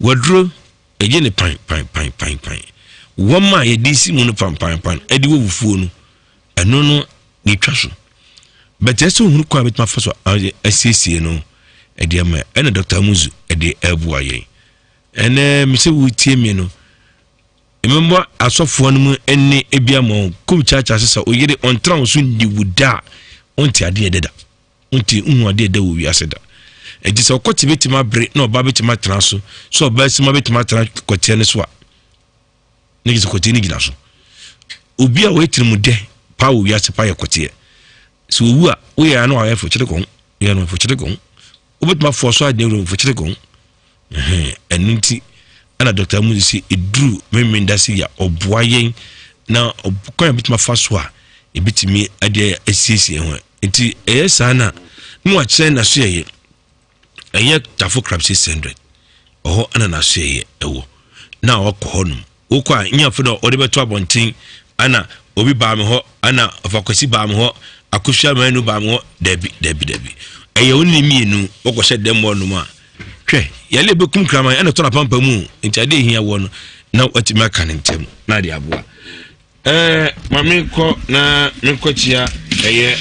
Waduro ɛgye ne pan pan pan pan pan. Wɔn a yɛde si mu no pan pan pan ɛde wɔ wufuo no, ɛno no na etwa so. Bɛtɛ sɛ ohunu kwan a bɛtumi afa so asiesie no ɛde ama ɛna Dr. Amuzu ɛde ɛboa yɛn. Ɛnɛ mesɛ wotie mi no, mmɛbɔ asɔfoɔ no mu ɛne ebi ama wɔn kum kyaakyaa sɛ sɛ oyere ɔntena wo so nni wo da a, ɔnte adeɛ deda. Wonte nhu adeɛ da wɔ wiase da. Enti sɛ ɔkɔte bɛtumi abere na ɔbaa bɛtumi atena so, sɛ ɔbaa sima bɛtumi atena kɔteɛ no so a, ne kyerɛ sɛ kɔteɛ no gyina so. Obi a ɔyɛ tirimudɛ paa wɔ wiase paa yɛ kɔteɛ. Sɛ owu a, woyɛ ano a ɔyɛ fokyere kɔn, woyɛ no fokyere kɔn. Wobɛtumi afoɔ so adeɛ wura fokyere kɔn. Ɛno nti ɛna Dr. Amuzi sɛ ɛduru Memenda se yɛ ɔboa yɛn na kwan a bɛtumi afa so a ɛbɛtumi de asiesie ho. Nti ɛyɛ saa na na wakyerɛ n'asoɛyɛ ɛyɛ Tafo Crab 600 ɔhɔ ɛna n'asoɛyɛ ɛwɔ na ɔkɔ hɔ nom wokɔ a nyɛ afei na ɔde bɛto abɔnten ɛna obi baa me hɔ ɛna ɔfakwasi baa me hɔ akosua manu baa me hɔ. Dabi, dabi, dabi, ɛyɛ wo ne mmienu wɔkɔhyɛ dɛm hɔ nom a, hwɛ yɛle bɛkum kraman ɛna tɔ n'apampa mu. Nti adeɛ ehia wɔ no na watumi aka ne ntɛm na ade aboa. Ma menkɔ na menkɔkyia ɛyɛ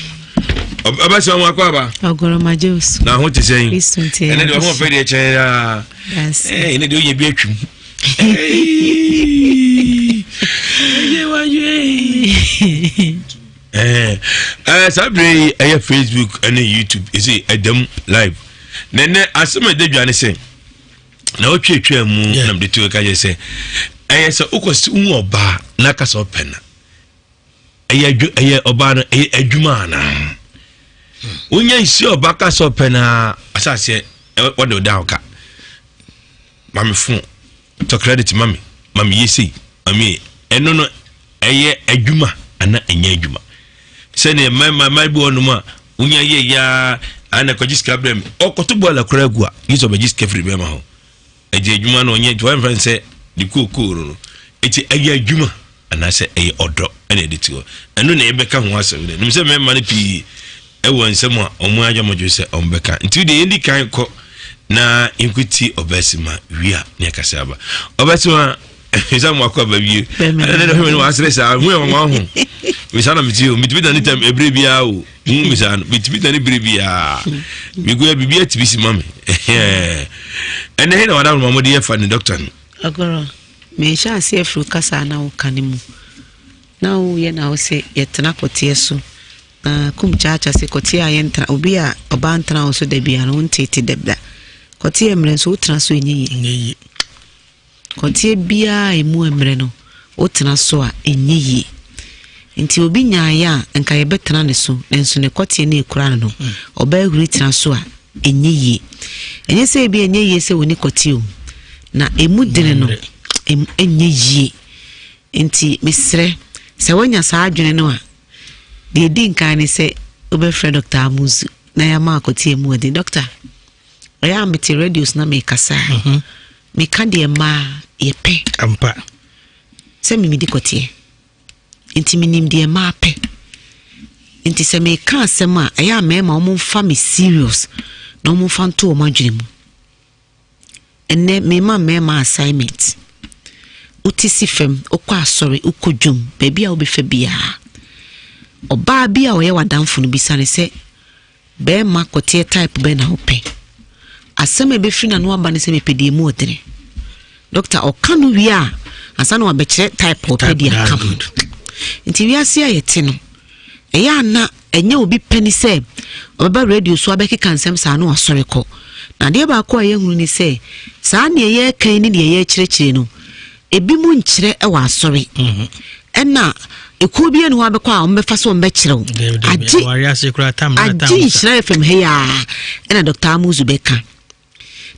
ɔbɛsɛ wɔn akɔ aba. Ɔgɔrɔma Jesu. Na ho te sɛn? Ɛnɛ deɛ ɔho ɔfɛ deɛ kyɛn yaa. Ɛnɛ deɛ ɔyɛ bi atwim. Saa bere yi ɛyɛ Facebook ɛne YouTube ɛsɛ ɛdam live. Na ɛnɛ asɛm a ɛda dwa ne sɛ na wotwatwaa mu na mede to ka kyerɛ sɛ ɛyɛ sɛ wokɔ sɛ wohu ɔbaa na ka sɛ ɔpɛ na ɛyɛ adwu ɛyɛ ɔbaa no ɛyɛ adwuma anaa wonya nsi ɔbaa ka sɛ ɔpɛ na asaseɛ wɔde ɔda ɔka ma me fon tɔ credit ma me ma me yɛ sei ma me ɛno no ɛyɛ adwuma ana ɛnyɛ adwuma? Sɛdeɛ mmarima mmaa bi wɔ nom a wonya yɛ yaa ana kɔgye sika brɛ me, ɔkɔto bɔɔla koraa gu a gye sɛ ɔbɛgye sika firi bɛrima hɔ. Ɛgye adwuma no ɔnyɛ nti wɔmfa no sɛ ne kookoo no no ɛti ɛyɛ adwuma anaasɛ ɛyɛ ɔdɔ ɛna ɛde ti hɔ. Ɛno na yɛbɛka ho asɛm dɛ nim sɛ mmarima no pii ɛwɔ nsɛm a ɔmo adwa mo dwo sɛ ɔmo bɛka. Nti deɛ yɛndi kan kɔ na yɛnkɔti ɔbɛsima wie a ne yɛkasa aba. Ɔbɛsima sɛ mo akɔ aba wie ɛna ne hwɛ ne wasere saa hu yɛ wɔn ho mesa na mete o metumi dane tam ebere biara o hu mesa no metumi dane bere biara megu ya biribi atumi si ma me. Ɛnɛ he na wada ma mo de yɛ fa ne dɔkta no. Agorɔ mehyɛ aseɛ firi kasa na woka ne mu na woyɛ na wo sɛ yɛtena kɔteɛ so na kum kyaakya sɛ kɔteɛ a yɛntena obi a ɔbaa ntena wo so da bia no wontete da da kɔteɛ mmerɛ nso wotena so ɛnyɛ yie. Kɔteɛ biara a ɛmu mmerɛ no wotena so a ɛnyɛ yie. Nti obi nyaeɛ a nka yɛbɛtena ne so, nanso ne kɔteɛ no ɛkura no no ɔbaa huri tena so a ɛnyɛ yie. Ɛnyɛ sɛ ebi ɛnyɛ yie sɛ wɔni kɔteɛ o, na ɛmu dene no ɛnyɛ yie. Nti mesrɛ sɛ woanya saa adwene no a, deɛ ɛdi nkan ne sɛ wobɛfrɛ Dr. Amuzu na yɛama akɔteɛ mu ɔden. Doctor, ɛyɛ a mete radio so na mekasa a, meka deɛ mmaa yɛpɛ. Ampa. Sɛ memedi kɔteɛ nti menim deɛ mmaa pɛ. Nti sɛ meka asɛm a, ɛyɛ a mmarima wɔn mfa me serious na wɔn mfa nto wɔn adwene mu. Ɛnɛ mema mmarima assignment. Wote si fam, wokɔ asɔre, wokɔ dwom, baabi a wobɛfa biara, ɔbaa bi a ɔyɛ w'adamfo no, bisa ne sɛ bɛrima kɔteɛ type bɛn na wopɛ. Asɛm a ɛbɛfiri n'ano aba ne sɛ mepɛ deɛ mu ɔdene. Doctor, ɔka no wie a ansa na wabɛkyerɛ type a ɔpɛ deɛ aka ho. Nti wiase a yɛte no, ɛyɛ ana ɛnyɛ obi pɛ ne sɛ ɔbɛba radio so abɛkeka nsɛm saa na wasɔre kɔ. Na adeɛ baako a yɛhunu ne sɛ saa neɛ yɛreka yi ne deɛ yɛrekyerɛkyerɛ no, ebi mu nkyerɛ wɔ asɔre. Ɛna ekuo bi ɛne hɔ abɛkɔ a wɔbɛfa so wɔbɛkyerɛ wo. Agye agye Nhyira FM ha yi a ɛna Dr. Amuzu bɛka.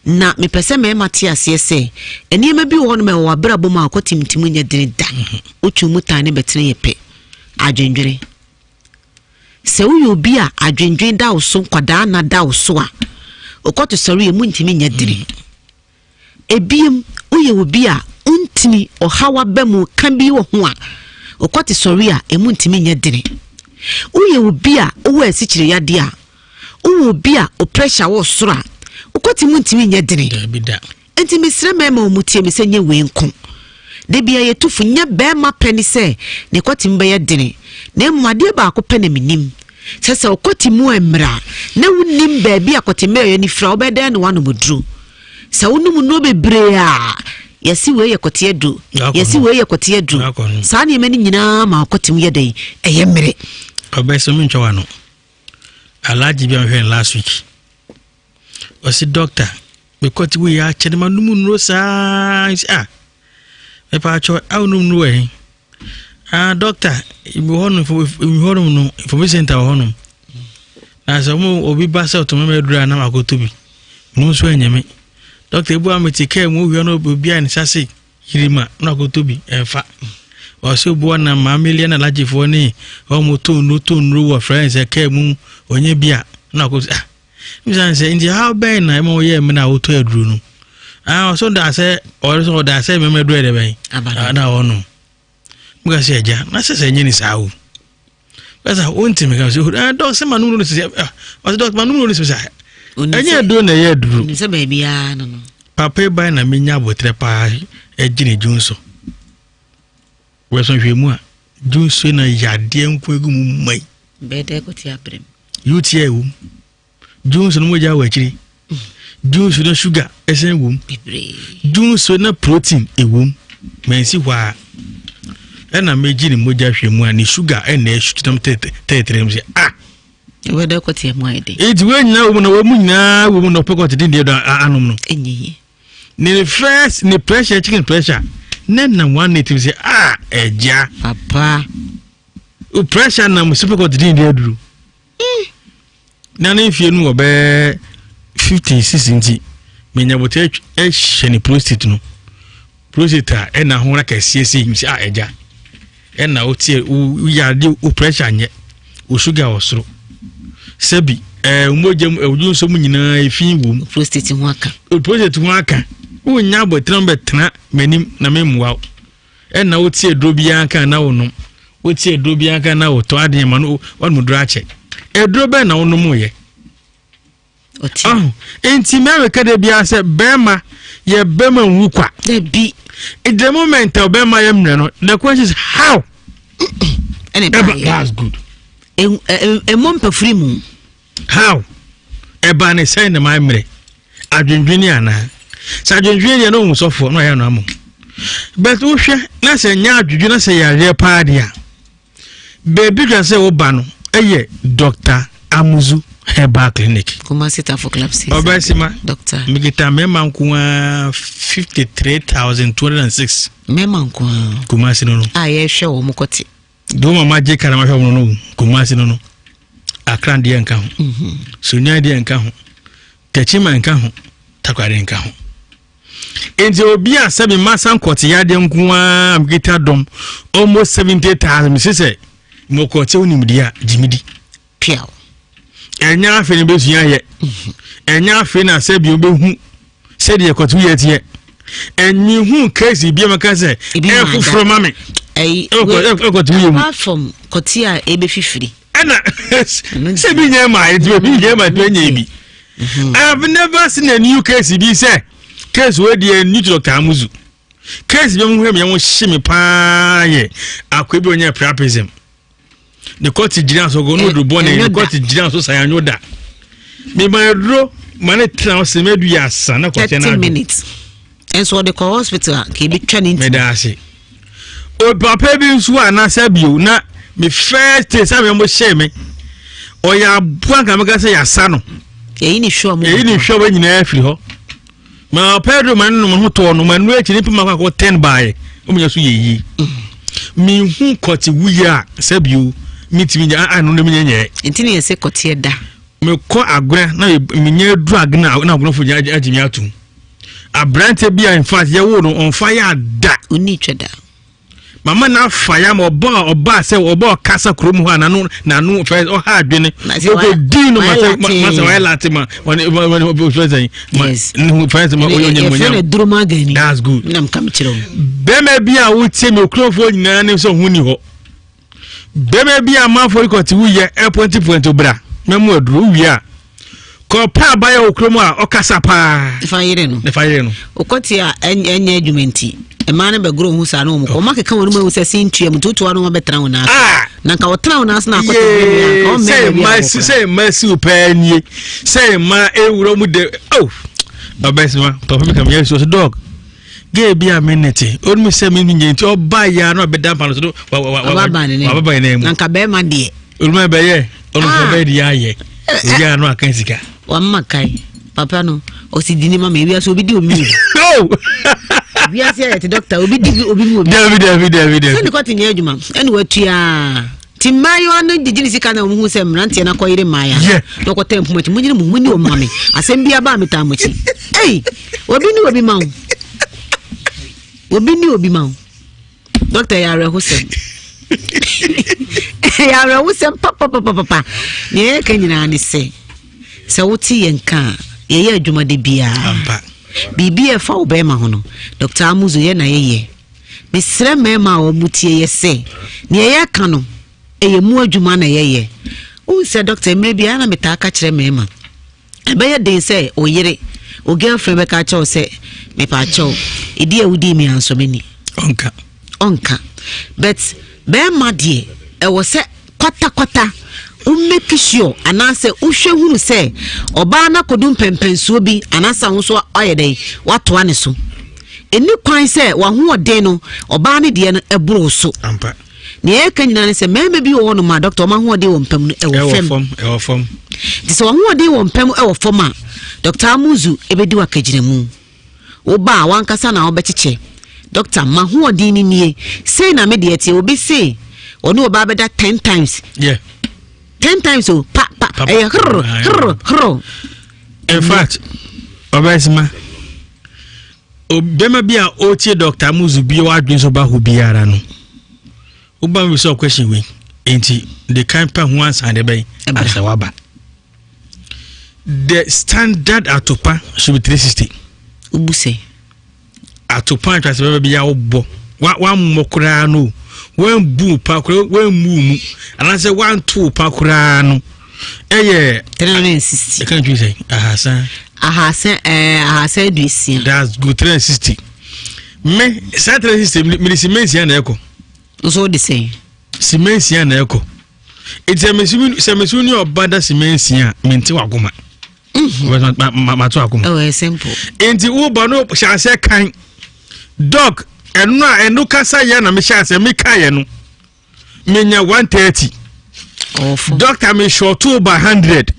Na mepɛ sɛ mmarima te aseɛ sɛ nneɛma bi wɔ hɔ nom ɛwɔ w'abrabɔ mu a ɔkɔ timtim nyɛ dene da. Wotwi mu tan ne bɛtene yɛ pɛ. Adwendwene. Sɛ woyɛ obi a adwendwen da wo so, nkwadaa na da wo so a, wokɔto sɔre emu ntumi nyɛ dene. Ebiem, woyɛ obi a wontumi ɔhaw aba mu ka bi wɔ ho a, wokɔte sɔre a emu ntumi nyɛ dene. Woyɛ obi a wowɔ asikyire yadeɛ a, wowɔ obi a o pressure wɔ soro a, wokɔte mu ntumi nyɛ dene. Enti mesrɛ mmarima a wɔtie me sɛ nyɛ wei nko. Da biara yɛtu fo, nyɛ barima pɛ ne sɛ ne kɔte mu bɛyɛ dene, na mmom adeɛ baako pɛ na menim, sɛ sɛ ɔkɔte mu ɛmmra na wonim baabi a kɔte mmerɛyɛ no firi a, wobɛyɛ dɛn na woanom aduro? Sɛ wonom nnuro bebree a, yɛse wei yɛ kɔte aduro, yɛse wei yɛ kɔte aduro. Saa nneɛma no nyinaa ma ɔkɔte mu yɛ dɛn? Ɛyɛ mmerɛ. Ɔbɛsɛ mentwa w'ano. Alhaji bi a mehwɛ no last week. Ɔsi doctor, mekɔte wei akyɛ no manom nnuro saa. Nsi ah, mepaakyɛ a wonom nnuro wɔ he? Ah, doctor, mi hɔ no, mi hɔ nom no, information center wɔ hɔ nom. Na sɛ ɔmo obi ba sɛ ɔtɔn mɛmɛ aduro a na makɔtɔ bi. Mo nso ɛnyɛ me. Doctor, ebu a mete kaa mu owia no obi a ne nsa se yirima na akɔtɔ bi ɛmfa. Ɔsɛ obi wɔ na maame lia na alagyefoɔ ne ɔmo tɔ nnuro tɔ nnuro wɔ frɛ sɛ kaa mu ɔnyɛ bi a na akɔtɔ ah. Bisa sɛ nti how bɛn na ɛma woyɛ mmerɛ a wotɔ aduro no ah ɔsɛ ɔda sɛ ɔsɛ ɔda sɛ mɛmɛ aduro yɛ dɛ bɛn na ɔnom meka sɛ agya na sɛ sɛ ɛnyɛ ne saa o bɛsa wonte meka sɛ ah dɔk sɛ ma nom no sɛ ah ɔsɛ dɔk ma nom no sɛ ɛnyɛ aduro na ɛyɛ aduro sɛ baabiara no no papa yi ban na menya abotrɛ paa ɛgye ne dwon so wɔsɔ hwɛ mu a dwon so na yadeɛ nko egu mu mmai bɛɛ dɛ kɔte abrɛm UTI wom juice no mogya wɔ akyiri juice no sugar ɛsɛn wom juice no protein ɛwom mansi hɔ a ɛna megye ne mogya hwɛ mu a ne sugar ɛna ɛsutu nam tɛtɛrɛ mu sɛ ah ɛwɛdɛ kɔte mu ayɛ den eti wɔn nyinaa wɔ mu na wɔn mu nyinaa wɔ mu na ɔpɛ kɔte den deɛ do anom no ɛnyɛ yie ne first ne pressure chicken pressure ne nam 180 sɛ ah ɛgya papa pressure nam super kɔte den deɛ aduru Na ne mfie no wɔ bɛyɛ 56 nti menya bɔtɛ hyɛ ne prostate no prostate a ɛna ho kɛseɛ sɛ yi sɛ a ɛgya ɛna woteɛ woyade wo pressure nyɛ wo sugar wɔ soro sɛbi ɛɛ mogya mu ɛwodwo nso mu nyinaa efi wɔ mu prostate ho aka prostate ho aka wonya abɔtena bɛtena m'anim na memmoa wo Ɛna wote aduro biara nka na wonom wote aduro biara nka na wotɔ adeɛ ma no wɔnom duro akyɛ aduro bɛn na wonom yɛ nti mɛreka da biara sɛ bɛrima yɛ bɛrima nwu kwa dabi the moment a bɛrima yɛ mmerɛ no the question is how ɛna ɛba that's good ɛmɔ mpafiri mu How? Ɛbaa ne sɛn na mayɛ mmerɛ? Adwendwene anaa? Sɛ adwendwene deɛ na ɔhu sɔfoɔ na ɔyɛ no ama but wohwɛ na sɛ nyɛ adwendwene na sɛ yareɛ paa deɛ a baabi dwa sɛ woba no ɛyɛ Dr. Amuzu Herbal Clinic. Kumasi Tafo Club six. Ɔbɛsima. Doctor. Mekita mmarima nko ara 53,206. Mmarima nko ara. Kumasi no no. A yɛhwɛ wɔn kɔte. Deɛ wɔn mama gye kara mahwɛ wɔn no Kumasi no no Accra deɛ nka ho mhm. Sunyani deɛ nka ho Techiman nka ho Takoradi nka ho nti obi a sɛbi masa nkɔte yadeɛ nko ara mekita dɔm almost 70,000 mese sɛ mɔkɔte wo nimdeɛ a gyimidi Piaw. Ɛnyɛ afei na bɛsua yɛ. Ɛnyɛ afei na sɛ bio bɛhu sɛdeɛ kɔto yɛ teɛ. Ɛnyi hu kɛsi bi a mɛka sɛ ɛyɛ foforɔ ma me. Ɛkɔto yɛ mu. Apart from kɔte a ɛbɛfifiri. Ɛna sɛ bi nyɛ ma ɛti bi nyɛ ma ɛti nyɛ bi. I have never seen a new case bi sɛ case wei deɛ new to Dr. Amuzu. Case bi mu hwɛ mi ɛho hye me paa yɛ akɔ bi ɔnyɛ priapism. Ne kɔte gyina so ko no duro bɔne ne kɔte gyina so san anwo da mema aduro ma ne tena hɔ sɛ madu yɛ asa na kɔte no ado minutes nso ɔde kɔ hospital a ka ebi twa ne nti meda ase papa bi nso a na sɛ bio na me first day sɛ me mo hyɛ me ɔyɛ aboa nka meka sɛ yɛasa no yɛyi ne hwɛ ɔmo yɛyi ne hwɛ ɔmo nyinaa firi hɔ Ma Pedro ma no nom ho tɔɔ no ma no akyi nipa ma akɔ ten baeɛ wɔn nyɛ so yɛ yie mehu kɔte wuyi a sɛbio metumi nya ano no menyɛ nyɛ nti ne yɛsɛ kɔteɛ da mekɔ agona na menyɛ aduru agona na agonafo gya agye me atom aberante bi a in fact yɛwo no ɔmfa yɛ ada ɔni twa da Mama na afa ya ma ɔba ɔba sɛ ɔba ɔkasa kurom hɔ a n'ano n'ano fɛ ɔha adwene ɔkɔ di no ma sɛ ma sɛ ɔyɛ late ma ɔne ɔne fɛ sɛ ma ne fɛ sɛ ma ɔyɛ ɔnyɛ mo nyam that's good nam kam kyerɛ wo bɛrima bi a wotie mi okuromfoɔ nyinaa ne sɛ ɔho ni hɔ bɛrima bi a amanfoɔ rekɔte woyɛ ɛpɔnti pɔnti bra mɛmu aduro wie a. Kɔpɛ abayɛ wɔ kurom a ɔkasa paa. Fa yere no. Ne fa yere no. Ɔkɔte a ɛnyɛ adwuma nti mmaa no bɛgoro ho saa na wɔn kɔ. Wɔn akeka wɔn mu ehu sɛ si ntua mu tutuwa no wɔn bɛtena wɔn nan ase. Ah! Na nka wɔtena wɔn nan ase na akɔte bi mu nka wɔn sɛ mmɛn mma baabi a si wɔkɔ. sɛ mma si wo paa nie sɛ mma ewura mu de oh ɔbɛsima papa mi ka mi yɛ so dɔg gay bi a mi ne te onu mi sɛ mi mi nye nti ɔba ya na ɔbɛda mpa no so do wa wa wa Ɔba ne wa ba ne mu Na nka bɛrima deɛ. onu mi bɛyɛ onu Ah. mi bɛyɛ de yɛ ayɛ obi a no aka sika. Wamma kae papa no ɔsi di ne ma ma ewiase obi di obi mu. Oh! Wiase ayɛ te dɔkta obi di obi mu obi. Dabi dabi dabi dabi. Sɛne kɔte nyɛ adwuma ɛne watua nti mmaayewa no gyegye ne sika na wɔn hu sɛ mmeranteɛ no akɔyere mmaayewa Yeah. na ɔkɔtɛ mpoma akyi monyere mo ho monni wɔn ma me asɛm bi aba a metaa mo akyi ei obi ne obi ma wo obi ne obi ma wo dɔkta yɛ awerɛhosɛm yɛ awerɛhosɛm papapapapa nea yɛka nyinaa ne sɛ sɛ wote yɛn ka a yɛyɛ adwuma de biara Ampa. biribi a ɛfa wo bɛrima ho no Dr. Amuzu yɛ na yɛyɛ mesrɛ mmarima a wɔn tie yɛ sɛ nea yɛka no ɛyɛ mu adwuma na yɛyɛ wohu sɛ dɔkta mmerɛ biara na metaa ka kyerɛ mmarima ɛbɛyɛ den sɛ wo yere wo girlfriend bɛka kyerɛ wo sɛ mepaakyɛw ɛdi a wodii me ansɔ m'ani Ɔnka. ɔnka but bɛrima deɛ ɛwɔ sɛ kwatakwata wo make sure anaasɛ wohwɛ hunu sɛ ɔbaa no akɔdu mpɛmpɛnsoɔ bi anaasɛ wo nso ayɛ dɛn woatoa ne so ɛni kwan sɛ wahoɔden no ɔbaa no deɛ no ɛboro wo so Ampa. nea ɛka nyinaa ne sɛ mmarima bi wɔ hɔnom a dɔkta ɔma ahoɔden wɔ mpam no ɛwɔ Ɛwɔ fam fam ɛwɔ fam. nti sɛ wahoɔden wɔ mpam ɛwɔ fam a dɔkta amuzu ɛbɛdi wakagyinamu woba a wankasa na wobɛkyekyɛ dɔkta ma hoɔden no nie sei na me deɛ teɛ obi se ɔne ɔbaa bɛda 10 times Yeah. 10 times o pa pa Pa, pa. ɛyɛ hrr hrr hrr In fact, ɔbɛsima bɛrima bi a ɔretie Dr. Amuzu bi a wadwene so ba hɔ biara no woba mi sɛ question wei nti de kan pɛ ho ansa de bɛn Ɛbra. ansa waba the standard atopa should be 360 wobu sɛ atopa atwa sɛ bɛrima bi a wobɔ wa wammɔ koraa no wambu wo pa koraa wammu wo mu anaasɛ wanto wo pa koraa no ɛyɛ 360 ɛka ntwi sɛ ahasa ahasa 360. That's good. 360. Me saa 360 me cement na ɛkɔ. Nso wode sɛn? Cement na ɛkɔ. Eti sɛ mesi sɛ mesi ni ɔba da cement a mente wakoma. Mm. Ma to akoma. Oh, it's simple. Enti wo ba no hyɛ ase kan. Dog ɛno a ɛno kasa yɛ na mehyɛ ase meka yɛ no. Menya 130. Ɔwɔfo. Doctor me short by 100.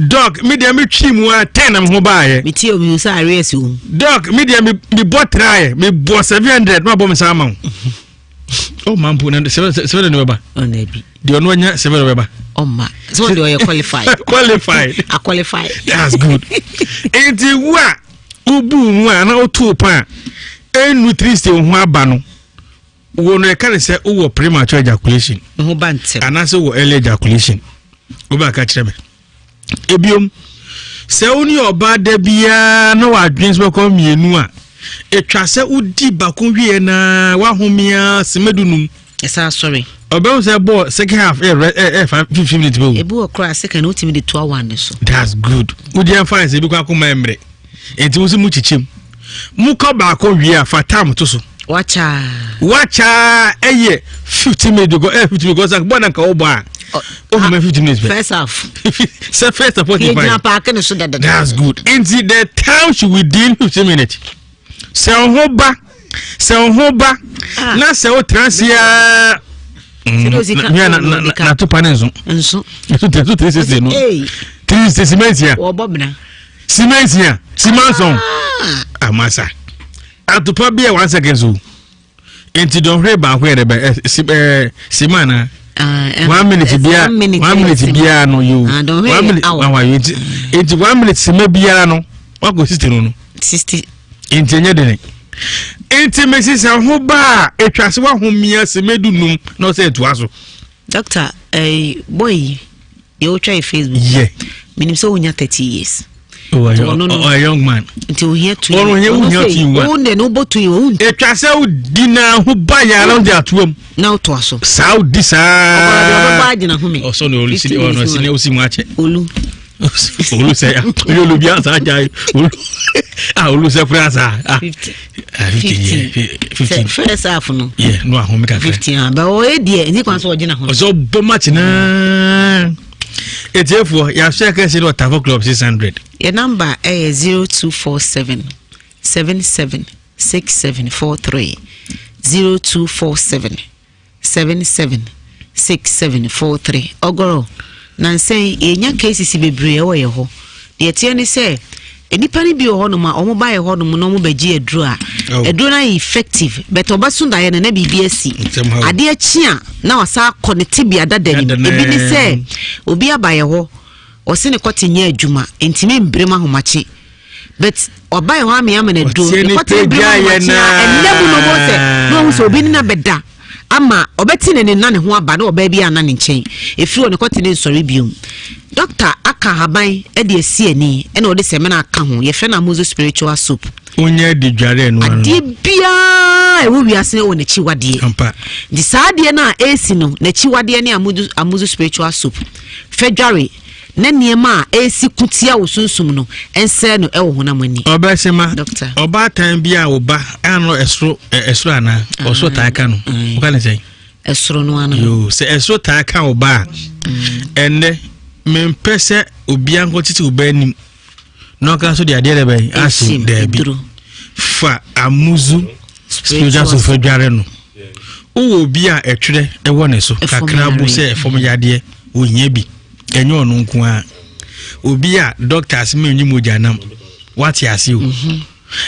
Dog me deɛ metwi mu a 10 na me ho baayɛ. Metie omi sɛ arrears wɔ mu. Doc, me deɛ me me bɔ try, me bɔ 700 na bɔ me sa ama wo. Oh man, po na 700 bɛba. Ɔna bi. Deɛ ɔno anya 700 bɛba. Ɔma. Sɛ ɔde ɔyɛ qualified. Qualified. A qualified. That's good. Enti wo a wobu mu a na woto pa a ɛnnu 360 wo ho aba no. Wo no ɛka ne sɛ wowɔ premature ejaculation. Ho ba ntɛm. Anaasɛ wowɔ early ejaculation. Wobɛka kyerɛ me. Ebiom, sɛ wo ne ɔbaa da biara na wadwene sɛ bɛkɔ mmienu a, ɛtwa sɛ wodi baako wieɛ na wahomea sima dunum. Ɛsɛ asɔre. Ɔbɛn sɛ bɔɔl second half ɛ ɛ ɛ fa 15 minutes bɛ wo. Ebi wɔ koraa second wotumi de toa one ne so. That's good. Wodi ɛnfa ɛsɛ ebi kɔ akoma mmerɛ. Nti wo sɛ mu kyekyem. Mu kɔ baako wie a fa time to so. Wakyaa. Wakyaa ɛyɛ 15 minutes because ɛyɛ 15 minutes because bɔɔl na nka ɔbɔ a. Oh, my 15 minutes. First half. Sɛ first half 45. Yɛgyina paaki ne so dadada. That's good. Nti the time should within 15 minutes. Sɛ wo ho ba, sɛ wo ho ba, na sɛ wo tena ase a. Na to pa ne nso. Nso. Nso tẹ so 360 no. 360 simensia. Wɔbɔ bena. Simensia, simanson. Amasa. Atopa bi a 1 second so. Nti dɔnhwere baako yɛ dɛ bɛ ɛ sima na. 1 minute biara 1 minute biara no yo 1 minute awa yo nti nti 1 minute sima biara no wakɔ 60 no no. 60. Nti ɛnyɛ dene. Nti mesi sɛ ho ba a etwa se wahomia sima 15 na ɔsɛ etua so. Doctor, eh, boy yi deɛ wotwa yɛ Facebook. Yeah. Menim sɛ wonya 30 years. Oh, a, young, oh, a young man. Nti ohia tu. Ɔno ohia ohia tu wa. Wo de no wobɔ tu yi wo. Etwa sɛ wodi na ho ba yɛ ara wode atoa mu. Na wotoa so. Saa wodi saa. Ɔbaa deɛ ɔbɛbɔ agyina ho me. Ɔsɔ na ɔsi ɔno ɔsi na osi mu akyɛ. Olu. Olusɛ oyɛ olubi asa agya olu a olusɛ kura asa ah 15 15 first half no. Yɛ no ahome kakra. 15 ah bɛ ɔyɛ deɛ ɛni kwan so ɔgyina ho. Ɔsɛ ɔbɔ match naa etiefoɔ yɛahyɛ kɛse no ɔtafo club 600. Yɛ number ɛyɛ 0247 77 6743 0247 77 6743 Ɔgɔrɔ, Nansa yi yɛnya cases bebree wɔ yɛ hɔ. Deɛ ɛteɛ ne sɛ nnipa no bi wɔ hɔnom a wɔn ba yɛ hɔnom na wɔn bɛgye aduro a Oh. aduro no ayɛ effective but ɔbɛso daeɛ no na biribi asi. Nsɛm ha o. Adeɛ kye a na wasa akɔ ne tebea dada nim. Dada Ebi ne naa. sɛ obi aba yɛ hɔ ɔse ne kɔte nyɛ adwuma ntumi mbere mu ahomakye but ɔba yɛ hɔ ame ama no aduro Ɔteɛ ne ne kɔte mbere mu pagya yɛ ahomakye a ɛnna mu no ɔbɛhu sɛ na ɔhu sɛ obi ne na bɛda ama ɔbɛte ne ne na ne ho aba na ɔbaa bi ana ne nkyɛn ɛfiri hɔ ne kɔte ne nsɔre biom. Dɔkta aka ahaban de asi ani ɛna ɔde sɛmina aka ho yɛfrɛ no Amuzu spiritual soap. Wonyɛ de dware ɛno ano. Adeɛ biara ɛwɔ wiase no wɔ n'akyiwadeɛ. Ampa. Nti saa adeɛ no a ɛresi no n'akyiwadeɛ ne Amuzu, Amuzu spiritual soap. Fɛ dware na nneɛma a ɛresi ko tia wo sunsum no ɛnsɛe no ɛwɔ honam ani. Ɔbɛsema Doctor. ɔbaatan bi a wo ba ano ɛsoro ɛsoro anaa ɔsoro taa ka no woka ne sɛn? Ɛsoro no ano. Yoo sɛ ɛsoro taa ka wo ba a ɛnnɛ mempɛ sɛ obiara nkɔ tete wo ba anim na ɔka nso de adeɛ dɛ bɛn ahye daabi fa amuzu spiritual so fa dware no wowɔ obi a ɛtwerɛ ɛwɔ ne so kakra bo sɛ ɛfam yadeɛ ohia bi ɛnyɛ ɔno nko a obi a doctors ma nyi mogya nam wate ase o mhm.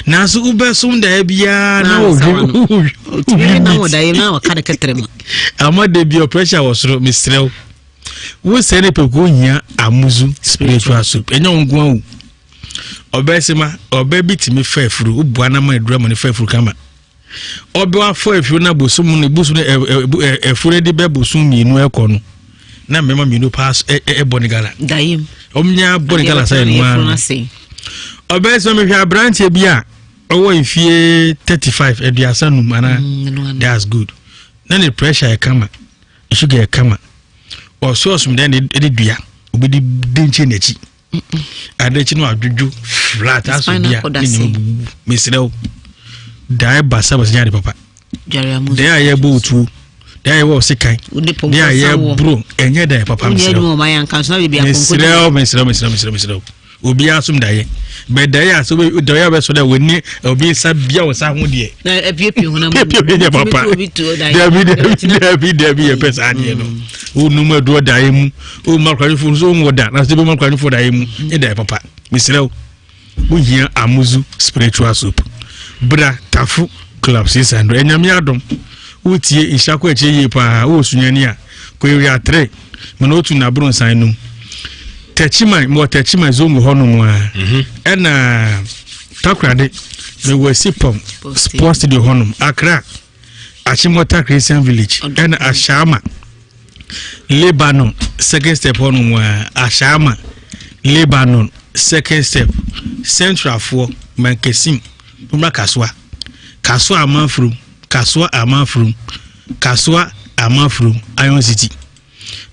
nanso wobɛsom daeɛ biara na wɔhwe ama da bi pressure wɔ soro mesrɛ wo Wo sɛ ne pɛkuo hia amuzu spiritual soup. Ɛnyɛ wo nko awu. Ɔbɛ sema ɔbɛ bi tumi fa afuru wobua na ma aduru ama ne fa afuru kama. Ɔbɛ wafa afuru na bosom ne bosom ne afuru de bɛ bosom mmienu ɛkɔ no na mmarima mmienu paa ɛbɔ ne gala. Dayim. Wɔn nyinaa bɔ ne gala sɛ ɛnoa no. Ɔbɛ sema mehwɛ aberanteɛ bi a ɔwɔ mfie 35 35 anaa mm, that's good. Na ne pressure yɛ kama. Sugar yɛ kama. Ɔsɔ ɔsom dɛn de dua obi de di nkyɛn n'akyi. Ade akyi no adwodwo flat aso bi a ne nyɛ bubu. Mesrɛ wo. Dae basa basa nyɛ ade papa. Dae a yɛbɔ otuo. Dae a yɛwɔ ɔsekan. Dae a yɛboro ɛnyɛ dae papa mesrɛ wo. Mesrɛ wo mesrɛ wo mesrɛ wo mesrɛ wo. Obiara som daeɛ. Bɛ daeɛ a sɛ daeɛ a bɛsɔ dɛ wɔni obi nsa bia wɔ sa ho deɛ. Na apiepie honam. Piepie nyɛ papa. Dabi dabi dabi dabi yɛ pɛ saa deɛ no. Wonum aduro daeɛ mu. Woma akwanifo nso wonwo da na sɛ bɛma akwanifo daeɛ mu. Nyɛ daeɛ papa. Mesrɛ wo. Wohia amuzu spiritual soup. Bra Tafo Club 600. Ɛnyame adom. Wotie nhyira kɔ akyire yie paa. Wowɔ sunyani a kɔ area 3. Mana otu na aboro nsan num. Techiman, mewɔ Techiman zongo hɔ nom a. Mhm. Ɛna Takoradi, mewɔ Asipɔm Sports Studio hɔ nom. Accra, Achimota Christian Village, ɛna Ashama, Lebanon, second step hɔ nom a. Ashama, Lebanon, second step. Centralfoɔ, Mankasim, Mumra Kasoa. Kasoa Amanfurum, Kasoa Amanfurum, Kasoa Amanfurum, Iron City.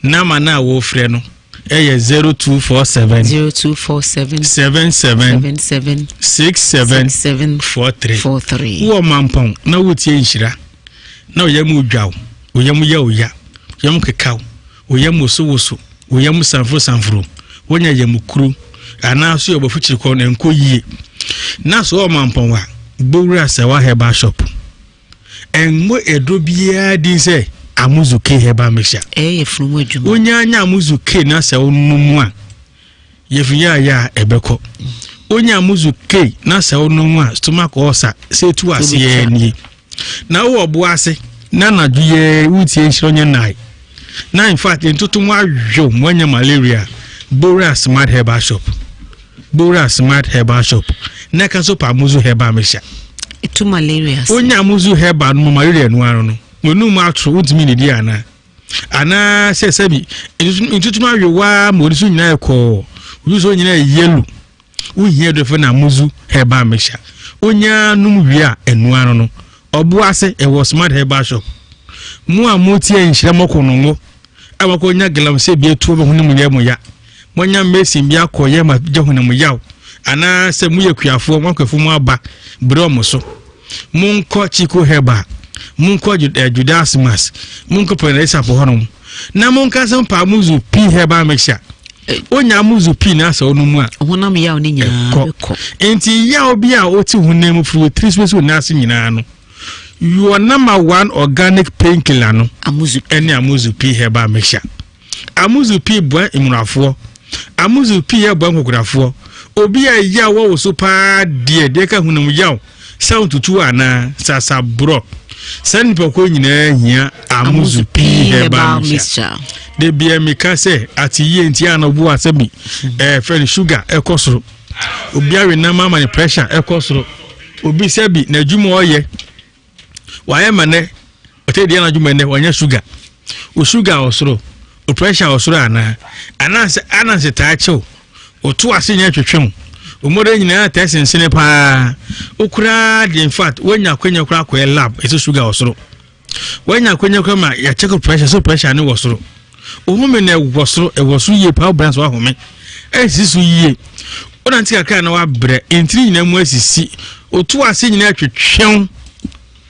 Nama no a wɔfrɛ no ɛyɛ 0247 0247 77 77 67 67 43 43. Wowɔ mampɔn na wotie nhyira na wo yam dwa wo, wo yam yɛ wo ya, wo yam keka wo, wo yam wosowoso, wo yam sanforo sanforo, wonya yam kuru anaa so yɛ ɔbɔfo kyiri kɔ na ɛnkɔ yie. Na so wɔ mampɔn a, bowura Sɛwa Herbal Shop. Ɛmmɔ aduro biara din sɛ Amuzu K herbal mixture. Ɛyɛ yafunu mu adwuma. Wonya nya Amuzu K na sɛ wonom a, yafunu yɛ ayɛ a ɛbɛkɔ. Wonya Amuzu K na sɛ wonom a stomach ulcer sɛ etu aseɛ nie. Na wowɔ ɔbo ase na anadwo yɛ wotie nhyira ɔnyɛ nnae. Na in fact ntoto mu awew mo anya malaria. Bowura Smart Herbal Shop. Bowura Smart Herbal Shop na ɛka nso pa Amuzu Herbal Mixture. Etu malaria ase. Wonya Amuzu Herbal no ma malaria no ano no. Wɔnum mu atoro wontumi nnidi anaa? Anaa sɛ sɛbi ntutu no awe waa ma wɔde so nyinaa yɛ kɔɔ wɔde so nyinaa yɛ yellow. Wohia aduro fɛ na Amuzu Herbal Mixture. Wonya nom wie a ɛno ano no. Ɔbo ase ɛwɔ Smart Herbal Shop. Mo a motie nhyira mɔko no ngo a wakɔnya galamsey bi atuo bɛho ne mu yɛ mo ya. Moanya mason bi akɔyɛ ma gya honam yaw anaasɛ moyɛ kuafoɔ mo akuafo mu aba brɛ ɔmo so. Monkɔ Chico Herbal, monkɔ eh, Judas Mas, monkɔ Pɛnɛsapɔ hɔnom na monka sɛ mpa amuzu pii herbal mixture. Eh. Wonya amuzu pii na asɛ ɔno mu a honam yaw ne nyinaa bɛkɔ. Nti yaw bi a wote honam mu firi wo tiri so bɛsi wo nan ase nyinaa no your number one organic painkiller no ɛne amuzu pii herbal mixture. Amuzu pii boa mmurafoɔ. Amuzu pii yɛ boa nkokorafoɔ. Obi a yaw wɔ wo so paa deɛ, deɛ ka hunam yaw, sɛ ntutu anaa sasaborɔ. Saa nnipakuo nyinaa hia amuzu pii herbal mixture. De bia meka sɛ ate yie nti a na ɔbo asɛ bi ɛɛ fɛ no sugar ɛkɔ soro. Obi awe nam ama ne pressure ɛkɔ soro. Obi sɛ bi n'adwuma ɔyɛ Wayɛ ma nɛ ɔtɛ deɛ anadwo ma nɛ wanya sugar. O sugar wɔ soro, o pressure wɔ soro anaa? Anaasɛ ananse taa kyew, o to ase nyɛ twetwe wo, o mmɔden nyinaa taa sensene paa. Wo koraa deɛ in fact woanya akwanya koraa akɔyɛ lab ɛsɛ sugar wɔ soro. Woanya akwanya koraa ma yɛakyɛke pressure so pressure ne wɔ soro. Wo home no ɛwɔ soro, ɛwɔ soro yie paa wobrɛ nso wahome. Ɛnsisi so yie. Wonante kakra na wabrɛ, ntini nyinaa mu asisi, otu ase nyinaa twetwew.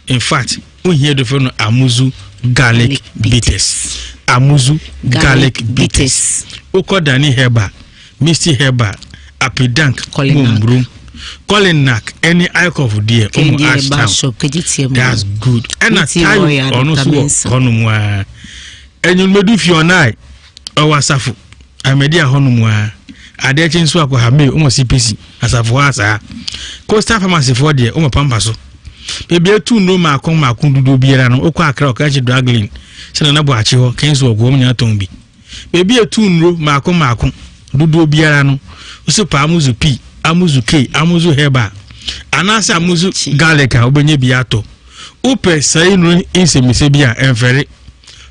In fact, wohia dufo no amuzu garlic bitters. Amuzu garlic bitters. Wokɔ Dani Herbal, Misty Herbal, Apidank, Mumbrum, Kolinak, ɛne Icof deɛ, ɔmo Ashtown. That's good. Ɛna Tayo ɔno nso wɔ hɔnom a. Enyimmedu Fionai ɔwɔ asafo Ahmadi a hɔnom a. Adeɛ kye nso akɔ Hamee ɔmo CPC asafo hɔ asaa. Coastal Pharmacy foɔ deɛ ɔmo pampa so. Baabi etu nnuro mmaako mmaako dodoɔ biara no wokɔ Accra ɔka akyi Draglin sɛ Nana Boakye hɔ Kings Walk wɔn nyinaa tɔn bi. Baabi etu nnuro mmaako mmaako dodoɔ biara no wosi pa Amuzu P, Amuzu K, Amuzu Herbal anaasɛ Amuzu Garlic a wobɛnya bi atɔ. Wopɛ saa nnuro nsɛmmisa bi a ɛmfɛre.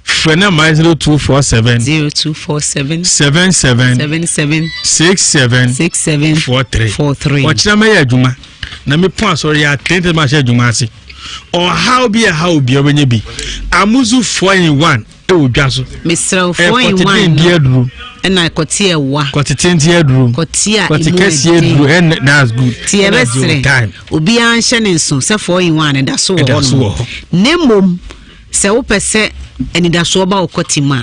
Frɛ nɔmba 0247 0247 77 77 67 67 43 43. Ɔkyena mɛyɛ adwuma na mepɔn asɔre yɛ atenten ma ahyɛ adwuma ase. Ɔhaw bi a ɛhaw obiara wobɛnya bi. Amuzu 4 in 1 ɛwɔ dwa so. Mesrɛ wo 4 in 1 no ɛna kɔte ɛwa. Kɔte tenten aduro. Kɔte a kɔte emu kɛseɛ ɛden. aduro ɛnɛ that's good. Ti yɛbɛsrɛ obiara nhyɛ ne nso sɛ 4 in 1 ɛda so wɔ Ɛda so hɔ wɔ hɔ. nom. Na mmom Sɛ wopɛ sɛ anidasoɔ ba wo kɔte mu a,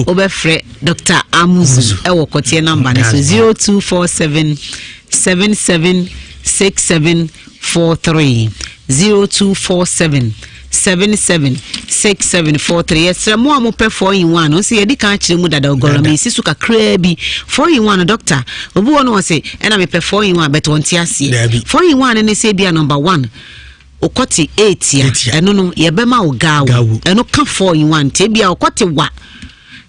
wobɛfrɛ Dr. Amuzu ɛwɔ kɔteɛ namba no so 0247 776743 0247 776743. Yɛsrɛ mo a mopɛ 4 in 1 no sɛ yɛde kan akyerɛ mu dada ɔgɔrɔ mesi so kakraa bi. 4 in 1 no doctor obi wɔ no wɔ se ɛna mepɛ 4 in 1 but wɔnte aseɛ. 4 in 1 no ne sɛ bia number 1 Wokɔte eight a, ɛno no yɛbɛma wo gawo. Ɛno ka four in one. Nti ebia wokɔte wa,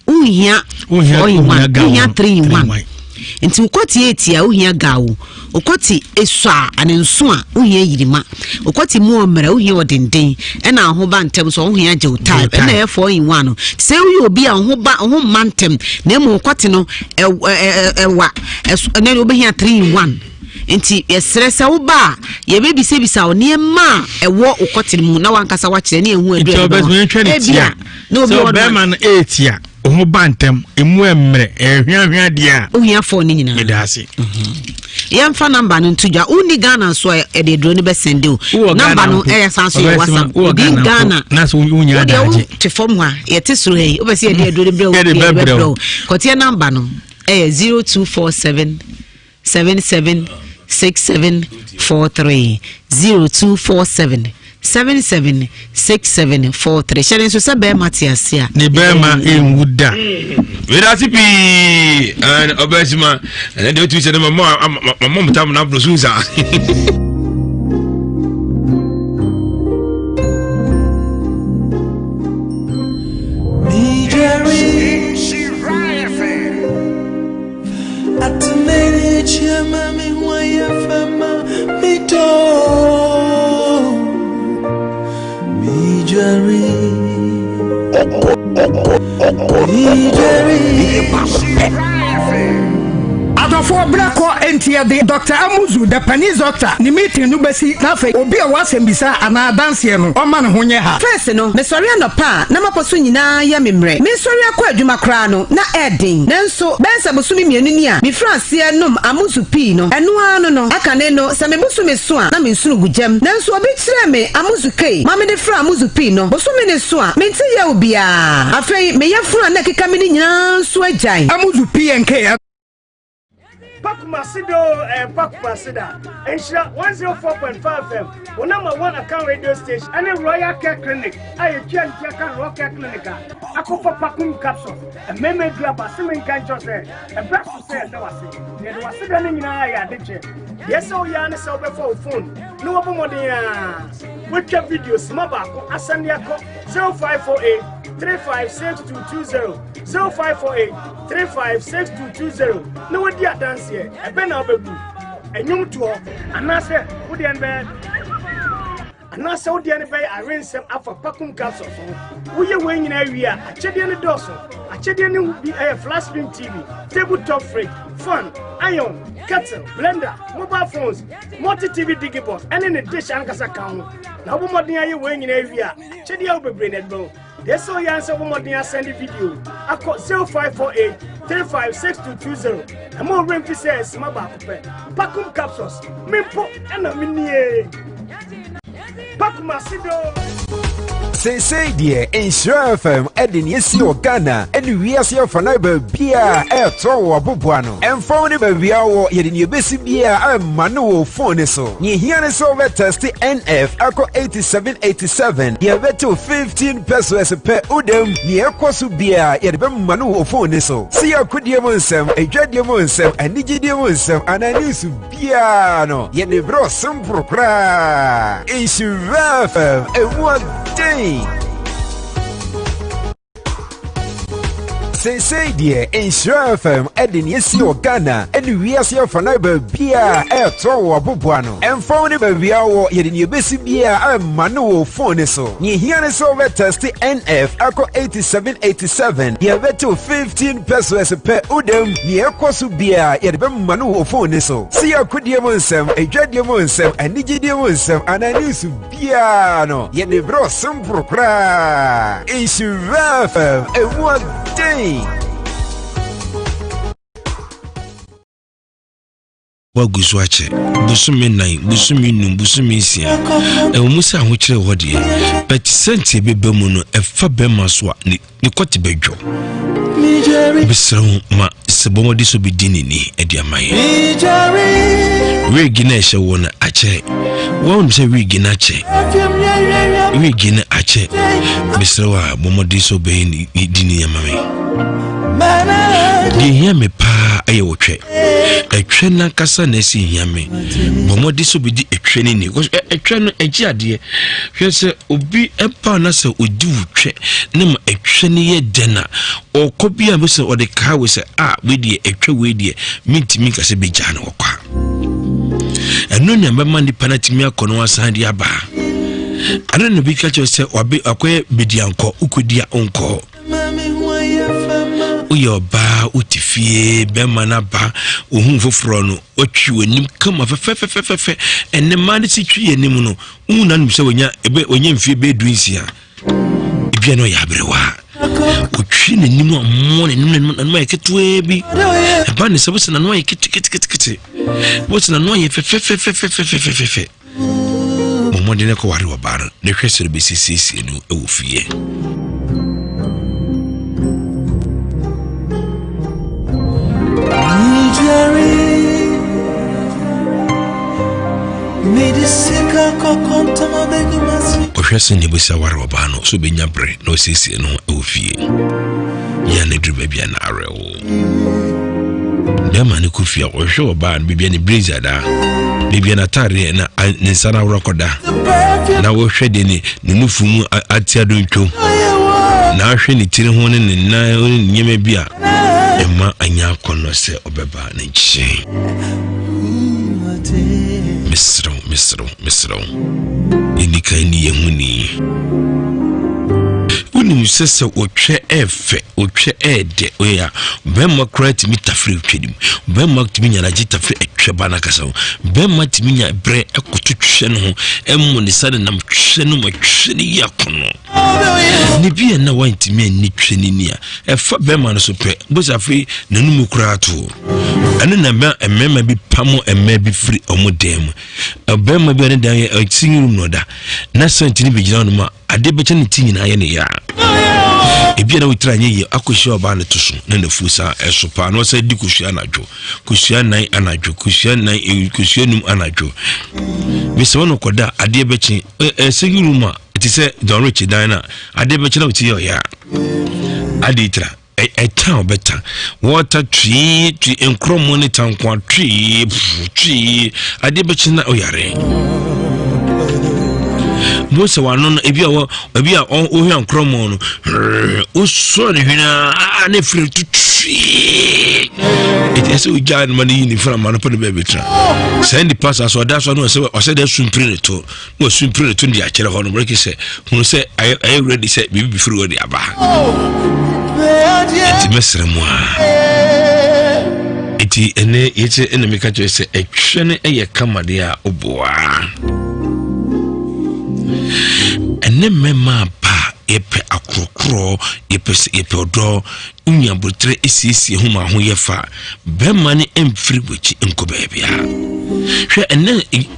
wonhia four in one, wohia three in one. Nti wokɔte eight a, wohia gawo. Wokɔte esɔ a, ane nso a, wohia yirima. Wokɔte mu ɔmmerɛ, wohia ɔdenden. Ɛna ho ba ntɛm so, wohia gyew type. Ɛna ɛyɛ four in one no. Sɛ woyɛ obi a ho ba ho mma ntɛm, na mmom wokɔte no ɛwa, ɛna wobɛhia three in one. Nti yɛsrɛ sɛ woba a, yɛbɛbisabisa wo nneɛma a ɛwɔ wo kɔte mu na wankasa wakyerɛ ne ɛho aduru a ɛbɛma. Ebia na obi wɔ bɛrima no ɛretia wo ho ba ntɛm emu ɛmmerɛ ɛhweahwea deɛ a. Ohia fɔɔ ne nyinaa. Meda ase. Mhm. Yɛmfa namba no nto dwa. Wonni Ghana nso a ɛde aduro no bɛsɛnde o. Namba no ɛyɛ san so yɛ WhatsApp. Obi Ghana. Na so wonya adagye. Wodeɛ wote fam hɔ a yɛte soro ha yi wobɛ sɛ yɛde aduro no brɛ wo. Yɛde bɛbrɛ wo. Kɔteɛ namba no ɛyɛ 0247 77 67 43 0247 77 67 43 hyɛ ne nso sɛ bɛrima te ase a ne bɛrima nwu da. Medase pii ɔbɛsima ɛnɛ deɛ wotumi sɛ no mamɔ mtam no aboro so nsa. Adɔfoɔ berɛ kɔ enti yɛde Doctor Amuzu, the Panis Doctor, ne meeting no bɛsi na afei obi a ɔwɔ asɛmbisa anaa adanseɛ no ɔmma ne ho nyɛ ha. First no, mesɔre anɔpa a na m'apɔ so nyinaa yɛ me mmerɛ. Meresɔre akɔ adwuma koraa no, na ɛyɛ den. Nanso, bɛyɛ sɛ bosome mmienu ni a mefiri aseɛ nom Amuzu pii no, ɛno ara no no, akane no, sɛ me bosome so a, na me nsono gu gyam. Nanso obi kyerɛɛ me Amuzu kei ma mede fraa Amuzu pii no, bosome no so a, mente yaw biara. Afei, me yafunu a na ɛkeka me no nyinaa nso agyae. Amuzu PNK. Pa Kumasi do eh, pa Kumasi da. Nhyira 104.5 FM, wo number one account radio station, ɛne Royal Care Clinic a yɛtua ntua ka Royal Care Clinic a akɔfa Pakum capsules, mmarima aduru aba se menka nkyɛw sɛ ɛberɛ so sɛ ɛda wase. Na yɛde wase da no nyinaa yɛ ade kyɛ. Deɛ sɛ woyɛ ara ne sɛ wobɛfa wo phone na wɔbɔ mmɔden a woatwa video sima baako asɛnde akɔ 0548 356220 0548 356220 na wadi adanseɛ. Ɛbɛ na wobɛgu ɛnwom toɔ anaasɛ wodeɛ no bɛyɛ anaasɛ wodeɛ no bɛyɛ awensɛm afa pakum capsules ho. Woyɛ wei nyinaa wie a, akyɛdeɛ no dɔɔso. Akyɛdeɛ no bi ɛyɛ flat screen TV, table top fridge, fan, iron, kettle, blender, mobile phones, multi TV digibox ɛne ne dish ankasa ka ho. Na wobɔ mmɔden ayɛ wei nyinaa wie a, akyɛdeɛ a wo bebree na ɛde bɛwo. Deɛ sɛ ɔyɛ ansɛ bɔ mmɔden asɛnde video akɔ 0548 356220. Ɛma ɔwerɛ mfi sɛ sima baako pɛ. Pakum capsules, me mpo ɛna menie. Pakum ase do. Seesei deɛ Nhyira FM de nea esi wɔ Ghana ne wiase afanan baabiara ɛretɔ wɔ aboboa no. Ɛmfa wo ne baabi a wɔ, yɛde nea ebesi biara ɛrema no wɔ fon no so. Nea ehia ne sɛ wobɛtɛste NF akɔ 8787, yɛbɛtew 15 pesos pɛ wodam. Nea ɛkɔ so biara yɛde bɛma no wɔ fon no so. Sɛ yɛ akodie mu nsɛm, adwadie mu nsɛm, anigyedie mu nsɛm anaa news biara no, yɛde brɛ wo simple koraa. Nhyira FM, emu ɔden. Seesei deɛ Nhyira FM de nea esi wɔ Ghana ne wiase afanan baabiara ɛretɔ wɔ aboboa no. Ɛmfa wo ne baabi a wɔ, yɛde nea ebesi biara ɛrema no wɔ fon no so. Nea ehia ne sɛ wobɛtɛste NF akɔ 8787, yɛbɛtew 15 pesos pɛ wodam. Nea ɛkɔ so biara yɛde bɛma no wɔ fon no so. Sɛ yɛ akodie mu nsɛm, adwadie mu nsɛm, anigyedie mu nsɛm anaa news biara no, yɛde brɛ wo simple koraa. Nhyira FM, emu ɔden. Woagu so akyɛ bosome nan, bosome num, bosome nsia. Ɛwɔ mu sɛ ahokyerɛ wɔ hɔ deɛ, but sɛnti ɛbɛba mu no, ɛfa bɛrima so a, ne ne kɔte bɛdwo. Mesrɛ wo ma sɛ bɔmmɔde so bɛdi ne ni de ama yɛn. Wig no a ɛhyɛ wo no akyɛ. Woahu sɛ wig no akyɛ. Wig no akyɛ. Mesrɛ wo a bɔmmɔde so bɛyɛ di ne ama me. Deɛ hia me paa ɛyɛ wo twɛ. Ɛtwɛ n'ankasa na ɛsi hia me. Bɔ mmɔden sɛ obɛdi ɛtwɛ no ni. Ɛtwɛ no ɛgye adeɛ. Hwɛ sɛ obi ɛba na sɛ ɔdi wo twɛ ne ma ɛtwɛ no yɛ dɛ na ɔkɔ bi a bɛsɛ ɔde kaa wo sɛ a wei deɛ ɛtwɛ wei deɛ mentumi nka sɛ bɛgyaa no ɔkɔ a. Ɛno nea bɛma nipa no atumi akɔ no asan de aba. Ɛno na bi ka kyerɛ sɛ wakɔyɛ bediankɔ wokɔdi a wonkɔ. Woyɛ ɔbaa wote fie bɛrima no aba ohun foforɔ no watwi w'anim kama fɛfɛfɛfɛfɛ. Ɛnɛ mmaa no si twi anim no wohu nanom sɛ wɔnya ebe wɔnya mfie bɛyɛ du nsia. Ebia na ɔyɛ aberewa. Otwi n'anim a mmoa n'anim n'anim n'anim ayɛ ketewaa bi. Ɛba ne sɛ wosɛ n'ano ayɛ keteketekete. Wosɛ n'ano ayɛ fɛfɛfɛfɛfɛfɛfɛ. Bɔ mmɔden kɔware ɔbaa no na hwɛ sɛ ɔbɛsiesie no wɔ fie. Ɔhwɛ sɛ nea ɔbɛsi aware ɔbaa no so ɔbɛnya berɛ na ɔsiesie no wɔ fie. Yɛ a na duru baabi a na awerɛhoɔ. Bɛrima no kɔ fie a ɔhwɛ ɔbaa no baabi a ne blazer da, baabi a n'ataadeɛ na ne nsa no aworɔ kɔda, na wɔhwɛ deɛ ne ne nufu mu ate adontwo, na ahwɛ ne tiri ho ne ne nan ne nneɛma bi a ɛma anya akɔnnɔ sɛ ɔbɛba ne nkyɛn. Mesrɛ wo, mesrɛ wo, mesrɛ wo, yɛnni kan ni yɛn ho ni. Wonim sɛ sɛ otwɛ ɛɛfɛ, otwɛ ɛɛdɛ, oyɛ a, bɛrima koraa tumi tafere otwɛ no mu. Bɛrima tumi nya n'agye tafere ɛtwɛ ba n'akasa ho. Bɛrima tumi nya berɛ ɛkoto twɛ no ho, ɛmmɔ ne sa nenam twɛ no mu, ɛtwɛ no yi akɔnɔ. Ne bi a na wantumi anni twɛ no ni a, ɛfa bɛrima no so pɛ, bosa afei n'anum koraa to. Ɛno na mmarima bi pamo mmaa bi firi wɔn dan mu. Ɔbarima bi a ne dan yɛ single room na ɔda, na sɛnti no bɛgyina hɔ nom a, adeɛ bɛkyɛ ne ti nyinaa yɛ ne yaa. Ebi a na wotiri anyɛ yie akɔhyia ɔbaa no to so na n'afuo saa ɛso paa na ɔsɛ di kosua anadwo, kosua nan anadwo, kosua nan, eh, kosua num anadwo. Mesɛ wɔn kɔda adeɛ bɛkye ɛ single room a ɛte sɛ John Rich dan no a adeɛ bɛkye na wo ti yɛ ɔyaa. Adeɛ tira. Ɛta a ɔbɛta wɔta twee twee nkorɔmɔ ne ta nko twee twee adeɛ bɛkye na ɔyare mo sɛ wano no ebi a wɔ ebi a ɔhwɛ nkorɔmɔ no wosɔ ne hwene a ne firi to twee eti ɛsɛ ogya no ma ne yi ne fira ma no pɛ ne baabi tena saa nipa saa so ɔda so no ɔsɛ ɔsɛ dɛ sumpire ne to na wasumpire ne to de akyerɛ hɔ no mmerɛ sɛ hunu sɛ ayɛ ayɛ ready sɛ biribi bɛfiri hɔ de aba nti mɛsrɛ mu a nti ɛnɛ yɛkyɛ ɛna meka kyerɛ sɛ ɛtwɛ no ɛyɛ kama deɛ a woboa ɛnɛ mmarima aba a yɛpɛ akorɔkorɔ yɛpɛ sɛ yɛpɛ ɔdɔ wonya aboterɛ siesie ho ma ho yɛ fa bɛrima no mfiri w'akyi nkɔ baabiara hwɛ ɛnɛ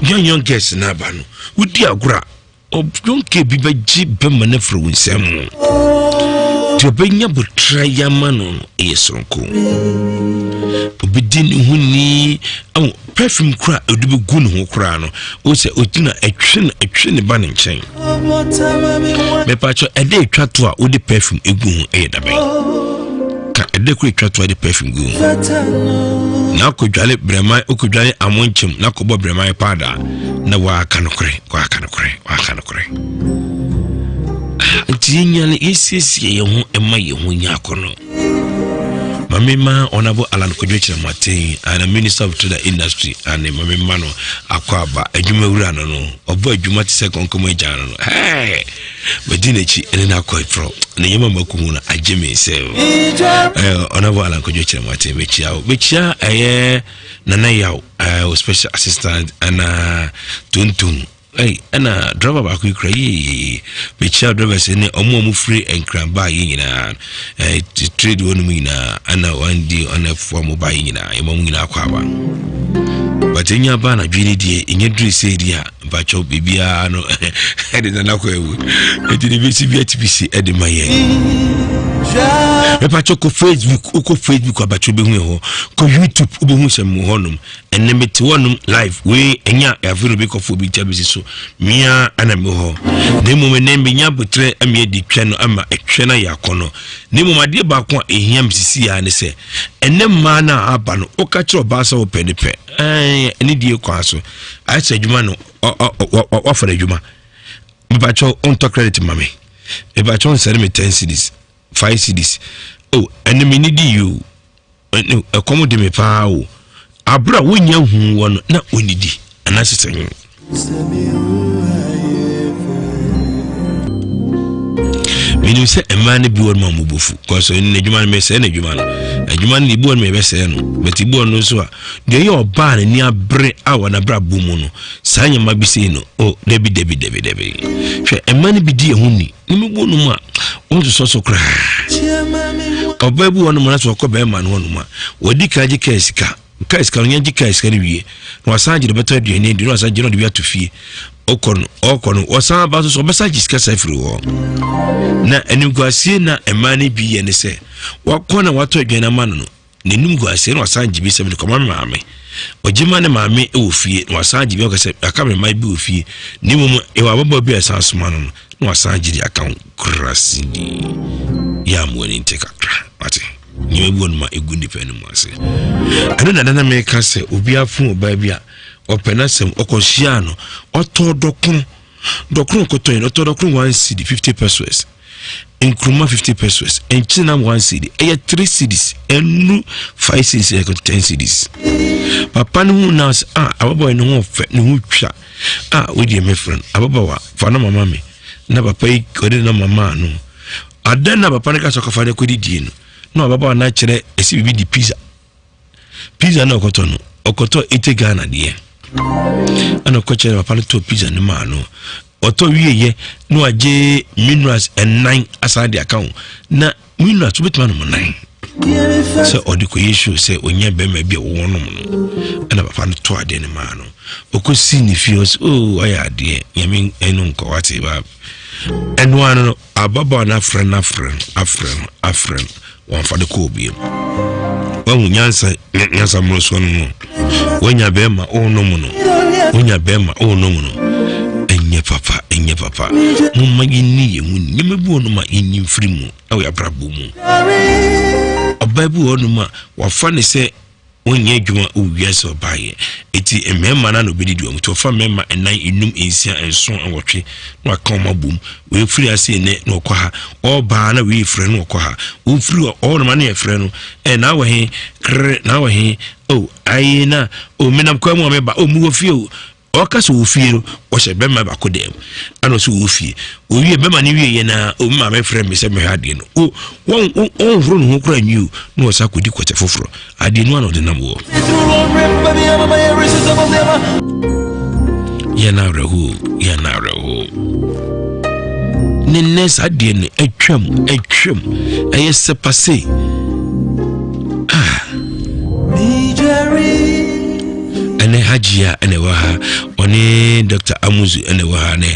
young young girls no aba no wodi agorɔ a ɔyɔnkɛ bi bɛgye bɛrima no afiri wo nsam mu deɛ ɔbɛnya boterɛ yɛ ama no no ɛyɛ soronko obɛdi ne ho ni perfume kora a ɔde bɛgu ne ho koraa no wo sɛ ɔgyina ɛtwe no ɛtwe ne ba ne nkyɛn mepakyɛ ɛde ɛtwa to a wode perfume ɛgu ho ɛyɛ dabɛn ka ɛde kora ɛtwa to a wode perfume gu ho na akɔdwale brɛman wokɔdwale amonkyem na akɔbɔ brɛman paada na waaka nokorɛ waaka nokorɛ waaka nokorɛ nti yɛnya no yɛsiesie yɛn ho ɛma yɛn ho nya akɔnɔ Mame ma Honorable Alan Kwadwo Kyerematen and Minister of Trade and Industry and mame ma no akɔ aba adwuma wura no no ɔbɔ adwuma te sɛ kɔnkɔm agya no no hey madi n'akyi ɛne no akɔ ɛforɔ ne yɛma maku hu no agye me sɛ eh, Honorable Alan Kwadwo Kyerematen mekyia wo mekyia ɛyɛ Nana Yaw eh, special assistant ɛna Tonton Ei ɛna driver baako yi kura yie mekyia drivers ne ɔmo a ɔmo firi nkran baa yɛ nyinaa ɛɛ eh, trade wɔ no mu nyinaa ɛna wɔn di ɔna fo ɔmo baa yɛ nyinaa ɛma ɔmo nyinaa kɔ aba but enya ba na dwi ne deɛ enya duru sɛ di a mpakyɛw biribiara no ɛde nana kɔ ewu eti ne besi bi ati bi si ɛde ma yɛn mepakyɛw kɔ facebook wokɔ facebook abakyɛw bɛhu yɛ hɔ kɔ youtube wobɛhu sɛ mo hɔnom Ɛnɛ mete hɔnom live wei ɛnyɛ a afei na obi kɔfo obi nkyɛn bɛsi so mea ɛna me hɔ na mmom ɛnɛ menya abotrɛ ama adi twɛ no ama ɛtwɛ no ayɛ akɔnɔ na mmom adeɛ baako a ɛhia me sisi ya ne sɛ ɛnɛ mmaa no a aba no woka kyerɛ ɔbaa sɛ wopɛ ne pɛ ɛɛ ɛne die kwan so ayɛ sɛ adwuma no wafa no adwuma mepakyɛw ɔntɔ credit ma me mepakyɛw nsɛne me 10 cedis 5 cedis oh ɛne me ne di yi o Ɛkɔm de me paa o. Abere a wonnya huu wɔ no na onnidi anaasɛ sɛ nwo. Menim sɛ mmaa no bi wɔ no ma wɔn bo fu kɔsɔ ɛno n'adwuma no mesɛe n'adwuma no adwuma no ebi wɔ no ma yɛbɛsɛe no but ebi wɔ no nso a deɛ ɔyɛ ɔbaa n'ani abere a wɔ n'abrabɔ mu no saa nneɛma bi sei no o oh, dabi dabi dabi dabi hwɛ mmaa no bi di ɛho ni ne mu bu no mu a wɔnsosɔ so koraa ɔbaa bi wɔ no mu na sɛ ɔkɔ bɛrima no hɔ nom a wɔdi kan gye kaa sika kaa sika no yɛn gye kaa sika no wie na wasan gye de bɛtɔ aduane adi na wasan gye na ɔde bi ato fie ɔkɔ no ɔkɔ no ɔsan ba so so ɔbɛsan gye sika saa firi hɔ na animguaseɛ na mmaa no bi yɛ ne sɛ wakɔ na watɔ aduane ama no no N'anim gu ase na wasan gye bi sɛ mede kɔma me maame. Ɔgye ma ne maame wɔ fie na wasan gye bi ɔka sɛ aka me mma bi wɔ fie na mmom ɛwɔ ababaawa bi a ɛsan soma no no na wasan gye de aka ho kurasini. Yɛ a mo ani nte kakra wate nneɛma bi wɔ no ma egu nipa anim ase. Ɛno na nana meka sɛ obi afo ɔbaa bi a ɔpɛ n'asɛm ɔkɔhyia no ɔtɔ dɔkono Dɔkono kɔtɔn ɔtɔ dɔkono one cedi fifty pesos nkuruma fifty pesos nkyenam one cedi ɛyɛ three cedis ɛnu five cedis ɛyɛ ten cedis papa no ho na sɛ ah ababaawa yi ne ho fɛ ne ho twa ah wei deɛ mɛfrɛ no ababaawa fa no mama me na papa yi ɔde no mama no. Adan na papa no ka sɛ ɔkɔfa no akɔdidie no, na ɔbabaawa no akyerɛ ɛsɛ biribi di pizza. Pizza na ɔkɔtɔ no, ɔkɔtɔ ete Ghana deɛ. Ɛna ɔkɔkyerɛ papa no tɔ pizza no maa no. Ɔtɔ wieɛ na wagye minerals ɛnan asan de aka ho. Na minerals wobɛtumi anom nan sɛ ɔde kɔyɛ show sɛ ɔnya bɛrima bi a wɔwɔ nom no. Ɛna papa no tɔ adeɛ no maa no. Ɔkɔsi ne fie ɔsɛ oo ɔyɛ adeɛ nyame ɛno nkɔ wate ba. Ɛno ano no Ababaawa no afrɛ no afrɛ no afrɛ no afrɛ no wɔamfa no kɔɔ bio. Wahu nyansa nyansa mmorosoɔ no no. Wanya bɛrima ɔrenom no. Wanya bɛrima ɔrenom no. Ɛnyɛ papa ɛnyɛ papa. Momma yɛnni yɛn ho ni. Nneɛma bi wɔ nom a yɛnyi mfiri mu ɛwɔ yɛn abrabɔ mu. Ɔbaa bi wɔ nom a wafa ne sɛ Wɔnyɛ adwuma wɔ wiase a ɔbaeɛ. Enti mmarima no na ɔbɛdidi wɔn. Nti ɔfa mmarima nnan, nnum, nsia, nson, nwɔtwe na waka wɔn abom. Wei firi ase nnɛ na ɔkɔ ha. Ɔbaa na wei frɛ no ɔkɔ ha. Ɔfiri hɔ, ɔwɔ noma no yɛfrɛ no. Ɛ na awɔ he, krr, na awɔ he. O, ayi na, o menam kwan mu a meba. O, mewɔ fie o. Ɔka sɛ ɔwɔ fie no, ɔhyɛ bɛrima baako dan mu. Ɛna ɔsɛ ɔwɔ fie. Owie bɛrima no wie yɛ na omi maame frɛ me sɛ mehwɛ adeɛ no. O wɔn wɔnhoro ne ho koraa nwi o na ɔsa akɔdi kɔtɛ foforɔ. Adeɛ no ana ɔde nam wɔ. Yɛ na awerɛhoɔ yɛ na awerɛhoɔ. Ne nnɛ saa adeɛ no atwam atwam ɛyɛ sɛ pase. Ah. Ɛnɛ Hajia ɛna ɛwɔ ha ɔne Dr. Amuzu ɛna ɛwɔ ha nɛ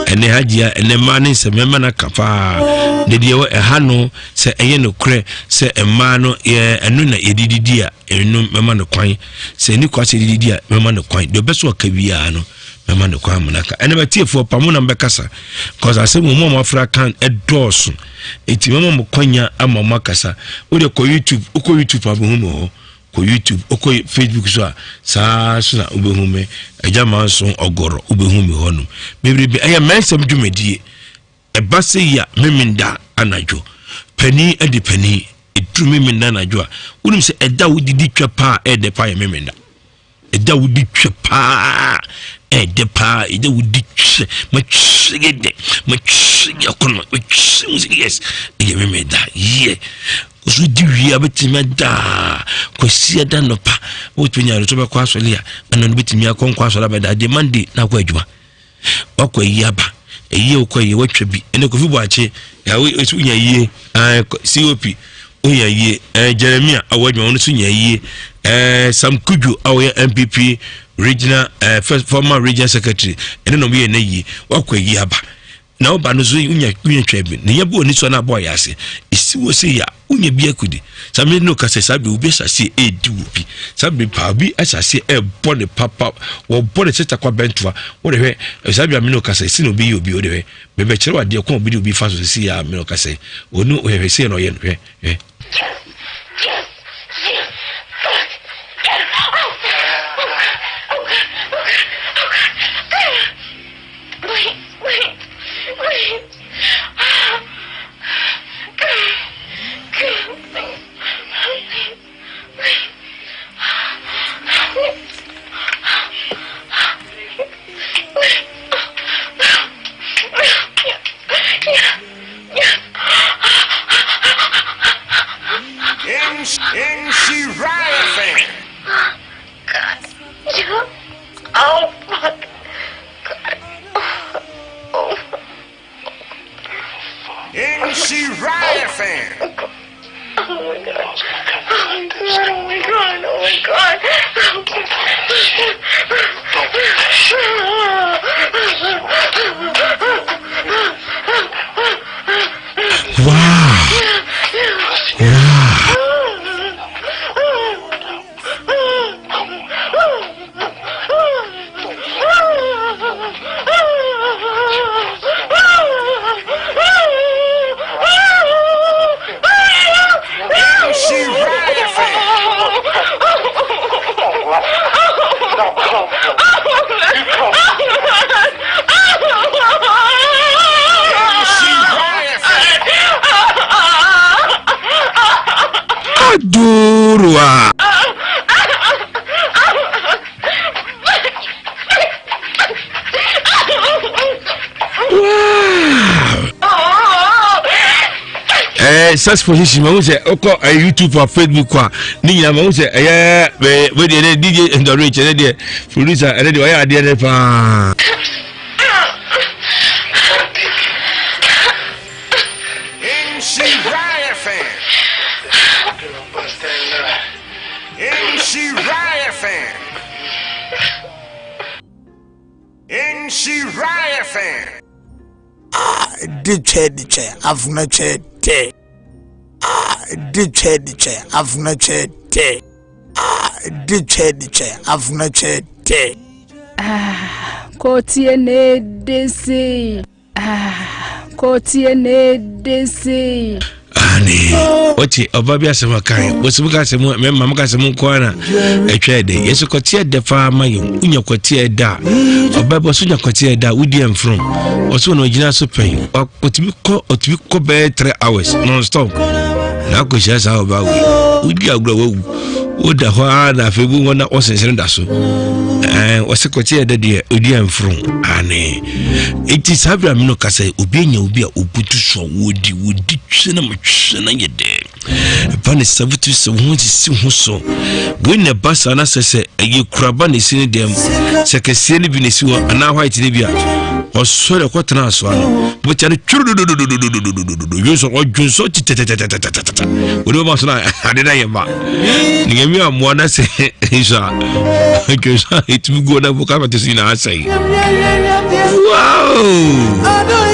ɛnɛ Hajia ɛnɛ mmaa ne nsɛm mɛma no aka paa ne deɛ ɛwɔ ɛha no sɛ ɛyɛ nokorɛ sɛ mmaa no yɛ ɛno na yɛde didi a ɛno mɛma no kwan sɛ ɛni kwa sɛ yɛde didi a mɛma no kwan deɛ ɔbɛ so ɔka biara no mɛma no kwan amuna ka ɛnɛ bɛtiefoɔ pa mo na mbɛkasa kɔsa asɛm mu a moafra kan ɛdɔɔso eti mɛma mo kwanya ama mo akasa wode kɔ YouTube wokɔ YouTube a bɛhu me hɔ Kɔ YouTube, wokɔ Facebook so a, saa so na wobɛhu me. Agya Manson Ɔgɔrɔ, wobɛhu me hɔnom. Bebrebe, ɛyɛ mmɛnsɛm dwumadie. Ɛba sɛ yi a, memenda anadwo. Panin de panin, ɛduru memenda anadwo a, wonim sɛ ɛda wodidi twa paa ɛɛdɛ paa yɛ memenda. Ɛda wodi twa paa ɛɛdɛ paa, ɛda wodi twa, matwa yɛ dɛ, matwa yɛ akɔnɔ, matwa mu sɛ yes, ɛyɛ memenda, yɛ. Nso di wie a bɛtumi ada kwasi ada nɔpa wotumi nya nso bɛkɔ asɔre a ɛna no bɛtumi akɔ nkɔ asɔre abɛda adeɛ Monday na akɔ adwuma wakɔ ayi aba ɛyie wokɔ yie watwa bi ɛne kofi boakye ɛso wonya yie cop wonya yie Jeremia awɔ adwuma wɔn nso nya yie Sam Kudwo a wɔyɛ NPP regional first former regional secretary ɛne na wɔyɛ ne yie wakɔ ayi aba Na wo ba no so wonya wonya twa bi ne yɛbɔ ani so na abɔ ayɛ ase esi wɔ se ya wonya bi akodi saa mi no kasa saa bi obi asase edi wo bi saa bi paa obi asase ɛbɔ ne papa wɔbɔ ne sɛ takwa bɛntoa wɔde hwɛ saa bi a mi no kasa esi na obi yɛ obi wɔde hwɛ mebɛkyerɛ wɔ adeɛ kɔn obi de obi fa so sisi ya mi no kasa onu hwɛ hwɛ si yɛ na ɔyɛ no hwɛ hwɛ. Oh, fuck. Nhyira FM. Oh my god. Oh my god. Oh my god. Oh my god. Don't play that shit. Don't play that shit. Wow. Wow. Adurua. Wow. Ɛyɛ sex position ma sɛ wokɔ ɛyɛ YouTube a Facebook a ne nyinaa ma sɛ ɛyɛ ɛɛ wei deɛ DJ Ndɔrich ɛnɛ deɛ producer ɛnɛ deɛ ɔyɛ adeɛ ne paa. Di twɛ di twɛ afuna twɛ tɛ. Di twɛ di twɛ afuna twɛ tɛ. Di twɛ di twɛ afuna twɛ tɛ. Ah, kotie ne desi. Ah, kotie ne desi. Ane. Wote ɔba bi asɛm ɔkae wɔsi mu ka sɛ mu mɛma mo ka sɛ mo nko ara na ɛtwa ɛdɛ yɛsɛ kɔte ɛdɛ paa ma yɛn wonya kɔte ɛdɛ a ɔba bi ɔso nya kɔte ɛdɛ a wodi ɛmfrom ɔso wɔn ɔgyina so pɛn ɔtumi kɔ ɔtumi kɔ bɛyɛ 3 hours non stop na akɔhyia saa ɔba wei wodi agorɔ a wawu woda hɔ ara na afei bu hɔ na ɔsensene da so ɛɛ ɔsɛ kɔte ɛdɛ deɛ odi ɛmfrom ane Enti saa bere a me no kasa yi, obi anya obi a obutu so a wɔdi wɔdi twe na matwe na yɛ dɛ. Ɛba ne sa butu sɛ ho sisi ho so. Wei na ɛba saa na sɛ sɛ ɛyɛ kuraba na esi ne dɛm sɛ kɛseɛ no bi na esi hɔ anaa white no bi a ɔsɔre ɛkɔtena asoa no bɛkyɛ no twurududududududududu dwonsɔ ɔdwonsɔ titɛtɛtɛtɛtɛtɛ wɔde bɛma so na ade na yɛ ma ne nyame amoa na sɛ nso a dwonsɔ a ɛtumi guo na bɔka bɛte so nyinaa asɛe wow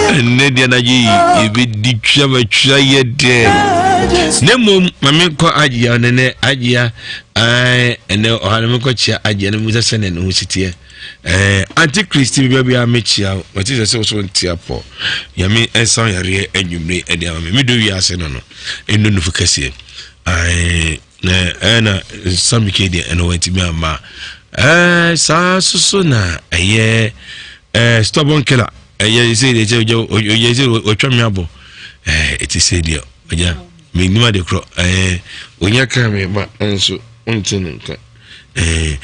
ɛnnɛ deɛ anadwo yi yɛbɛdi twa matwa yɛ dɛ na mmom ma menkɔ agyea no nɛ agyea ɛnɛ ɔha no menkɔkyea agyea no mu sɛ sɛnea ne ho siteɛ antichrist bia bia mekyia mate sɛ sɛ wo so ntea pɔ nyame ɛnsa yareɛ anwummere ɛde ama me medɔ wiase no no ɛnnɔ nufu kɛseɛ na ɛna samike deɛ ɛno wantumi amma saa soso na ɛyɛ stubborn killer ɛyɛ sɛ deɛ kyɛ ɔyɛ sɛ ɔtwa me abɔ ɛte sɛ deɛ ɔgya menim ade korɔ ɔnya ka me ba nso wonte ne nka Eh,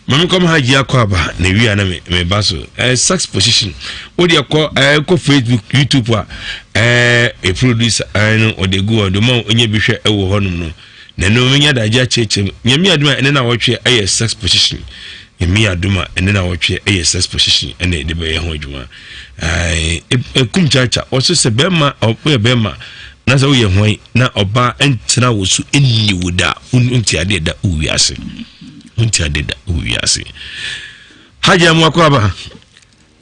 mame kɔm ha gyi akɔ aba na wia na me me ba so. Eh, sex position. Wo de kɔ eh kɔ Facebook, YouTube a eh e producer eh no ɔde gu hɔ de ma onye bi hwɛ ɛwɔ hɔ nom no. Na no menya da gye akyerɛkyerɛ mu. Nyame adom a ɛne na wɔtwe ɛyɛ sex position. Nyame adom a ɛne na wɔtwe ɛyɛ sex position ɛna ɛde bɛyɛ ho adwuma. Eh, ekum chacha ɔso sɛ bɛrima ɔyɛ bɛrima na sɛ woyɛ hwan na ɔbaa ntena wo so nni wo da wonti adeɛ da wɔ wiase wonti adeɛ da wɔ wiase hagya mu akɔ aba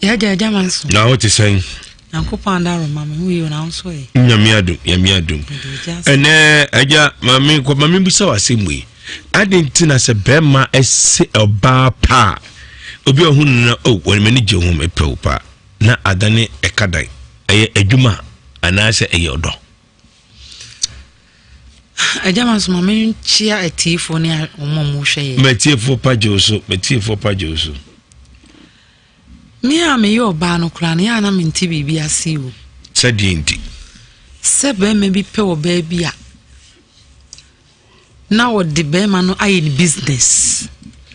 yɛagya agya ma nso na wote sɛn nyankopɔn adaroma me ho yie na wo nso ɛ nyame adom nyame adom ɛnɛ agya maame kɔ maame bisa wɔ asɛm yi ade nti na sɛ bɛrima ɛse ɔbaa paa obi a ɔho no na oh wɔn m'ani gye ho mepɛ wo paa na adane ɛka dan ɛyɛ adwuma anaasɛ ɛyɛ ɔdɔ Agya ma nso ma menkyia atiefoɔ ne wɔn a wɔhwɛ yɛ. Matiefoɔ pa gye wo so, matiefoɔ pa gye wo so. Me a meyɛ ɔbaa no koraa no, yɛ a na mente biribi ase o. Sɛdeɛ nti? Sɛ bɛrima bi pɛ ɔbaa bi a, na ɔde bɛrima no ayɛ ne business.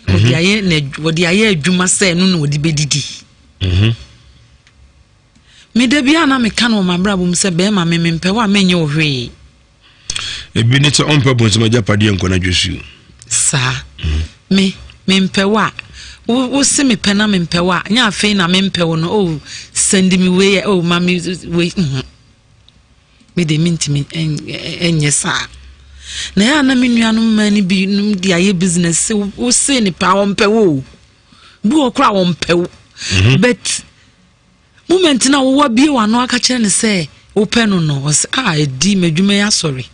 Ɔde mhm. ayɛ na ɔde ayɛ adwuma sɛ ɛno na ɔde bɛdidi. Mhm. Me da biara na meka no wɔ m'abrabɔ mu sɛ bɛrima me mempɛ wo a menyɛ wo hwee. Ebi ne sɛ ɔmpɛ bonsam agyapadeɛ nkɔ n'adwo suo. Saa. Mm. Me mempɛ wo a wo wo se mepɛ na mempɛ wo a nyɛ afei na mempɛ wo no oh sɛndi me wei oh ma me wei mm. Me de mentumi nyɛ saa. Na ɛyɛ a na me nuanom mmaa no bi nom de ayɛ business sɛ wo se ne paa ɔmpɛ wo o. Bi wɔ koraa ɔmpɛ wo. Mhm. But Moment no a wowɔ abue w'ano aka kyerɛ no sɛ wopɛ no no, ɔsɛ a ah, ɛdi m'adwuma yi asɔre.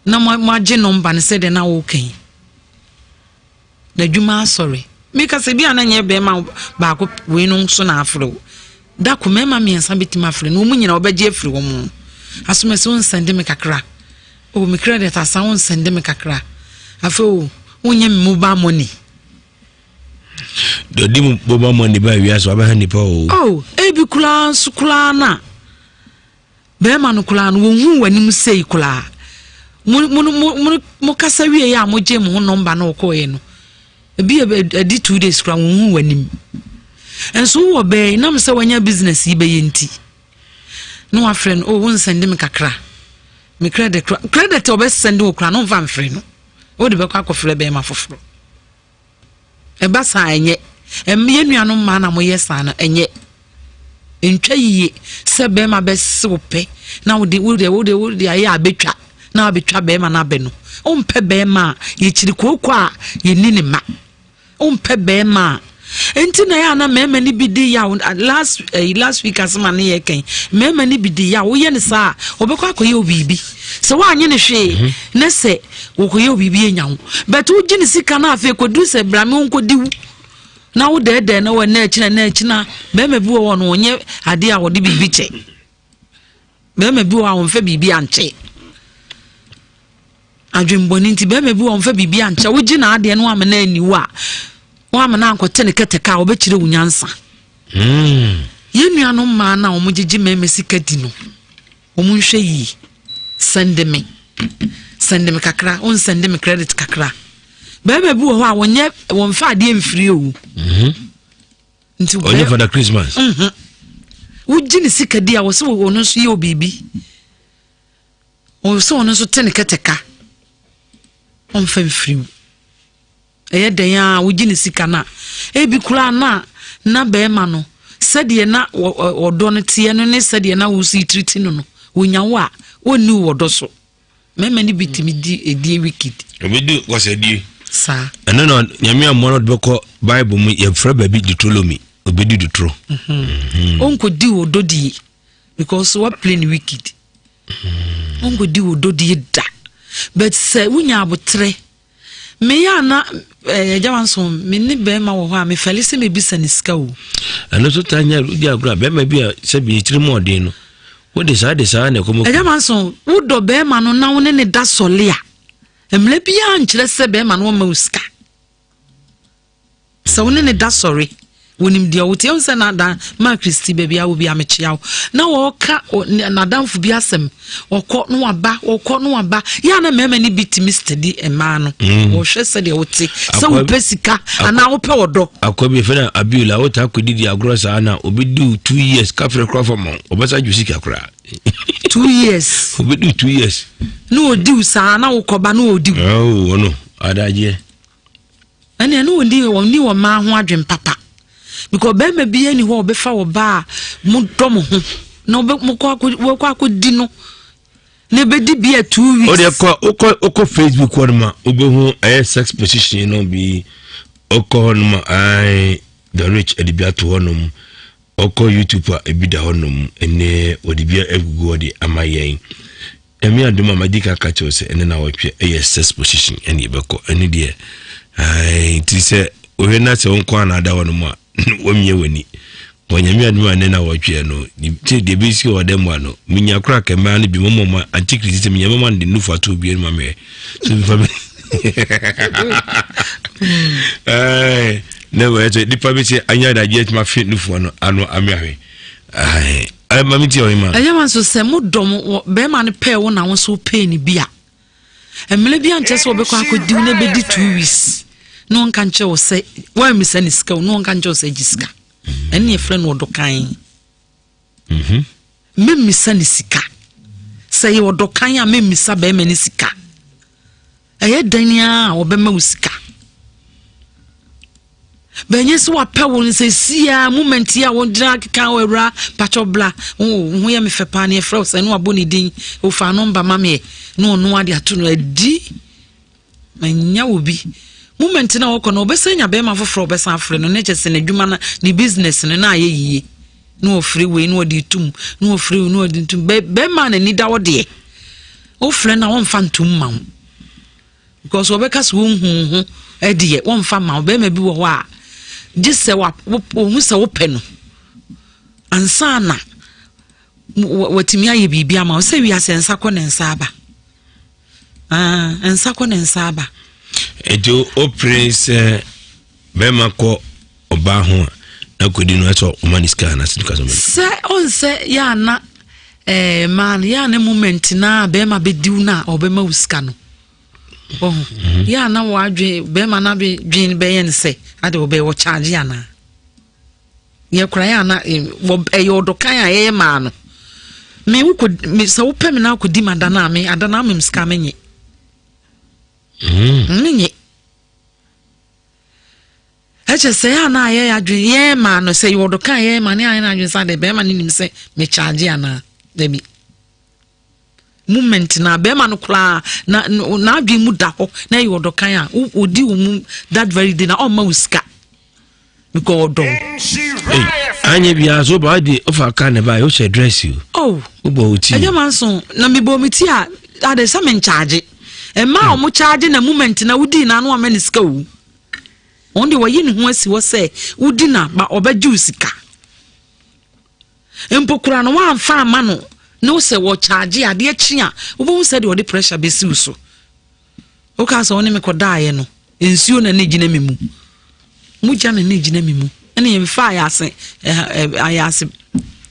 Na moagye nɔmba no sɛdeɛ na woka yi. N'adwuma asɔre. Meka sɛ bi a na nyɛ bɛrima baako wei no nso na afrɛ wo. Da ko mmarima mmiɛnsa bɛtumi afrɛ no, wɔn nyinaa wɔbɛgye afiri wɔn ho. Asomɛ sɛ wonsɛnde me kakra. O me credit asa wonsɛnde me kakra. Afei o, wonyɛ me mobile money. Deɛ ɔdi mu bɔbɔ mɔ ne ba wiase wabɛha nipa o. Oh, ebi koraa nso koraa na bɛrima no koraa no wɔn hu wɔn anim sei koraa mo mo mo mo mo kasa wie yɛ a mo gye mo ho nɔmba na ɔkɔɔyɛ no ebi ɛdi 2 days koraa wɔn hu wɔn anim nso wɔ bɛɛ nam sɛ wɔanya business yi bɛyɛ nti na wafrɛ no oh wɔn nsɛnde me kakra. Me credit kora credit a ɔbɛsɛnde wo kora no mfa mfrɛ no. Wode bɛkɔ akɔfrɛ bɛrima foforɔ. Ɛba saa ɛnyɛ. Ɛm yɛn nuanom mmaa na moyɛ saa no ɛnyɛ. Ntwa yiye sɛ bɛrima bɛse wo pɛ na wode wode wode wode ayɛ abɛtwa na wabɛtwa bɛrima no abɛ no. Wompɛ bɛrima a yɛkyiri kooko a yɛnni ne ma. Wompɛ bɛrima a nti na yɛ ana mmarima no bi di yaw last eh, last week asɛm a ne yɛ kɛn mmarima no bi di yaw woyɛ no saa a wɔbɛkɔ akɔyɛ wo biribi sɛ woanye no hwee mhm. ne sɛ wɔkɔyɛ wo biribi anya wo but wogye ne sika no afei kɔduru sɛ brame wo nkɔdi wo na wo dɛɛdɛɛ na wɔ na akyina na akyina bɛrima bi wɔ hɔ no wɔnyɛ adeɛ a wɔde biribi kyɛ bɛrima bi wɔ hɔ a wɔmfa biribi ankyɛ Adwemmɔne nti, barima bi wɔ hɔ ɔmfa biribi ankyɛ. Wogye n'adeɛ na wamena anni wo a, wamena ankɔte ne kɛtɛka a, ɔbɛkyerɛ wo nyansa. Hmm. Yɛn nuanom mmaa no a wɔgyegye mmarima sika di no, wɔn nhwɛ yie. Sɛnde me. Sɛnde me kakra. Wonsɛnde me credit kakra. Barima bi wɔ hɔ a wɔnyɛ wɔmfa adeɛ mfiri o. Mhm. Nti ɔnyɛ Father Christmas. Mhm. Wogye ne sika di a wɔsɛ wɔn nso yɛ obibi. Ɔwɔ sɛ ɔno nso te ne kɛtɛka. Ɔmfa mfiri wo. Ɛyɛ dɛn a wogye ne sika no a, ebi koraa na na bɛrima no sɛdeɛ na ɔdɔ no teɛ no ne sɛdeɛ na wosi tiriti no no, wɔnya wo a, wɔnni wo ɔdɔ so. Mmarima no bi tumi di edie wicked. Obi di kwasadie. Saa. Ɛno na nyame amoa no ɔde bɛkɔ Bible mu yɛfrɛ baabi Deuteronomy. Obedi dutoro. Ɔnkɔdi wo dɔ die. Because wa play no wicked. Ɔnkɔdi wo dɔdie da. But sɛ wonya aboterɛ meyɛ a na eh, agya wanso me ne bɛrima wɔ hɔ a mefɛle sɛ mebisa ne sika o. Ɛno nso taa nya wodi agorɔ a bɛrima bi a sɛbi ne tirim ɔden no wode saa de saa na ɛkɔmɔ. Agya wanso wodɔ bɛrima no na wo ne ne da sɔle a mmerɛ biara nkyerɛ sɛ bɛrima no ɔma wo sika. Sɛ wo ne no da sɔre, wɔnim deɛ wote. Ɛhu sɛ na da ma Kristi baabi a wo bi amekyea wo. Na wɔka n'adamfo bi asɛm, ɔkɔ na waba, ɔkɔ na waba. Yɛ a na mmarima no bi tumi steady mmaa no. Wɔhwɛ sɛdeɛ wote, sɛ wopɛ sika anaa wopɛ ɔdɔ. Akwa bi fɛ na Abiola wotaa kɔdidi agorɔ saa na obi di 2 years kafrɛ koraa fa ma wo, ɔbɛsa gye sika koraa. 2 years. Obi di 2 years. Na ɔdi wo saa na wokɔba na ɔdi wo. Oh, ɔno adagyeɛ. Ɛnna ɛne wɔn di wɔn ni wɔn mmaa ho adwene papa because bɛrima bi ani hɔ a ɔbɛfa wɔ ba a mo dɔ mo ho na ɔbɛ mo kɔ akɔ wɔkɔ akɔdi no na ebedi bi a 2 weeks. O deɛ kɔ okɔ okɔ Facebook hɔ nom a wobɛhu ɛyɛ sex position no bi okɔ hɔ nom a ɛɛ the rich ɛde bi ato hɔ nom okɔ YouTube a ebi da hɔ nom ɛnɛ wɔde bi agugu hɔ de ama yɛn. Nyame adom a madi kan aka kyerɛ wo sɛ ɛne nawɔtwe ɛyɛ sex position ɛne yɛbɛkɔ ɛne deɛ nti sɛ wohwɛ na sɛ wo nko a na ada hɔ no mu a wamia w'ani wɔ nyame adom a ɛne nawɔtwe no sɛ deɛ bɛsi wɔ dɛm a no menya kora kɛmmaa no bi mɔmɔ ma antikrisi sɛ menya mɛma no de nufu ato obi anim amehwɛ so mfa me na wɔyɛ sɛ nipa bi sɛ anya adagye atumi afe nufoɔ no ano amehwɛ ma me ti ɔhema. Ɛyɛ ma nso sɛ mo dɔ mo wɔ bɛrima no pɛɛ wo na wo nso pɛɛ ne bi a mmerɛ bi ankyɛ sɛ wɔbɛkɔ akɔdi wo na ɛbɛdi 2 weeks na ɔnka nkyerɛ wo sɛ woammisa ne sika o na ɔnka nkyerɛ wo sɛ gye sika ɛne yɛfrɛ no ɔdɔ kan. Memmisa ne sika sɛ yɛ ɔdɔ kan a memmisa bɛrima ne sika. Ɛyɛ dɛn ara a wɔbɛma wo sika. Bɛnyɛ sɛ wapɛ wo nsɛ siaa moment yi a wɔgyina keka wɔ awura pakyɛ bla wo ho yɛ me fɛ paa ne yɛfrɛ wo sɛ ne wabɔ ne din wofa no mba ma meɛ na ɔno ade ato no adi manya wo bi moment na wɔkɔ no ɔbɛsan nya bɛrima foforɔ ɔbɛsan afrɛ no ne kyɛ sɛ n'adwuma no ne business no na ayɛ yie na ɔfiri wei na ɔde tum na ɔfiri wei na ɔde tum bɛrima n'ani da wo deɛ Wofrɛ no a wɔmfa ntom ma wo because wɔbɛka sɛ wonhu ho deɛ wɔmfa ma wo. Bɛrima bi wɔ hɔ a gye sɛ wɔhu sɛ wopɛ no ansa na watumi ayɛ biribi ama wo. Sɛ wiase nsa kɔ ne nsa aba. Ah, nsa kɔ ne nsa aba. Ɛnti wopere sɛ bɛrima kɔ ɔbaa ho a na kɔdi no ɛsɛ ɔma ne sika anasɛ ne kasa sɛ ɔnsɛ yɛ ana ɛɛ maa no yɛ ana moment na bɛrima bɛdiw no a ɔbɛma wo sika no ɔho mhm. yɛ ana wɔadwe bɛrima no adwen bɛyɛ no sɛ ade wɔbɛyɛ wɔkyagye anaa yɛ kora yɛ ana ɛyɛ ɔdɔkan a yɛyɛ maa no. Me wokɔ me sɛ wopɛ me na akɔdi m'adana a me adana amem sika menye. Menye. Ɛkyɛ sɛ yɛ a na ayɛ yɛ adwene yɛn maa no sɛ yɛwɔ do kan yɛn ma ne ayɛ no adwene sɛ adeɛ bɛrima no nim sɛ mekyagye anaa dabi moment na bɛrima no koraa na n'adwene mu da hɔ na ɛyɛ ɔdɔ kan a ɔdi wo mu that very day na ɔmma wo sika because ɔdɔ wo. Anyɛ biara so ba ɔde ɔfa ka ne ba yɛ ɔhyɛ dress o. Oh. Wobɔ wo ti. Ɛnyɛ ma nso na mebɔ me ti a ade sɛ menkyagye. Mmaa a wɔn kyagye na moment na wodii na ano ama ne sika o. Wɔn deɛ wɔyi ne ho asi hɔ sɛ wodi na ba ɔbɛgye wo sika. Mpo koraa no woamfa ama no ne wo sɛ wɔkyagye adeɛ kye a wobɛhu sɛ deɛ ɔde pressure bɛsi wo so. Wokaa sɛ wo ne me kɔdaeɛ no nsuo na ne gyina me mu. Mogya na ne gyina me mu. Ɛne yɛmfa ayɛ ase ayɛ ase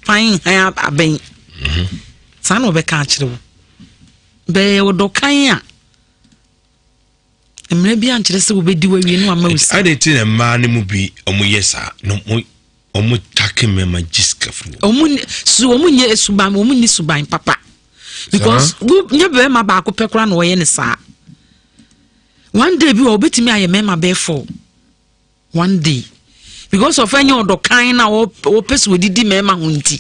fan han abɛn. Mhm. Saa na wɔbɛka akyerɛ wo. Bɛyɛ ɔdɔ kan a mmerɛ bi ankyerɛ sɛ wobɛdi wawie no ama wo sika. Adɛn nti na mmaa no mu bi wɔyɛ saa na wɔn take mmarima gye sika firi wɔn. Wɔn su wɔn nyɛ suban wɔn nni suban papa because wo nyɛ bɛrima baako pɛ koraa na wɔyɛ ne saa one day bi wɔ wɔbɛtumi ayɛ mmarima bɛyɛ four. One day because of ɛnyɛ ɔdɔ kan na wɔpɛ sɛ wɔdidi mmarima ho nti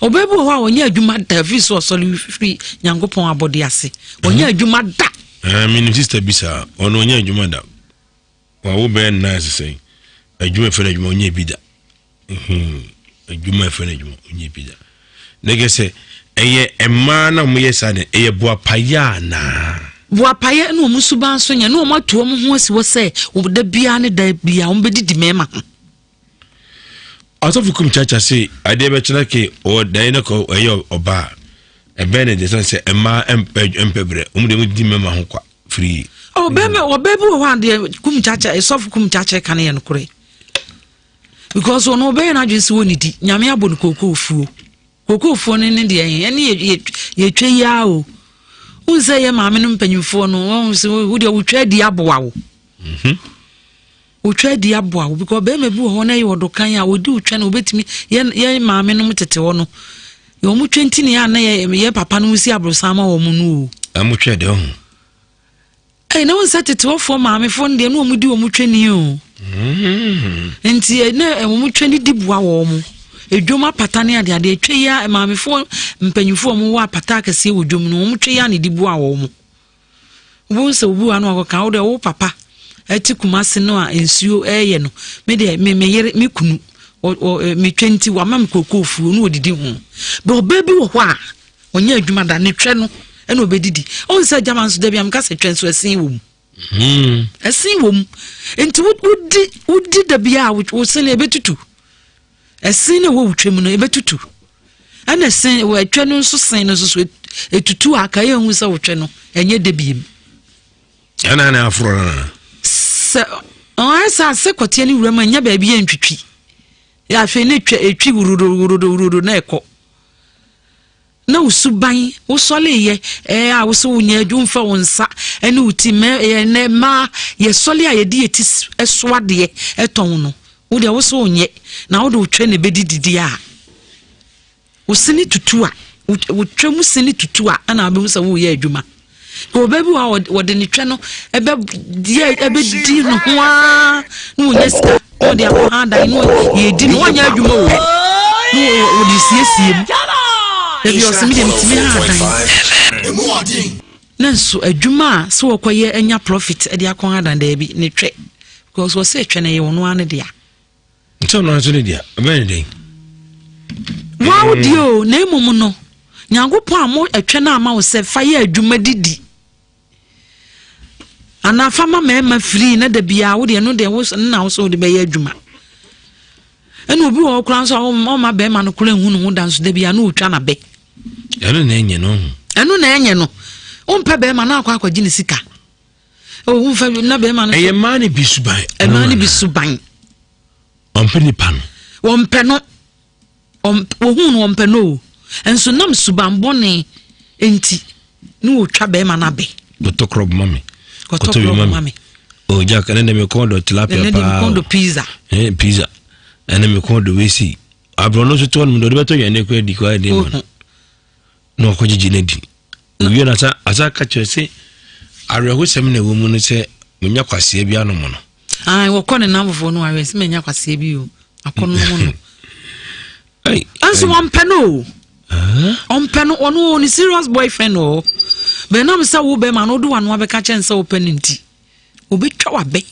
ɔbaa bi wɔ hɔ a ɔnyɛ adwuma da firi so ɔsɔre firi nyankopɔn abɔde ase ɔnyɛ hmm. adwuma da eh, menim sister bi saa ɔno ɔnyɛ adwuma da wawo bɛyɛ nna ɛsesɛn adwuma ɛfɛ no adwuma ɔnyɛ bi da Hmm, adwuma ɛfɛ no adwuma ɔnyɛ bi da na kɛ sɛ ɛyɛ mmaa na wɔyɛ saa de ɛyɛ boapayɛ anaa boapayɛ ne wɔn suban so nyɛ ne wɔn ato wɔn ho asi hɔ sɛ da biara ne da biara wɔn bɛdidi mmarima ho asɔfo kum kyakya se adeɛ bɛkyena ke ɔdan no kɔ ɛyɛ ɔbaa ɛbɛn ne deɛ sɛ sɛ mmaa mpɛ berɛ wɔn deɛ wɔdidi mmarima ho kwa firi ɔbaa bi wɔ hɔ adeɛ kum kyakya sɔfo kum kyakya ka no yɛ nokorɛ because ɔno ɔbɛyɛ n'adwene sɛ wɔnidi nyame abɔ no kookoo fuo kookoo fuo no ne deɛ ɛne yɛtwa yi ara o wohu sɛ yɛ maame no mpanyimfoɔ no wɔhu sɛ wodeɛ wotwa adi aboa wo mhm. wotwa adi aboa wo because bɛrima bi wɔ hɔ na ɛyɛ ɔdɔ kan a wɔdi wotwa no wɔbɛtumi yɛ maame nom tete hɔ no wɔn twɛ nti ne yɛ ana yɛ papa no si aborosan ma wɔn no o. Ɛmo twɛ deɛ ɔho. Ɛyi na wɔn sɛ tetewafoɔ maamefoɔ no deɛ na wɔn di wɔn twɛni o. Mm. Nti eh, na eh, wɔn twɛni di boa wɔn. Edwom apata ne adeade etwa yi a maamefoɔ mpanyinfoɔ wɔn wɔ apata akɛseɛ wɔ dwom no wɔn twa yi a na edi boa wɔn. Wɔn sɛ obi wɔ ano akɔka wo deɛ wo papa ɛte kumase no a nsuo ɛɛyɛ no me deɛ me me yere me kunu ɔ ɔ me twɛ nti wama me kookoo fuo no wɔdidi ho. Bɛ ɔbaa bi wɔ hɔ a Ɔnyɛ adwuma da, ne twɛ no ɛna ɔbɛdidi. Ɔn sɛ gyama nso dabi ameka sɛ twɛ nso ɛsen wɔ mu. Hmm. Ɛsen wɔ mu. Nti wodi wodi da bi a wo sen ɛbɛtutu. Ɛsen na ɛwɔ wo twɛ mu no ɛbɛtutu. Ɛna ɛsen wɔ ɛtwɛ no nso sen no nso so ɛtutu a ka yɛ hu sɛ wo twɛ no ɛnyɛ da biem. Ɛna na aforo no na. Sɛ ɔn sɛ ase kɔteɛ ne wura mu ɛnyɛ baabi yɛ ntwitwi. Afei ne twɛ ɛtwi wurudo wurudo wurudo na ɛkɔ. Na wo suban, wosɔleyɛ, ɛɛ a wosɛ wonyɛ adwuma mfa wo nsa ne wo ti mɛ ɛɛ nɛ mmaa yɛsɔle a yɛde yɛ ti so adeɛ ɛtɔn no wo deɛ wosɛ wonyɛ na wode wotwɛ na ɛbɛdi didi a wo sini tutu a wotwa mu sini tutu a ɛna wobɛhu sɛ woyɛ adwuma Ɔbaa bi wɔ hɔ a wɔde ne twɛ no ɛbɛ yɛ ɛbɛdi ne ho ara na wɔnya sika na wɔde akɔ ha dan na yɛdi no wɔnyɛ adwuma o na wɔde siesie mu dabi ɔsɛ mi deɛ metumi ha dan na nso adwuma a sɛ wɔkɔyɛ anya profit de akɔ ha dan daabi ne twɛ because wɔsɛ twɛ no ɛyɛ ɔno ara ne dea. Nti ɔno nso ne dea ɛbɛyɛ ne dɛn? Waa wo deɛ o na mmom no Nyankopɔn a mo ɛtwɛ no ama wo sɛ fa yɛ adwuma didi anaa fa ma mmarima firii na da biara wo deɛ no deɛ wo nna wo sɛ wode bɛyɛ adwuma ɛna obi wɔ hɔ koraa nso a ɔma bɛrima no koraa nhu ne ho da nso da biara na ɔtwa n'abɛ ɛno na ɛnyɛ no ɛno na ɛnyɛ no wompɛ bɛrima no akɔ akɔgye ne sika womfa na bɛrima no ɛyɛ mmaa no bi suban mmaa no bi suban ɔmpɛ nipa no wɔmpɛ no Wɔhuu no wɔmpɛ no o, nso nam suban bɔne nti ne wɔtwa bɛrima no abɛ. Kɔtɔ krɔb ma me. Kɔtɔ krɔb ma me. Oh Jack, ɛnɛ de me kɔn dɔ tilapia paa. Ɛnɛ de me kɔn dɔ pizza. Eh pizza. Ɛnɛ me kɔn dɔ wesi. Aborɔ no nso toɔ no mu de ɔde bɛtɔ yɛn ne kɔ adi kɔ adi ma no. Na ɔkɔgyegye no adi. Owie no asa asa ka kyerɛ sɛ awerɛhosɛm na ɛwɔ mu no sɛ menya kwaseɛ bi anom no. Ae, wɔkɔ ne namfofoɔ no awerɛ sɛ manya kwaseɛ bi o, akɔnom no. Nso wɔmpɛ no o. Ɔmpɛ no, ɔno ɔwɔ ne serious boyfriend wɔ hɔ. Bɛnam sɛ wo bɛma no wode w'ano abɛka kyɛn sɛ wopɛ no nti, obɛtwa w'abɛ.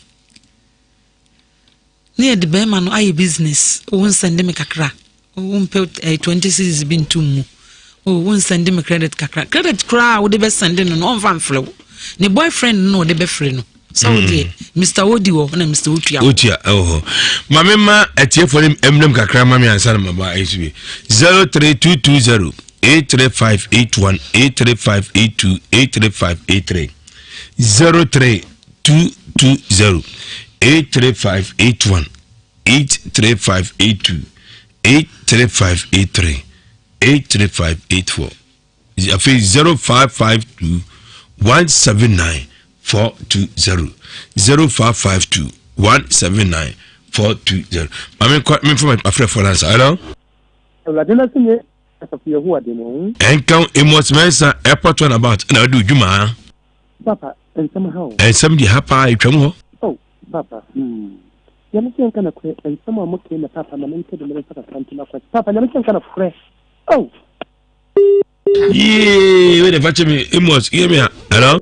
Ne yɛde bɛrima no ayɛ business. Wo nsɛnde me kakra. Wo mpɛ eh, 20 cedis bi nto mu. Oh, wo nsɛnde me credit kakra. Credit koraa a wode bɛsɛnde no no, ɔmfa mfrɛ wo. Ne boyfriend no na ɔde bɛfrɛ no. Sɛ wo deɛ, Mr. Odi wɔ hɔ na Mr. Otua. Otua ɛwɔ hɔ. Ma me ma atiefoɔ no mmerɛm kakra ma me ansa na maba ayi so bi. 03220 83581 83582 83583 03220 83581 83582 83583 83584 Afei 0552 179 420 0552 179 420. Maame nkɔ memfa mafrɛfoɔ no ansa. Hello. Awurade no ase nye Asafo Yehowa de no. Ɛnka Amos Mensah airport runabout ɛna ɔde odwuma. Papa, nsɛm ha o. Nsɛm deɛ ha paa etwam hɔ. Oh, papa, hmm. Nyame sɛ nka nokorɛ, nsɛm a moka yi na papa ma mente de me nsa kakra ntom akɔ. Papa, Nyame sɛ nka nokorɛ. Oh. Yee, wei de fa kyɛ me Amos, yɛ me a. Hello?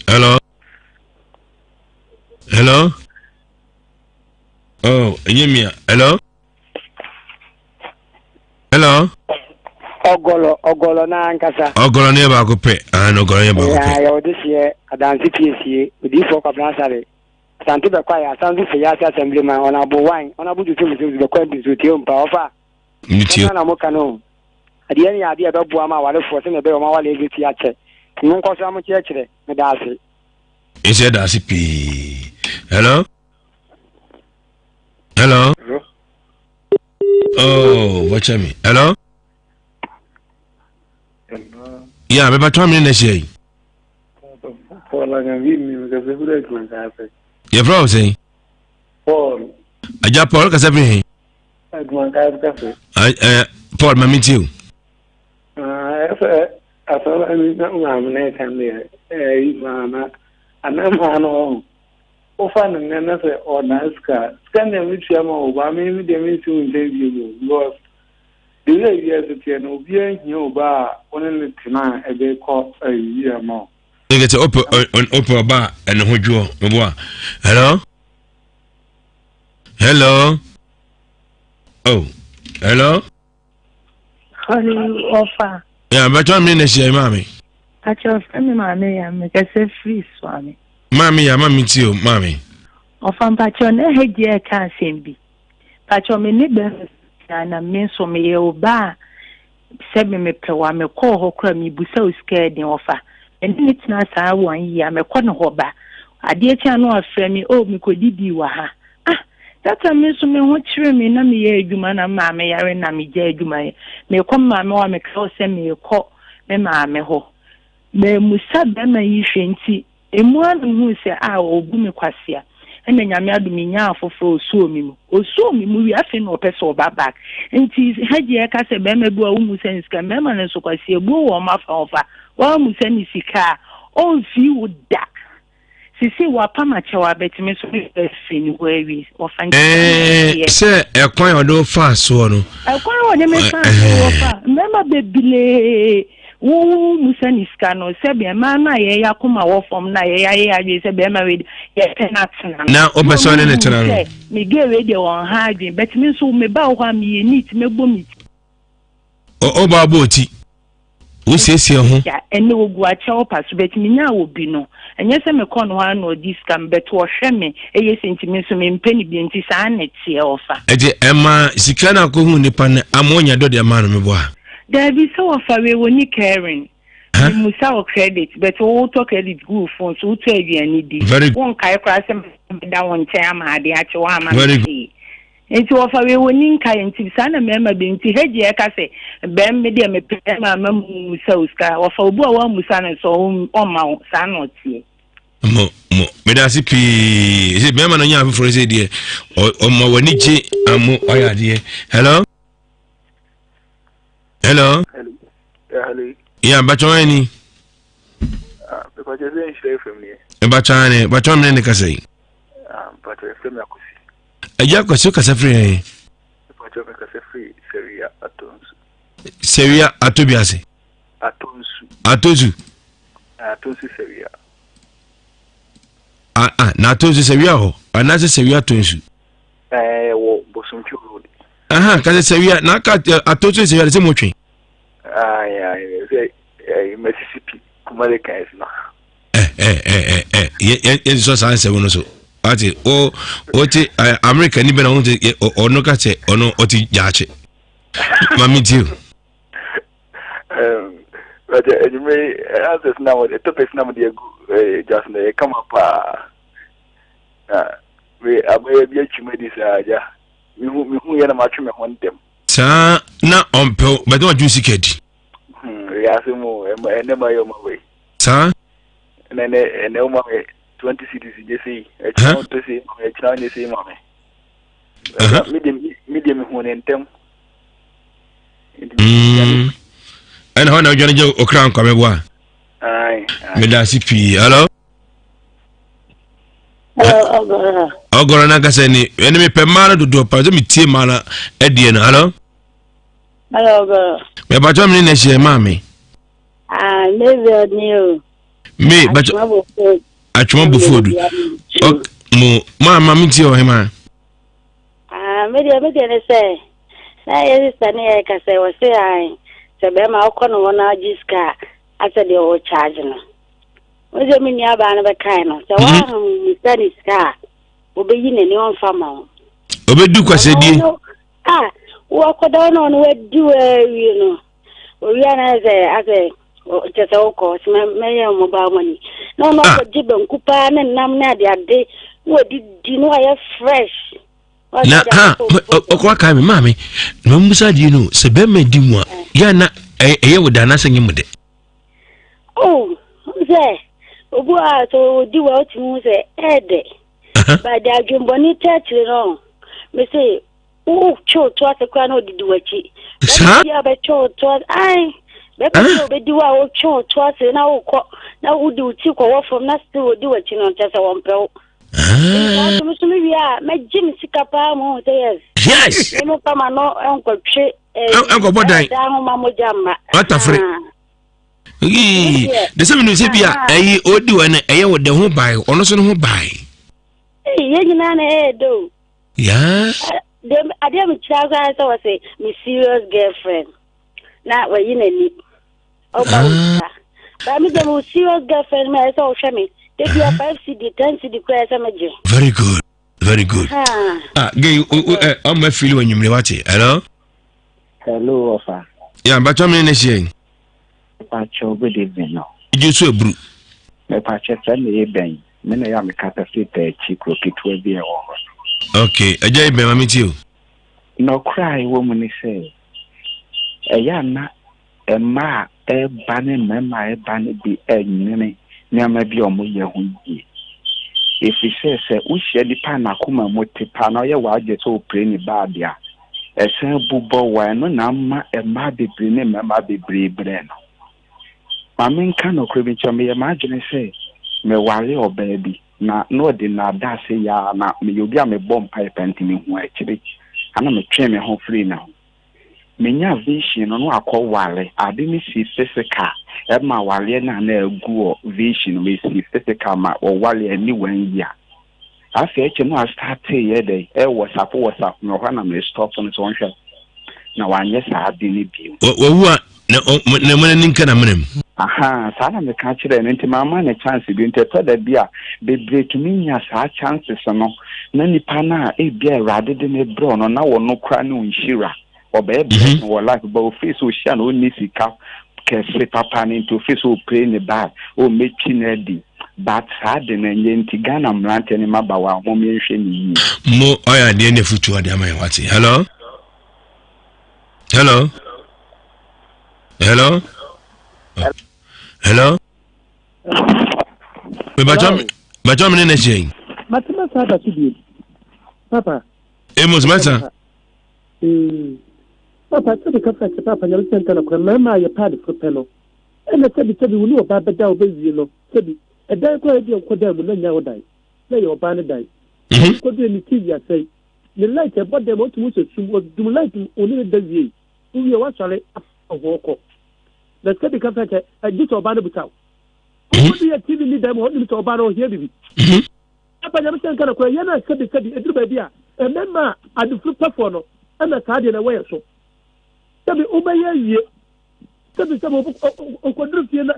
Hello? Hello? Oh, ɛnyɛ me a. Hello? Hello? Ɔgɔlɔ, ɔgɔlɔ n'ankasa. Ɔgɔlɔ ne yɛ baako pɛ. Ah, no, ɔgɔlɔ yɛ baako pɛ. Yɛ ɔde seɛ adanse piesie, odiyifoɔ Kwabena Asare. Asante bɛkɔ ayɛ asan so fɛ yɛ ase assembly man, ɔnabo wan, ɔnabo Joseph Joseph bɛkɔ mpi nso tie mpa ɔfa. Metie. Ɛna na moka no. Adeɛ no yɛ adeɛ a ɛbɛboa ma awarefoɔ sɛdeɛ ɛbɛyɛ wɔn awareɛ bɛti akyɛ. Nti monkɔ so ara mokyerɛkyerɛ. Meda ase. Nso yɛda ase pii. Hello? Hello? Hello? Oh, watch me. Hello? Hello? Yeah, me batwa me na hyia yi. Paul Agambi mi kasa firi adwuma nkaase. Yɛfrɛ wo sɛn? Paul. Agya Paul kasa firi he? Adwuma nkaase kasa. Eh, Paul ma mentie o. Ɛsɛ asɛm a mi na maame na ɛka deɛ ɛyi paa na ana maa no ɔho. Wofa no nnɛ na sɛ ɔnaa sika sika nea metua ma wo ba me me deɛ mensi wo nkyɛn bio mu because the way wiase teɛ no obiara hia ɔba a wo ne no tena a ɛbɛkɔ ayi ama wo. Nka sɛ ɔpɛ ɔpɛ ɔba a ɛne ho dwoɔ meboa. Hello? Hello? Oh, hello? Hello, ɔfa. Yeah, bɛtɔ mi na hyia maame. Akyɛ ɔfrɛ mi maame ya mekasa firi Suame. Maame ya maame ti o maame. Ɔfa mpakyɛ na ɛhɛ gye ɛka asɛm bi. Pakyɛ me ne bɛrima na na me nso meyɛ ɔbaa a sɛ me mepɛ wo a mekɔɔ hɔ koraa mebusa wo sika ɛden ɔfa. Me ne ne tena saa one year mekɔ ne hɔ ba. Adeɛ kye a na wafrɛ me oh mekɔdidii wɔ ha. Ah that time me nso me ho kyere me na meyɛ adwuma na me maame yare na megya adwuma yɛ. Mekɔ me maame hɔ a meka wo sɛ mekɔ me maame hɔ. Mammusa bɛrima yi hwɛ nti Emu ara na mehuu sɛ ah ɔrebu me kwasea. Ɛna Nyame adom menyaa afoforɔ a ɔsuoo me mu. Ɔsuoo me mu wie afei na ɔpɛ sɛ ɔba back. Nti Hajji ɛka sɛ barima bi wɔ hɔ a wommu sɛ ne sika. Mmarima no nso kwasea buo wɔ wɔn afa ɔfa. Woammu sɛ ne sika a ɔmfii wo da. Sesei wapam akyɛw a but me nso me werɛ afiri ne hɔ awie. Ɔfa nti saa na Ɛɛ ɛteɛ. sɛ ɛkwan a ɔde wo faa soɔ no. Ɛkwan a ɔde me faa soɔ ɔfa mmarima bebree. Wo wo musa ne sika no sɛbea mmaa no a yɛyɛ akoma wɔ fam na yɛyɛ ayɛ adwene sɛ bɛrima wei de yɛpɛ no atena no na wopɛ sɛ ɔne ne tena no sɛ me gay wei deɛ wɔn ha adwene but me nso me ba wɔ hɔ a meyɛ neat mɛbɔ me ti ɔba abɔ ti wosiesie ho ɛnɛ ogu akyɛw pa so but menya wɔ bi no ɛnyɛ sɛ mekɔ no hɔ a na ɔdi sika me but ɔhwɛ me ɛyɛ sɛ nti me nso mempɛ ne bi nti saa na ɛteɛ ɔfa ɛti ɛma sika no akɔhu nipa no ama ɔnya dɔ de ama no meboa Daabi sɛ wɔfa wei wɔ ni caring. Huh? Memusa wo credit but wo wotɔ credit gu wo phone so wotɔ aduane di. Very Wo nkae koraa sɛ meda wo nkyɛn ama ade akye wo ama me very hwee. Nti wɔfa wei wɔ ni nkae nti saa na mmarima bi nti hegye ɛka sɛ bɛm me deɛ mepɛ bɛrima ama musa wo sika wɔfa obi a wɔamusa no nso ɔmma wo saa na ɔteɛ. Mo mo meda ase pii sɛ bɛrima no nya afoforɔ sɛ deɛ ɔma w'ani gye amo ɔyɛ adeɛ. Hello? Hello. Hello. Yeah, hello. Yeah, mpakyɛ wɔn ni. Ah, mpakyɛ sɛ nhyira fam ni. Mpakyɛ ne, mpakyɛ wɔn ne kasa yi. Ah, mpakyɛ fam mi akosi. Ɛgya akosi kasa firi yɛn. Mpakyɛ mi kasa firi Sɛwia Atonsu. Sɛwia Atobi ase. Atonsu. Atonsu. Atonsu Sɛwia. Ah, ah, na Atonsu Sɛwia hɔ anaasɛ Sɛwia Atonsu. Ɛɛ wɔ Bosomtwe road. Aha, kasa Sɛwia na aka Atonsu Sɛwia de sɛ mo twe. Ayi ayi sɛ ɛyi Mississippi Kumale kan no. Ɛ ɛ ɛ ɛ ɛ yɛ yɛ sɔ saa nsɛm no so. Ate o o te America ni bɛ na ɔno te ɔno ka sɛ ɔno ɔte gyaakye. Maame tie o. But enyimire yi answers na mo topics na mo de agu dwa so no yɛ kama paa. Na me abɛyɛ bi atwi mu adi saa agya. Mehu mehu yɛ na matwe me ho ntɛm. Saa na ɔmpɛw bɛtɛ wadwo sika di. Wiase mu ɛnɛ ma yɛ ɔma wei. Saa. Ɛnɛ ɛnɛ ɛnɛ ɔma me 20 cedis gye sei ɛkyina ɔtɔ sei ma me ɛkyina ɔnyɛ sei ma me. Me deɛ mehu ne ntɛm. Ɛna hɔ na wodwane gye okra nkwa meboa. Meda ase pii. Hello. Ɔgɔrɔ no ankasa ni ɛne mepɛ mmaa no dodoɔ paa sɛ metie mmaa no adiɛ no. Hello. Mɛbatɔ mene na hyɛ maa me. Me batɔ atwoma bofodu. Mo maa ma metie ɔhema. Ah, me deɛ me deɛ ne sɛ na yɛ sista ne yɛ ka sɛ wɔse an sɛ bɛrima wokɔ no hɔ na agye sika a asɛ deɛ wɔ charge no wo sɛ me nua baa no bɛkae no sɛ woammisa ne sika a wɔbɛyi n'ani ɔmfa ma wo ɔbɛdu kwasɛdie a wɔkɔda wo na ɔno wadi wo awie no owia na ayɛ sɛ asɛ kyɛ sɛ wokɔ sɛ mɛyɛ mobile money na ɔno ah. akɔgye banku paa ne nam ne adeade na wadidi na wayɛ fresh na ha ɔkɔ aka me maame na ɔmmusa adeɛ no sɛ bɛrima di mu a eh. yɛ na ɛyɛ wo da anaasɛ nyɛ mu dɛ oh sɛ obi a sɛ ɔdi wa wotumi hu sɛ ɛɛdɛ but adwembɔne tɛkyere no me se wotwe wo to ase koraa na ɔdidi w'akyi bɛma bi a bɛtwe wo to ase ae bɛma bi a ɔbɛdi wo a wotwe wo to ase na wokɔ na wode wo ti kɔwɔ fam na still ɔdi w'akyi no nkyɛ sɛ wɔmpɛ wo nti so me wie a mɛgye me sika paa mu sɛ yes yes me fa ma no nkɔtwe nkɔbɔ dan dan ho ma mogya mma atafere de sɛ menim sɛ bi a ɛyi ɔdi wɔ no ɛyɛ wo de ho bae ɔno so no ho bae yɛn nyinaa na ɛyɛ dɛ o Yeah. Adeɛ mi kyerɛ koraa sɛ wɔse me serious girlfriend na wayi n'ani ɔba wo sika baa mi deɛ me serious girlfriend mi ayɛ sɛ ɔhwɛ me de bia 5 cd 10 cd koraa sɛ megye. Very good very good. Ah gay ɔmo afili wɔ nwumire wate hello. Hello ɔfa. Yeah mbatwa mi ne hyɛ yi. Mepakyɛw good evening no. Gye so aburu. Mepakyɛ sɛ me ebɛn me na ɛyɛ a mekasa firi Pɛɛkyi kuro ketewa bi a ɛwɔ hɔ no. Ok agya ebɛn ma me tie o. Nɔkorɛ a ɛwɔ mu ne sɛ ɛyɛ a na mmaa a ɛreba ne mmarima a ɛreba no bi nnwene nneɛma bi a wɔyɛ ho yie. Ɛfiri sɛ sɛ wohyia nipa a n'akoma mu te paa na ɔyɛ w'adwene sɛ wopire ne baade a, Ɛsan bu bɔ wo a, ɛno na ama mmaa bebree ne mmarima bebree brɛ no. Ma menka nokorɛ bi nkyerɛ wo, meyɛ m'adwene sɛ meware ɔbaa bi, na na ɔde nnaadaase yɛ ara, na meyɛ obi a mebɔ mpaeɛ paa nti mehuu akyire, ɛna metwee me ho firii ne ho. Menyaa vision no na wakɔware, ade no sii physical, ɛma awareɛ no a na agu wɔ vision no mu, ɛsii physical ma wɔwareɛ anni one year. Afei akyire no astartee yɛ dɛn ɛwɔsapo wɔsapo me wɔ hɔ na me stop no sɛ ɔnhwɛ na wanyɛ saa ade no bio. Wawu a na na mo ani nka n'amena mu. Ahaa saa na meka kyerɛɛ no nti mamma no chance bio nti ɛtɔ da bi a bebree tumi nya saa chances no na nipa no a ebia Awurade de no brɛ wo no na ɔno koraa ne wo nhyira. Ɔbɛyɛ blessing wɔ life but ofiri sɛ ohyia no onni sika kɛse papa no nti ofiri sɛ opire ne bag oh mɛtwi no adi but saa de no ɛnyɛ nti Ghana mmeranteɛ ne mmabaawa mom yɛnhwɛ no yie. Mo ɔyɛ adeɛ ne afutuo ade ama yɛn wate. Hello? Hello? Hello? Hello? Bàtchọ́ mi ní n'ẹ̀kyẹ̀ yìí. Màtí mẹ́sàn-án àdàtú bìí. Papa. Amos mẹ́sàn. Ee. Paapa, sɛbi ka fra kyɛ paapa Nyame sɛ nka nokorɛ mmarima a yɛpɛ ade foro pɛ no ɛna sɛbi sɛbi wo ne ɔbaa bɛda a wobɛwie no sɛbi ɛdan koraa ebia wokɔ dan mu na nnya wo dan na ɛyɛ ɔbaa no dan wokɔdue ne TV asɛe ne light ɛbɔ dan mu a wotumi hu sɛ sum wɔdum light mu wo ne no da wiei wowie woasɔre afa ho kɔ na sɛbi ka fra kyɛ gye sɛ ɔbaa no busa wo wokɔdue TV ni dan mu a wonim sɛ ɔbaa no ɔhia bibi Papa Nyame sɛ nka nokorɛ yɛn a sɛbi sɛbi ɛduru baabi a mmɛma a adefiri pɛfoɔ no ɛna saa deɛ na ɛwɔ yɛn so sɛbi wobɛyɛ awie sɛbi sɛbi ɔkɔduru fie na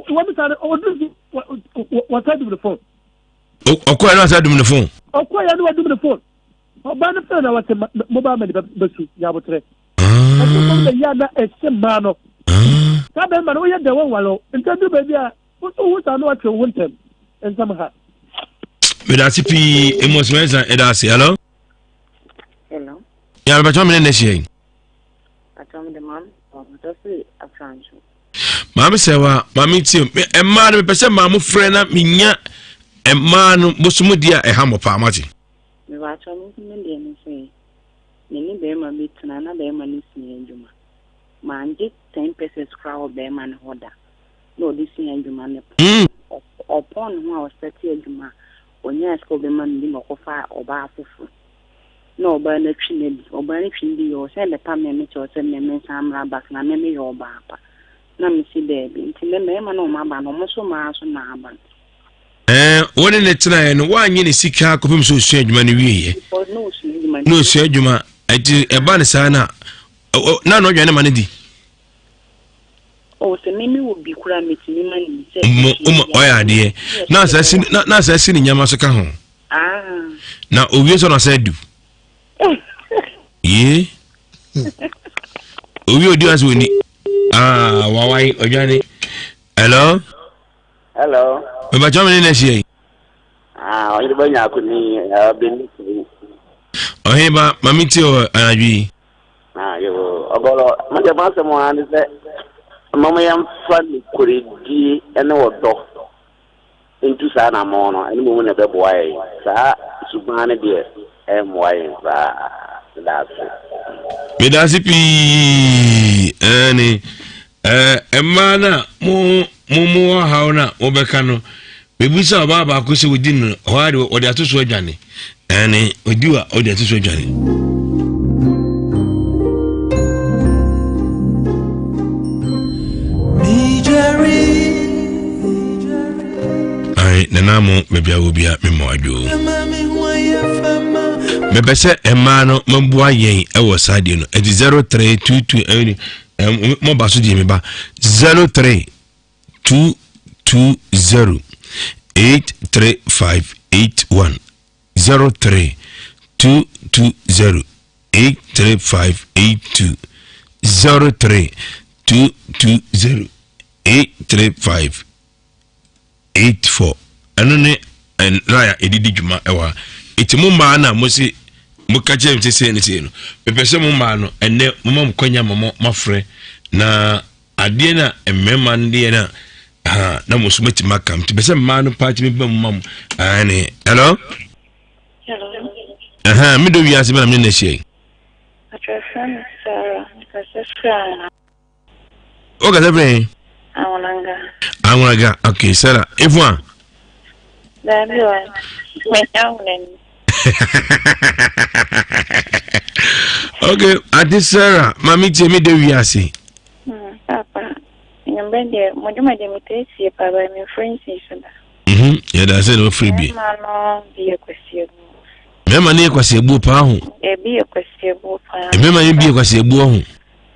wɔn saa no ɔduru fie wɔsa dum ne fon. Ɔkɔɛ na ɔsa dum ne fon. Ɔkɔɛ na wadum ne fon ɔbaa no fɛn na wɔsɛ mobile money bɛsu nyabotrɛ ɛno kɔm na yɛ na ɛhyɛ mmaa no saa bɛrima no woyɛ dɛ wɔnwale wo nti aduru baabi a Woso wo saa na watwe wo ho ntɛm nsɛm ha. Meda ase pii Amos Mensah ɛda ase. Hello. Hello. Ya mepatwa mene na hyia yi. Patwa mede maame ɔmotɔ firi afranso. Maame sɛ wa maame tie mmaa no mepɛ sɛ mmaa mo frɛ na menya mmaa no bosom di a ɛha mo paa mate. Mepatwa mo nso me deɛ ne sɛ me ne bɛrima bi tena na bɛrima no sua adwuma. Mangye 10 pesos koraa wɔ bɛrima no hɔ da. na ɔde sua adwuma no mm. ɔpɔn ne ho a ɔsɛte adwuma a ɔnyaa sika ɔbɛma no bi na ɔkɔfa ɔbaa foforɔ na ɔbaa no atwi no adi ɔbaa no twi no di yɛ ɔsɛ bɛpa me me kyɛw sɛ me me nsan mmra back na me meyɛ ɔbaa pa na mesi daabi nti ne mmarima na ɔmo aba no ɔmo so maa so na aba no. Ɛɛ wo ne ne tenaeɛ no woanye ne sika kɔpem sɛ ɔsua adwuma no wieɛ na ɔsua adwuma ɛnti ɛba ne saa na na na ɔdwane ma no di Oh, sɛ me mewɔ bi koraa metumi ma no bi sɛ. Mo mo ɔyɛ adeɛ na asa si na na asa si ne nneɛma so ka ho. Ah. Na owie sɛ na ɔsɛ du. Yee. Owie odi ase oni. Ah wawae ɔdwane. Hello. Hello. Mebakyɛ me ne na ahyia yi. Ah, ɔyere ba nya akoni ɔbɛni. Ɔhene ba mame tie wɔ anadwo yi. Ah, yoo, ɔgɔrɔ, mo deɛ mo asɛm ara ne sɛ mma mo yɛmfa nokorɛdie ne ɔdɔ ntu saa anammɔn no, ɛno mmom na ɛbɛboa yɛn. Saa suban no deɛ ɛmmoa yɛn koraa. Meda ase. Meda ase pii. Ɛne ɛɛ mmaa no a mo mo mo wɔ haw no a mobɛka no mebisa ɔbaa baako sɛ wɔdi no hɔ ara de wɔde ato so adwane ɛne ɔdi wa ɔde ato so adwane nana mo baabi a wɔ bia memmɔ adwo mepɛ sɛ mmaa no maboa yɛn ɛwɔ saa deɛ no ɛti 0322 ɛne mɔba so deɛ meba 03 220 835 81 03 220 835 82 03 220 835 84 ɛno ne line a ɛde di dwuma ɛwɔ ha ɛti mo mmaa no a mo se moka kyerɛ me sɛ sei ne sei no mepɛ sɛ mo mmaa no ɛnɛ moma mo kwanya ma moafrɛ na adeɛ no a mmarima no deɛ no a na mo nso moatumi aka nti pɛ sɛ mmaa no paa tumi ba mu ma mo ane hello ɛhɛn medɔ wiase bɛ na mene na ahyia yi o kasa firi he Anwulanga. Anwulanga okay Sarah efu a. Daabi o menya anwulani. okay ate Sarah maame tie mi de wiase. Hmm, papa enyimbrɛ deɛ mo dwuma deɛ metaa tie paa baa memfrɛ nsii so da. Mhm, yɛda sɛ na wafrɛ bi. Mmarima no bi yɛ kwasiabuo. Mmarima no yɛ kwasiabuo paa ho. Ebi yɛ kwasiabuo paa. Mmarima no bi yɛ kwasiabuo ho.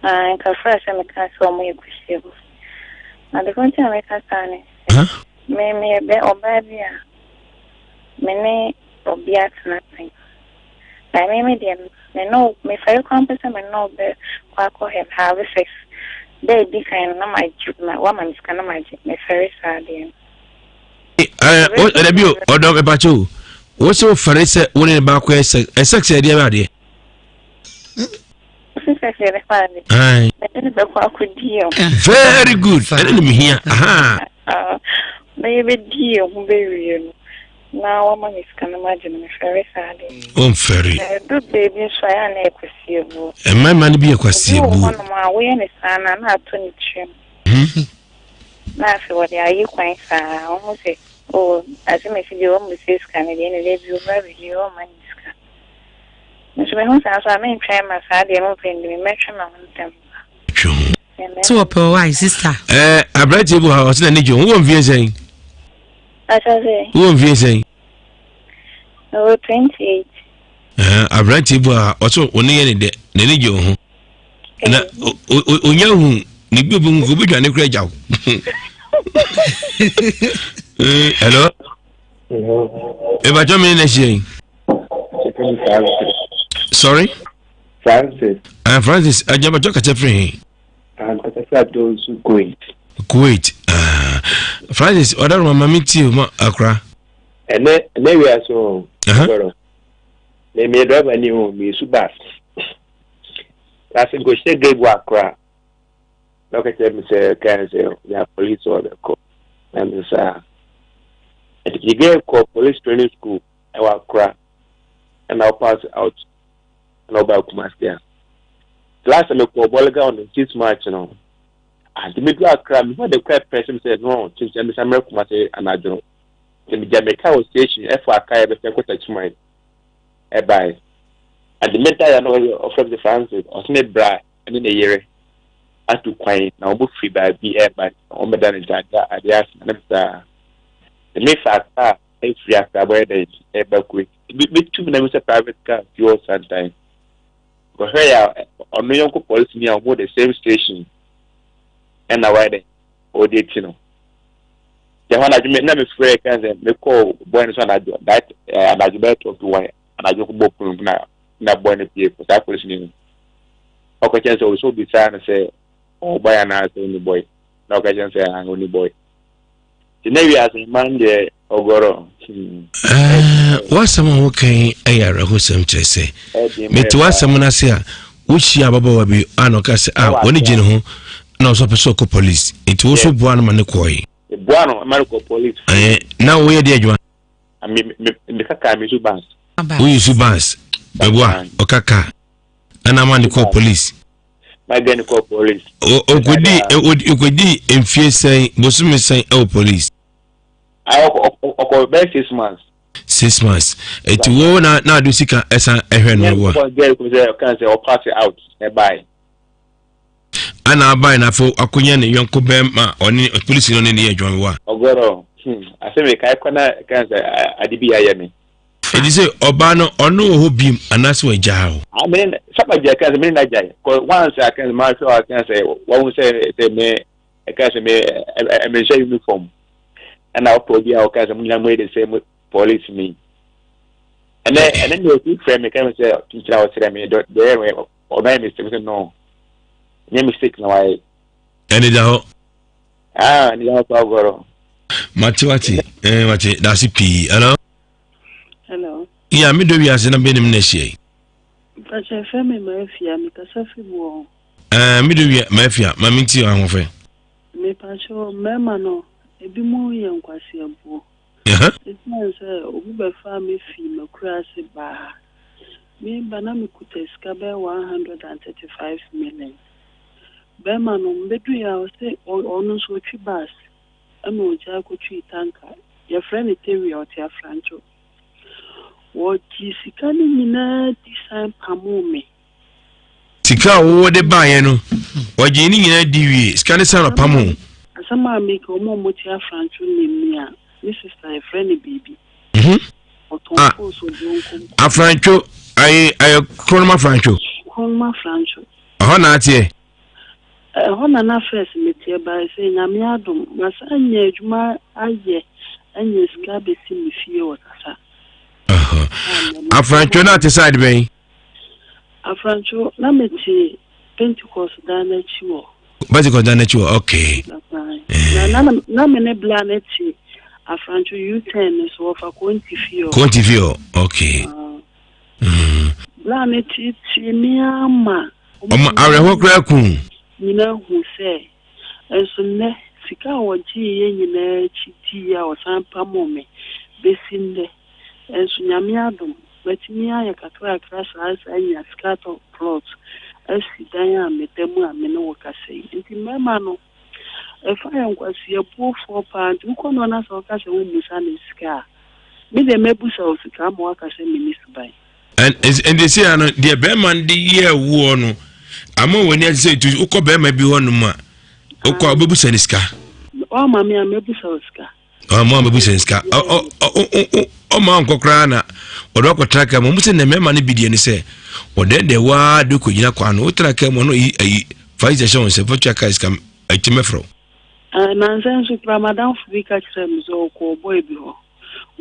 Ah, nkafra sɛ meka sɛ ɔmo yɛ kwasiabuo. Na de nti a meka saa ne sɛ, me meyɛ bɛ ɔbaa bi a me ne ɔbea tena pɛn. Na me me deɛ me ne wo mefɛre koraa mpo sɛ me ne wo bɛ kɔ akɔ have sex. Da a edi kan no na magye ma wama me sika na magye mefɛre saa adeɛ no. Ɛɛ bi o ɔdɔ ɛbakyɛ o wo sɛ wofɛre sɛ wo ne ne baako yɛ sex ɛ sex yɛ deɛ bɛ adeɛ. Very good ɛne ne mehia. Na yɛbɛdi yɛn ho bɛwie no. na wama me sika na magye no, mefɛre saa adeɛ no. Womfɛre. Na ɛdu baabi nso a, ɛyɛ a na ɛyɛ kwasiebuo. Mmarima no bi yɛ kwasiebuo. Obi wɔ hɔnom a, woyɛ no saa no a, na atɔ ne tirim. Na afei wɔde ayi kwan saa, wɔhu sɛ, oh, Asemesi deɛ wɔmmisa sika no deɛ, ɛnna da bi ɔba abɛdi, wɔmma no sika. Nso mehu saa nso a, mentwɛn ma saa deɛ no mfa ndi me, mɛtwe me ho ntɛm. Twe ho. So wɔpɛ wɔ ayi sista. Ɛɛ aberanteɛ bi wɔ ha ɔsɛ n'ani gye ho wowɔ mfie sɛn? Asase. Wowɔ mfie sɛn? Mewɔ 28. Ɛɛ aberanteɛ bi wɔ ha ɔsɛ ɔne yɛ ne dɛ n'ani gye ho na onya hu ne bi obi hu obi dwane kura gya wo. Hello. Ebatwa mi na hyia yi. Sorry. Francis. Uh, Francis, agyabajɔ kasa firi he? Ankasa firi Adonso Kuwait. Kuwait. Uh, Francis, ɔda no ma me tie ma akora. Ɛnɛ ɛnɛ wia so. Uh-huh. Me me driver ni ho me su bus. Last go hyɛ gate wɔ akora. Na ɔka kyerɛ me sɛ kan sɛ ya police ɔbɛkɔ. Na me saa. Ɛdi gate kɔ police training school ɛwɔ akora. Ɛna ɔpass out. na ɔbaa Kumasi a. Last time mekɔɔ Bolga on the 6 March no, ade medu Accra, mehu ade kora pɛ sɛ sɛ no, kyim sɛ mesan mmerɛ Kumasi anadwo no. Nti megya me car wɔ station, ɛfo aka yɛ bɛsɛ kɔ Takyiman ɛbae. Ade meda ya no ɔfrɛ me sɛ Francis, ɔsɛ me bra ne ne yere atu kwan na wɔn firi baabi ɛba, wɔn bɛda ne nkyɛn ade ade asa na saa. Mefa car ɛfiri Accra bɔyɛ dɛ ɛba Kuwait. Metu na mesɛ private car fi hɔ santan. Kɔhwɛ yɛ a ɔno yɔnko polisi ni a wɔn the same station ɛna wayɛ dɛ ɔde akyi no. Yɛ hɔ anadwo me na mefrɛ kan sɛ mekɔɔ boy no so anadwo that eh, anadwo bɛyɛ 12 to 1 anadwo kɔbɔ pono mu na na boy no pie kɔ saa polisi ni no. Ɔkɔ kyɛn sɛ ɔsɛ obisaa no sɛ ɔwɔ boy anaasɛ ɔni boy na ɔka kyɛn sɛ ah ɔni boy. Nti na wiase man deɛ ɔgɔrɔ. Hmm. Eh, w'asɛm a woka yi yɛ awerɛhosɛm kyerɛ sɛ mete w'asɛm no ase a wohyia ababaawa bi a na ɔka sɛ a ah, wɔne gye ne ho na ɔsɛ ɔpɛ sɛ ɔkɔ police nti wo so boa no ma ne kɔe. Boa no ma no kɔ police. Eh, na woyɛ deɛ adwuma? Meka kaa mesu bans. Woyi su bans meboa ɔka kaa ɛna ama ne kɔɔ police. Magɛ no kɔɔ police. Okodi okodi mfie sɛn bosome sɛn ɛwɔ police. Ɔkɔ bɛyɛ six months. 6 months eti wo na na ado sika ɛsan ɛhwɛ no wa. Ɔkɔ gɛri kò sɛ ɔkan sɛ ɔpass out ɛbae. Ɛna abae na afei akonya ne yɔnko bɛrima ɔne polisi no ne ne yɛ adwuma wa. Ɔgɔrɔ hmm asɛm yi kae kɔ na kan sɛ ade bi ayɛ me. Edi sɛ ɔbaa no ɔno wɔ hɔ biem anaasɛ wagyaa wo. Ah, me ne sɛ magyae kan sɛ me ne no agyae. Kɔ once a kan sɛ mahwɛ a kan sɛ wahu sɛ sɛ me ɛka sɛ me menhyɛ uniform. Ɛna ɔpɛ obi a ɔka sɛ mo nyinaa moyɛ the same police ni. Ɛnɛ ɛnɛ na osi frɛ me kan sɛ nkyerɛ ɔkyerɛ me dɔ deɛ ɔno ayɛ mistake sɛ no. Nyɛ mistake na wayɛ. Ɛne da hɔ. Ah, ɛne da hɔ pa agorɔ. Mate wate, eh, mate, daase pii. Hello? Hello. Yeah, me do wiase na benim na hyia yi. Mpakyɛ fɛ me Mafia, me kasa fi bu Eh, me do wia Mafia, ma me nti ahofɛ. Me pakyɛ mmarima no, ebi mu yɛ nkwasiabuo. Esiane sɛ obi bɛfaa me fi m'akuraase baa ha. Me ba na me kuta sika bɛyɛ 135 million. Bɛrima no, mbedu ya ɔse ɔno nso ɔtwi bus. Ɛna ɔgyae kɔtwii tanka. Yɛfrɛ no Tawia, ɔte Afrancho. Wɔgyee sika no nyinaa di san pamoo me. Sika a wowɔ de baeɛ no, wɔgyee ne nyinaa di wie. Sika no san ɔpamoo. Asɛm a meka, wɔn a wɔte Afrancho nim me a, me sista yɛfrɛ no Baby. Mhm. Ɔtɔn Ah, fooso bonkum. Afrancho, ayɛ ayɛ Kronom Afrancho. Kronom Afrancho. Ɛhɔ na ateɛ. Ɛhɔ na na first meteɛ but sɛ Nyame adom masan anya adwuma ayɛ anya sika abɛsi me fie wɔ Sasa. Afrantwo na ate side bɛn? Afrantwo na mete Pentecost dan no akyi wɔ. Pentecost dan no akyi wɔ okay. Na na na me ne bla no te Afrantwo U10 no so wɔfa Konti fie hɔ. Konti fie hɔ okay. Uh, mm. Bla no tietie me ama. Ɔma awerɛhoɔ koraa ku. Nyinaa hu sɛ, nso nnɛ, sika a wɔgyeeɛ nyinaa akyi diiɛ a wɔsan pamoo me. Bɛsi nnɛ nso Nyame adom matumi ayɛ kakrakra saa saa anya sika atɔ plot asi dan a meda mu a me ne wo kasa yi. Nti mmarima no ɛfa yɛ nkwaseabuofoɔ paa nti wokɔ no na sɛ woka sɛ wommusa no sika a me deɛ mɛbusa wo sika ama woaka sɛ menni suban. Ɛnti sɛ ano deɛ bɛrima no de yɛɛ woɔ no ama w'ani agye sɛ ɛtu wokɔ bɛrima bi hɔ nom a wokɔ a wobɛbusa no sika. Woama me a mɛbusa wo sika. Ɔmo a bɛbusa no sika ɔma nkɔ koraa na ɔde wakɔtena kaa mu. Ɔmo sɛ na mmarima no bi deɛ ne sɛ ɔdɛɛdɛɛ waa de kɔgyina kwan no wotena kaa mu ɔno yi ayi fa yi hyɛ wɔn sɛ fa tua kaa sika ɛkyɛ mɛfrɛ wo. Nansa nso koraa madamfo bi ka kyerɛɛ me sɛ ɔkɔɔ bɔe bi hɔ.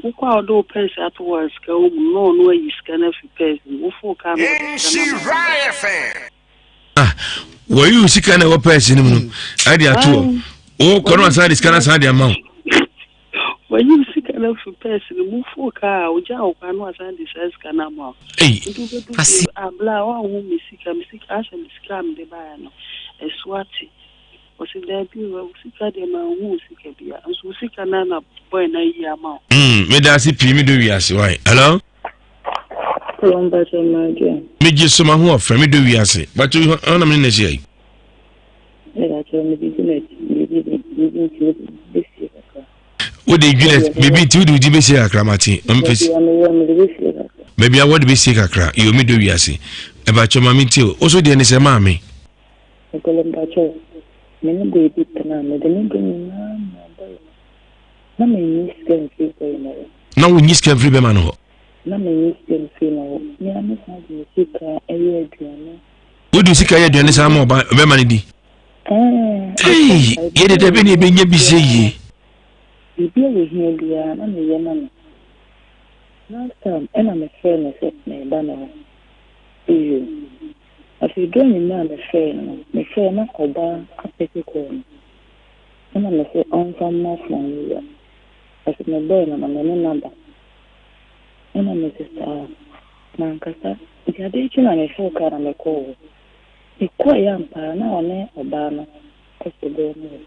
Wokɔ a ɔde wo pɛɛse ato hɔ a sika wɔ mu no na ɔno ayi sika no afi pɛɛse mu. Wofoo kaa no ɔde sika no ama wo. Ah, wɔyi wo sika na ɛwɔ pɛɛse no mu no ɛde ato hɔ. Wokɔ no asan de sika no asan de ama wo. Wɔyi wo sika no afi pɛɛse no mu wofoo kaa a ogyaa wo kwan no asan de saa sika no ama wo. Nti wobɛdu fie abla a woanhu me sika me sika asɛ me sika a mede baeɛ no ɛso ate. Ɔse daabi o, wo sika deɛ manhu wo sika bia, nso wo sika no na boy no ayi ama wo. Mm, meda ase pii me do wiase why. Hello? Hello, mpakyɛ madwe. Megye so ma ho ɔfrɛ me do wiase. Bato ɔna me ne na hyia yi. Mepakyɛ me di Juliet, biribi biribi nti me besie kakra. Wode Juliet biribi nti wode wodi besie kakra mate. Baabi a mewɔ mede besie kakra. Baabi a wɔde besie kakra. Yo me do wiase. Ɛbakyɛ ma me nti o. Wo so deɛ ne sɛ maame. Ogolo mpakyɛw, me ne boy bi tena a mede me dɔ nyinaa maa boy no. Na mennye sika mfiri boy no hɔ. Na wonnye sika mfiri bɛma no hɔ? Na mennye sika mfiri no hɔ. Me ara me san de me sika yɛ aduane. Wode sika yɛ aduane san ma ɔba bɛma no di? Ɛɛ. Ei, yɛde da bɛ ne yɛbɛnya bi sɛ yie. Biribi a wɔhia biara na meyɛ ma no. Last time ɛna mefrɛɛ no sɛ mereba ne hɔ. Eyo. Afei berɛ a anwummerɛ a mefrɛɛ no no, mefrɛɛ na ɔbaa apeke kɔɔ no. Ɛna mese ɔmfa mma phone no wura. Ɔse mebɔe no no me ne no aba. Ɛna mese saa? Mankasa. Nti adeɛ kye na mefoo kaa na mekɔɔ hɔ. Mekɔeɛ ampa ara na ɔne ɔbaa no te dan mu hɔ.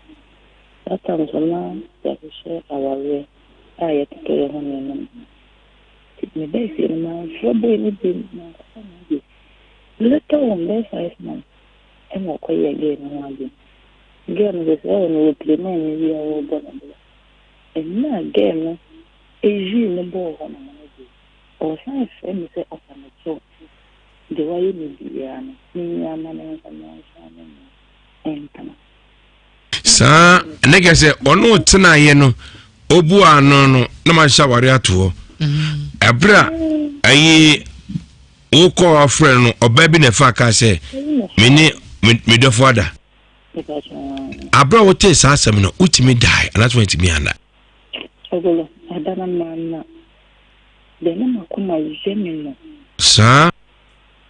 That time nso na yɛahyehyɛ awareɛ a yɛtotɔ yɛn ho nneɛma nyinaa. Nti mebaa fie no mamfrɛ boy no bio, mankasa ne ho bio. Later on bɛyɛ 5 months ɛna ɔkɔyɛɛ girl no ho adeɛ. Girl no sɛ sɛ ɔno wɔ plane a ne wia ɔrebɔ ne bra. Mmerɛ a girl no ɛyii no bɔɔ hɔ nom no deɛ, ɔsan frɛ me sɛ ɔpa me kyɛw deɛ wayɛ me biara no menyi ama no nsa na ɔnsan ne me ntena. Saa ne kɛ sɛ ɔno tenaeɛ no ɔbu ano no na mahyɛ aware ato hɔ. Ɛberɛ a ayi wokɔ afrɛ no ɔbaa bi na ɛfa kaa sɛ me ne me dɔfo ada. Aberɛ a wotee saa asɛm no wotumi dae anaasɛ wantumi anna? Ɔgolo, ada no manna. Deɛ na m'akoma yɛ me no. Saa.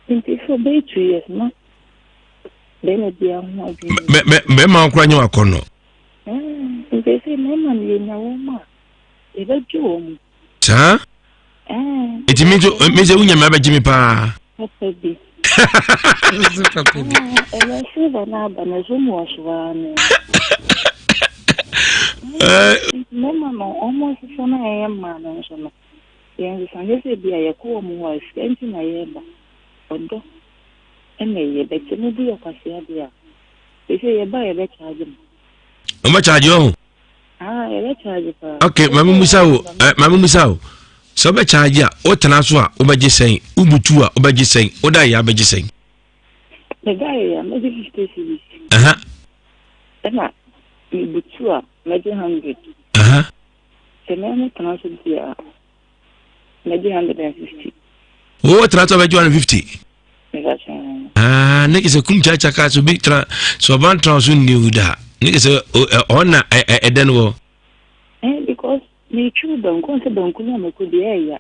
Nti for bɛyɛ 2 years na bɛrima biara ho adwene. Bɛrima koraa nyɛ wakɔnnɔ. Nti sɛ mmarima no yɛnya wɔn a yɛbɛgye wɔn. Saa. Nti mi nso mi sɛ wonya mi abɛgye mi paa. Papa bi. Papa bi. Ɛyɛ silver na aba na ɛso mu ɔsoa no. Mmarima no wɔn nsesa na yɛyɛ mmaa no nso no yɛn nsesa nyɛ sɛ bi a yɛkɔ wɔn hɔ a sika nti na yɛreba ɔdɔ ɛna ɛyɛ bɛkyɛ mo bu yɛ kwasea deɛ a sɛ yɛba a yɛbɛkyaagye mo. Wɔn bɛkyaagye ɔho. Ah, yɛbɛkyaagye paa. Ok, maame musa o, eh, maame musa o. Sɛ wobɛkyaagye a, wotena so a, wobɛgye sɛn? Wobutu a, wobɛgye sɛn? Woda yɛ a, wobɛgye sɛn? Meda yɛ a, mɛgye 50 cedis. Aha. Ɛna mebutu a, mɛgye 100. Aha. Sɛ mɛmo tena so deɛ a, mɛgye 150. Wo tena so a, wobɛgye 150? Ah, ne kɛ sɛ kum kyaakya kaa sɛ obi tra sɛ ɔba ntra so nni wu da ne kɛ sɛ ɔna ɛdɛ no wɔ. Eh, because metwiw banku sɛ banku no a mako deɛ ɛya.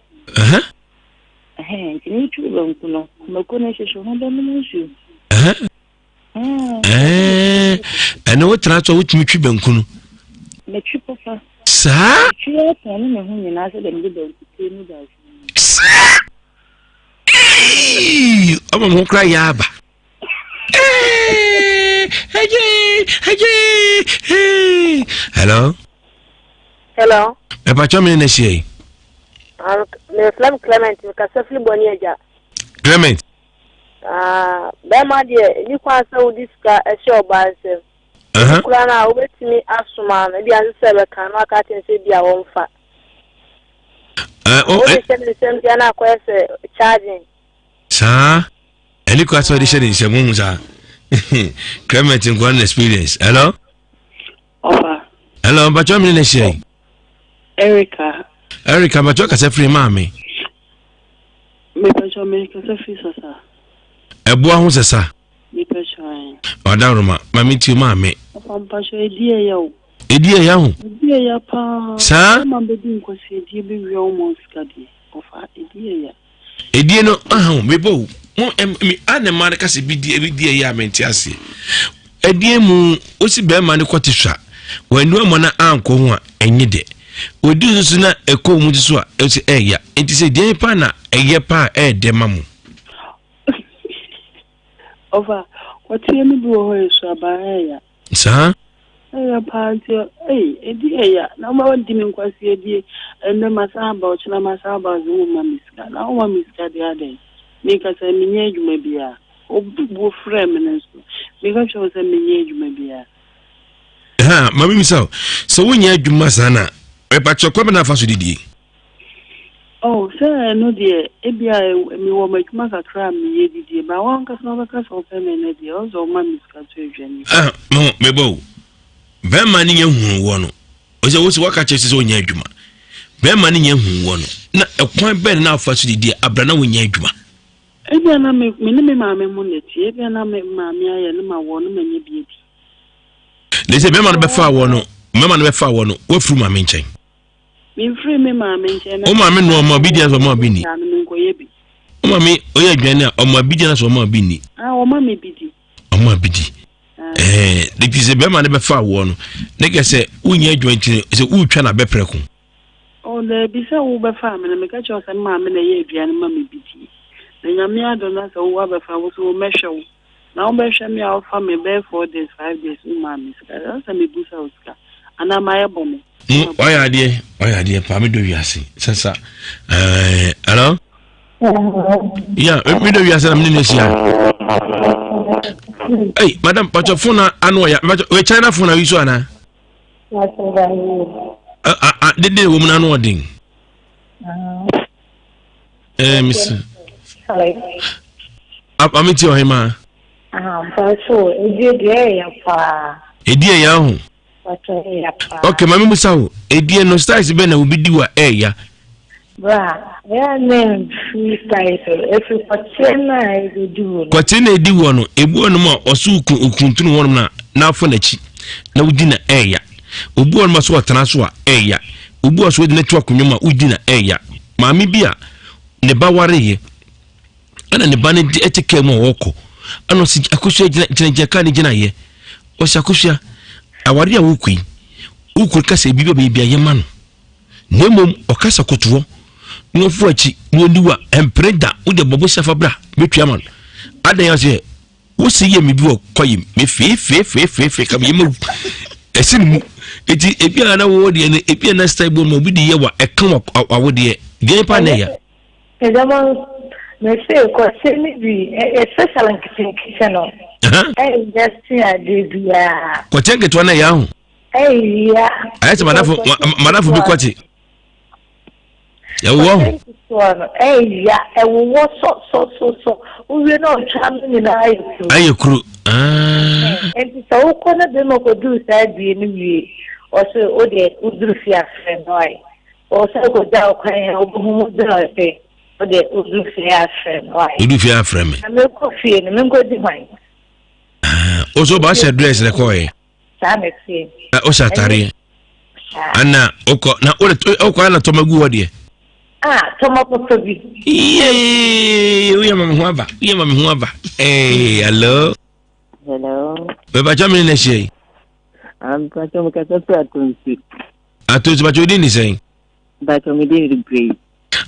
Nti metwiw banku no mako no hyehyɛ ho bɛnom nsuo. Ɛne wotra so a wotumi twi banku no. Metwi papa. Saa. Metwi atɛn ne me ho nyinaa sɛ dɛ mede banku tee mu da. Saa. Ɔma mo ho kora yɛ aba. Hello. Hello. Ɛpàtɔ mi na hyia yi. Ah, mefrɛ me Clement, mekasa firi Bɔne Agya. Clement. Ah, bɛrima deɛ, ɛni kwan sɛ wode sika hyɛ ɔbaa nsam. Ebi koraa no a, wobɛtumi asoma no, ebi a nso sɛ ɛbɛka no aka akyerɛ no sɛ bi a wɔmfa. Wode hyɛ ne nsam deɛ na akɔyɛ sɛ charging. Saa, ɛni kwan sɛ wode hyɛ ne nsam, wohu saa. Clement nkoa no experience. Hello? Ɔfa. Hello, mpakyɛ mene ne hyɛ yi. Erica. Erica, mpakyɛ kasa firi maame. Mepakyɛ me kasa firi sasa. Ɛboa ho sasa. Mepakyɛ ɛn. Ɔdaworoma, maame tie maame. Ɔfa mpakyɛ edi ɛya o. Edi ɛya ho. Edi ɛya paa. Saa. Ɛma bɛdi nkwasi edie bɛwia wɔn sika deɛ. Ɔfa edi ɛya. Edie no ahu mebɔ o mo me a na mmaa no kasa ebi di ebi di ɛyɛ a mente aseɛ ɛdeɛ mu wosi bɛrima no kɔte sua wɔn anu ama no ankɔ ho a ɛnyɛ dɛ odi nso na ɛkɔ wɔn ti so a ɛsɛ ɛyɛ nti sɛ deɛ paa na ɛyɛ paa ɛyɛ dɛ ma mo. Ɔfa kɔteɛ no bi wɔ hɔ yɛ suaban ɛyɛ. Saa. Ɛya paa nti ei ɛdi ɛya na woma wadi me nkwasi adie ɛnɛ masan aba ɔkyena masan aba ɔsɛ woma me sika na woma me sika deɛ adɛn mekasa menyɛ adwuma biara obi buo frɛ me no nso meka kyerɛ wo sɛ menyɛ adwuma biara. Ha ma mimi sɛ sɛ wonyɛ adwuma saa na ɛpakyɛ kwan bɛ na afa so didie. Oh, sɛ ɛno deɛ, ebia mewɔ m'adwuma kakra a meyɛ didie, ba w'ankasa wobɛka sɛ wopɛ me no deɛ, ɔsɛ woma me sika to aduane. Ah, mo, mebɔ o. Bɛrima no nyɛ hunu wɔ no. Ɔsɛ wo sɛ waka kyerɛ sɛ sɛ ɔnyɛ adwuma. Bɛrima no nyɛ hunu wɔ no. Na ɛkwan bɛn na afa so didie abra na wonyɛ adwuma? Ebia na me, me ne me maame mo na ɛte, ebia na me maame ayɛ ne ma wɔ no manya bi adi. Ne sɛ bɛrima no bɛfa wɔ no, bɛrima no bɛfa wɔ no, wafiri maame nkyɛn. Memfirii me maame nkyɛn na. Wo maame noa ɔma obi di ansa ɔma obi nni. Na menkɔyɛ bi. Wo maame ɔyɛ aduane a ɔma bi di ansa ɔma obi nni. Ah, ɔma me bi di. Ɔma bi di. Ɛɛ, de ti sɛ bɛrima no bɛfa awoɔ no, ne kɛ sɛ wonyɛ adwuma nti no, sɛ wotwa na bɛprɛ ko. Oh, daabi sɛ wobɛfa me no, meka kyerɛ wo sɛ me maame na ɛyɛ aduane ma me bi di. Na Nyame adom na sɛ wo abɛfa wo so mɛhwɛ wo. Na wobɛhwɛ me a wofa me bɛyɛ 4 days, 5 days womaa me sika. Ɛsɛ sɛ mebusa wo sika anaa mayɛ bɔne. Mo wayɛ adeɛ wayɛ adeɛ paa medɔ wiase sasa ɛɛ hello ya medɔ wiase na mene ne ahyia ei madam patwɛ phone na ano ɔya patwɛ ɔyɛ China phone na yi so anaa dede wɔ mu na ano ɔden ɛɛ mesi ame ti ɔhemaa. Mpatsɔ edie deɛ ɛyɛ paa. Edie yɛ aho. Ok, maame musa wo, edie no styles bɛn na obi di wa ɛɛya? Bra, ɛyɛ ne mfiri styles o, efiri kɔteɛ no a ebedi wo no. Kɔteɛ na edi wɔ no, ebi wɔ nom a ɔso okun okuntunu hɔ nom na n'afɔ n'akyi na wodi na ɛɛya. Obi wɔ nom a so ɔtena so a ɛɛya. Obi wɔ so ɔde n'atu akonnwa mu a wodi na ɛɛya. Maame bi a ne ba wareyɛ ɛna ne ba no de ɛte kaa mu a ɔrekɔ ɛna ɔsi akosua gyina gyina gyina kaa no gyina yɛ ɔsi akosua aware a wokɔ yi wokɔ kasa ebi bɛ ebi ayɛ ma no na mmom ɔkasa kotoɔ na ɔfo akyi na ɔni wa ɛmpere da wode bɔbɔ si afa bra bɛtua ma no adan ase wosi yɛ mi bi wɔ kɔ yi me feefeefeefeefe ka mi yɛ ma wu ɛsi ne mu eti ebi a na wɔwɔ deɛ no ebi a na style bɔ mu obi de yɛ wa ɛka wɔ awodeɛ deɛ nipa na ɛyɛ. Ɛdɛm mese kɔse no bi especially nketenkete no ɛyɛ sen adeɛ biara. Kɔte nketewa no ɛyɛ aho. Ɛyɛ. Ayɛ sɛ madafo madafo bi kɔte. Ɛwowɔ ho. Kɔte nketewa no ɛyɛ ɛwowɔ sɔsɔsɔsɔ wowie na ɔtwa no nyinaa ayɛ kuru. Ayɛ kuru. Nti sɛ wokɔ na bɛrima kɔduru saa die no wie ɔse wodeɛ woduru fie afrɛ no ayɛ. Ɔsɛ kɔgya wo kwan a wobɛhu mu gyina ɔse wode wodu fie afrɛ me wae. Wodu fie afrɛ me. Na mekɔ fie no menkɔdi hwan. Ah, wo so ba hyɛ dress na kɔɛ. Saa na ɛteɛ. Wohyɛ atareɛ. Ana wokɔ na wokɔ ana tɔma gu hɔ deɛ. Ah, tɔma papa bi. Yee, woyɛ ma me ho aba, woyɛ ma me ho aba. Hey, hello. Hello. Bɛbɛkyɛ me ne na hyia yi. Ampatwa mo kasa firi Atonsu. Atonsu bàtà odi ni sɛn. Bàtà mi din de Grace.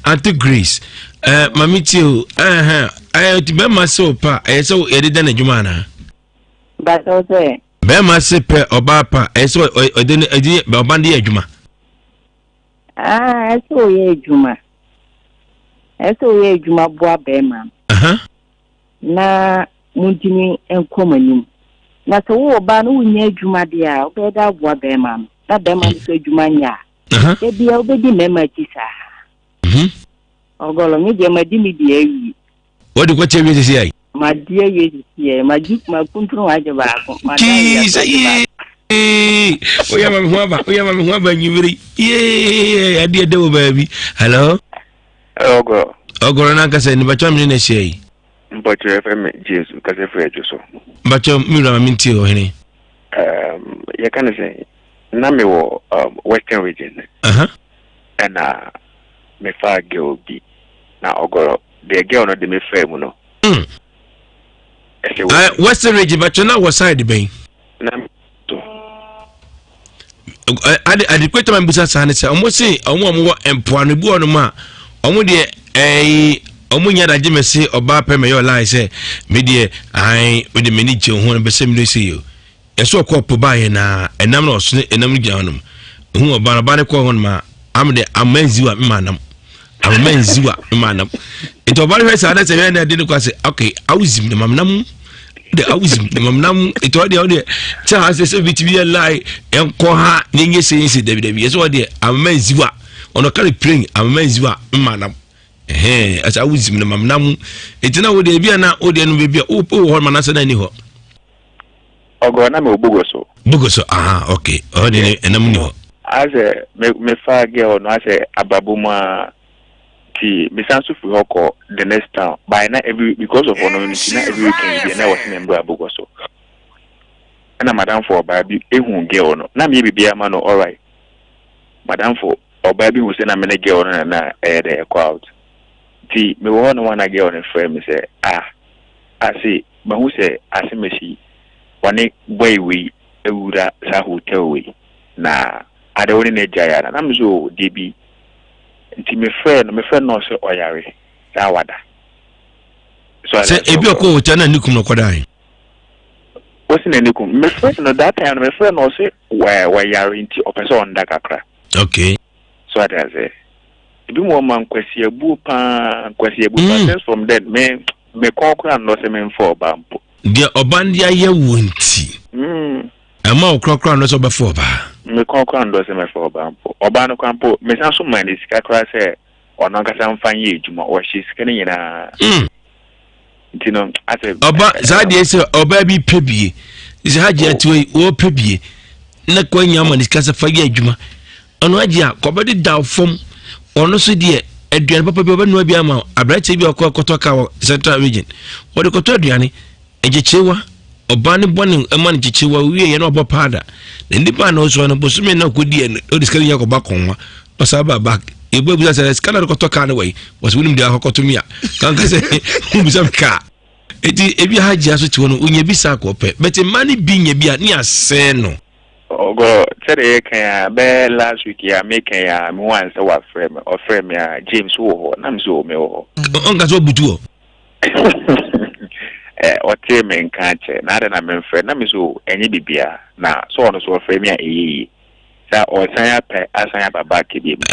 Auntie Grace, ɛɛ eh, maame tie o, ɛhɛn, ɛɛ ti bɛrima se o pa, ɛyɛ sɛ yɛde da n'adwuma anaa? Bàtà o sɛ. Bɛrima se pɛ ɔbaa pa, ɛyɛ sɛ ɔde ne ɛde ɔba de yɛ adwuma. Aa, ɛsɛ ɔyɛ adwuma. Ɛsɛ sɛ woyɛ adwuma boa bɛrima no na montumi nkɔ mo anim. Na sɛ wowɔ ɔbaa no wonyɛ adwuma deɛ a, wobɛyɛ dɛ aboa bɛrima no na bɛrima no nso adwuma nyɛ a, da biara wobɛdi mmarima akyi saa. Ɔgɔlɔ, me deɛ madi me deɛ awie. Wode kɔkyɛ awie sisi ayi? Madi awie sisi ayi. Magye makuntunu agye baako. Mada awie aso agye baako. Oyɛ ma me ho aba, oyɛ ma me ho aba nwumere. Yee, adeɛ dɛ wɔ baabi. Hello? Ɔgɔrɔ. Ɔgɔrɔ n'ankasa ni bàtchɛ mi ne na ɛhyɛ yi. Mpɔkyerɛ fɛ mi James kasa firi adwo so. Bàtchɛ mi wura ma mi ntie ɔhene. Um, yɛka ne sɛ na mi wɔ um, Western region. Ɛna mefaa girl bi na ɔgɔrɔ deɛ girl no de me faa mu no. Mm. Ɛsɛ wɔ. Western region bàtchɛ na wɔ side bɛn. Na so. Ade ade kweta ma bisa saa ne sɛ ɔmo se ɔmo a ɔmo wɔ mpoano bi wɔ nom a ɔmo deɛ ɛyi ɔmo nya adagye mɛ se ɔbaa pɛ mɛ yɛ ɔlaa sɛ me deɛ ae me de m'ani gye ho no bɛsɛ mi no se yɛ ɛsɛ ɔkɔ ɔpo baa yɛ na ɛnam na ɔsono ɛnam no gyina hɔ nom ehu ɔbaa no ɔbaa no kɔɔ hɔ nom a am de ama nziwa mma nam ama nziwa mma nam nti ɔbaa no hwɛ saa na sɛ hwɛ na ɛde no kɔ ase okay awuzim na mam nam de awuzim na mam nam nti ɔdeɛ ɔdeɛ kyɛ ha sɛ sɛ bi ti bi yɛ lai ɛnkɔ ha ne nye se nye dabi dabi yɛ sɛ ɔdeɛ ama nziwa ɔno ka ne plane ama nziwa mma nam ɛhɛn ɛsɛ awuzim na mam nam nti na wodeɛ ebi a na wodeɛ no beebi a wowɔ hɔ ma na sɛ na ni hɔ. Ɔgɔ na mewɔ Bogoso. Bogoso aha ok ɔhɔ de ne ɛnam ni hɔ. Asɛ me me fa girl no asɛ abrabɔ mu a ti me san so firi hɔ kɔ the next town by na every because of ɔno no ti na every weekend bi na ɛwɔ sɛ me mbra Bogoso ɛna madamfo ɔbaa bi ehu girl no na meyɛ biribiara ma no alright madamfo ɔbaa bi hu sɛ na me ne girl no na na ɛyɛ dɛ ɛkɔ out ti mewɔ hɔ no na girl no frɛ me sɛ ah ase Mahu sɛ Asemesi ɔne boy wei awura saa hotel wei na adɛ wo ne no agyae ana? Na me sɛ oo debi. Nti me frɛɛ no, me frɛ no na ɔsɛ ɔyare saa wada. So Sɛ ebi ɔkɔ hotel na ne kum na ɔkɔdae. Ɔsi na ne kum. Me frɛ no that time no me frɛ no ɔsɛ wayare nti ɔpɛ sɛ ɔnda kakra. Okay. So ate aseɛ? Ebi mu ɔma nkwasiabuo paa, nkwasiabuo paa. Mm. Since from then, me me kɔn koraa nnɔ sɛ memfa ɔbaa mpo. Deɛ ɔba no de ayɛ wo nti. Mm. Ɛma wo korakora nnɔ sɛ ɔbɛfa ɔbaa. Me kɔn koraa nnɔ sɛ mɛfa ɔbaa mpo. Ɔbaa no koraa mpo, mesan so maa ne sika koraa sɛ ɔno ankasa mfa nyɛ adwuma. Ɔhyɛ sika no nyinaa. Mm. Nti no, asɛ. Ɔba saa deɛ sɛ ɔbaa bi pɛ bie. Sɛ hagye oh. atiwa yi, wɔpɛ bie. Na kɔ anya ama ne sika sɛ fa yɛ adwuma. Ɔno agye a kɔbɛde da fam. Ɔno nso deɛ aduane papa bi ɔbɛnoa bi ama aberanteɛ bi a ɔkɔ kɔtɔ ka wɔ central region. Wɔde kɔtɔ aduane. Nkyekyewa, ɔbaa no bɔ ne ɛma no nkyekyewa wie yɛ na ɔbɔ paada. Na nipa na ɔsɔ no bosome na ɔkɔdi yɛ no ɔde sika no nya kɔba kɔnwa. Ɔsan ba back. Yɛbɔ ebisa sɛ sika na ɔde kɔtɔ kaa no wɔ yi. Wɔsɛ wonim deɛ akɔkɔto mi a. Kanka sɛ wobisa me kaa. Eti ebi ha gyina so te hɔ no wonya bi saa kɔ pɛ. Bɛte mmaa no bi nya bi a ne asɛe no. Ɔgɔ sɛdeɛ yɛka yi a bɛyɛ last week yi a meka yi a mehu ansa wafrɛ me ɔfrɛ me a James wowɔ hɔ na me sɛ o mewɔ hɔ. Ɔnka sɛ ɔbutu hɔ. Eh, ɔtee me nka akyɛ na adɛn na memfrɛ na me so ɛnyɛ biribiara na sɛ ɔno so ɔfrɛ me a ɛyɛ yie sɛ ɔsan apɛ asan aba back bi mu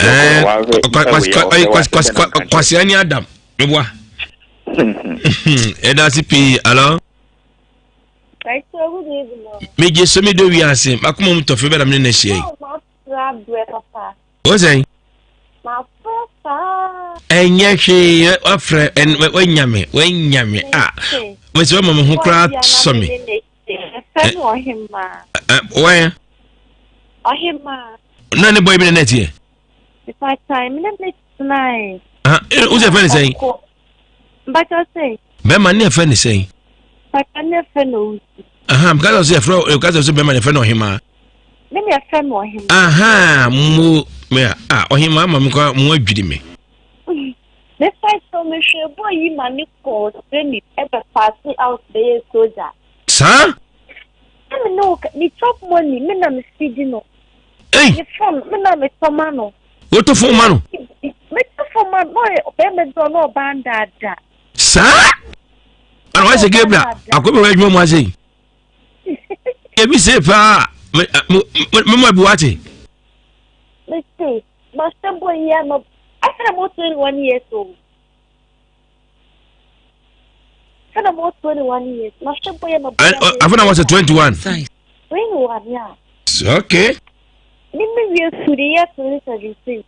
kwasea ne adam meboa ɛda ase pii alo megye so medɔ wiase makoma mu tɔfe bɛdam ne na ahyia yi Wo sɛn? Ɛnyɛ hwee wafrɛ wanya me wanya me a mesi wama me ho koraa sɔ me. Wɔyɛ. Na ne bɔyɛ bi na na ɛteɛ. Wo sɛ fɛ ne sɛn? Bɛrima ne ɛfɛ ne sɛn? Kasa sɛ yɛfrɛ kasa sɛ bɛrima ne ɛfɛ no ɔhemaa. Me na yɛfrɛ me ɔhemaa. Aha, mo me a ɔhemaa ama me kwa mo adwiri me. Me fa so me hwɛ bɔ yi ma ne kɔɔ training ɛbɛ paase out bɛyɛ soldier. Saa? Na me ne wo ne chop money me na me feed no. Ei. Ne phone me na me tɔ ma no. Woto phone ma no? Me tɔ phone ma no na ɔyɛ bɛrima bi ɔno ɔbaa ndaada. Saa? Ɛna wɔayɛ sɛ Gabriel akɔ bɛ wɔ adwuma mu ase yi. Ebi se paa mema bi wate. Mese mahyɛ bɔ yi ama afei na mo 21 years old. Afei na mewɔ 21 years. Mahwɛ bɔ yɛ ma bɔ yɛ. Afei na wɔsɛ 21. 21 yeah. Okay. Me me wie sukuu the year 2017.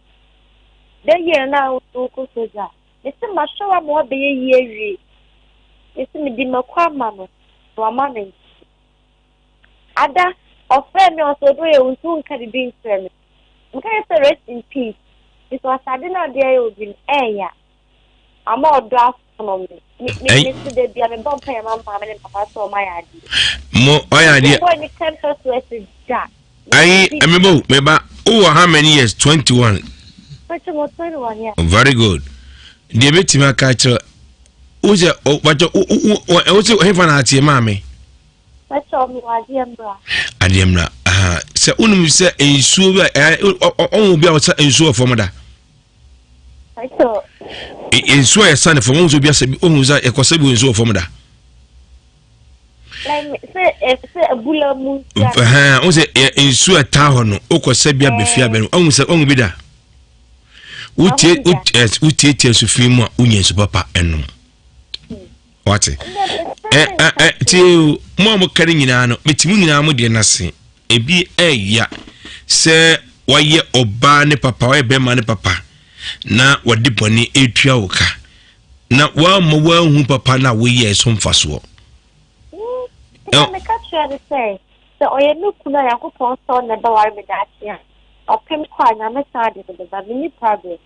That year na wokɔ soja. Mese mahwɛ wo ama woabɛyɛ yie awie. Mese mede mako ama no na wama no nti. Ada, ɔfrɛɛ me ɔsɛ ɔdɔ yɛ wo nti wonka biribi nkyerɛ me. Meka yɛ sɛ rest in peace because ade no a ɔde ayɛ obi no ɛɛya. Ama ɔdɔ afono me. Me me me so da bia mebɔ mpa yɛ ma maame ne papa sɛ ɔma yɛ adeɛ. Mo ɔyɛ adeɛ. Boy ne ten first words da. Ayi, mebo, meba, wowɔ how many years? 21. Very good. Deɛ bɛtumi aka akyerɛ wo sɛ bàtɛ wo sɛ hefa na ateɛ maame. Adeɛ mmra. Sɛ wonim sɛ nsuo bi a ɔho bi a wɔsa nsuo wɔ fam da. Nsuo a yɛsa ne fam ɔho sɛ obi asɛ ɔhu sɛ ɛkɔsɛ bi nsuo wɔ fam da. Wo sɛ nsuo a ɛtaa hɔ no wokɔ sɛ bi abɛfie abɛ no ɔhu sɛ ɔhu bi da wotietie nsu fi mu a wonya nsu papa ɛnom wate tie mo a moka no nyinaa no mete mo nyinaa mo deɛ no ase ebi ɛya sɛ wayɛ ɔbaa ne papa wayɛ bɛrima ne papa na wɔde bɔne ɛtua wo ka na woamma woanhu papa no a woyɛɛ so mfasoɔ. Na meka kyerɛ no sɛ, sɛ ɔyɛ me kunu a Nyankopɔn sɛ ɔna ɛbɛware me daakye a, ɔpem kɔ a Nyame san de no bɛba, menni problem.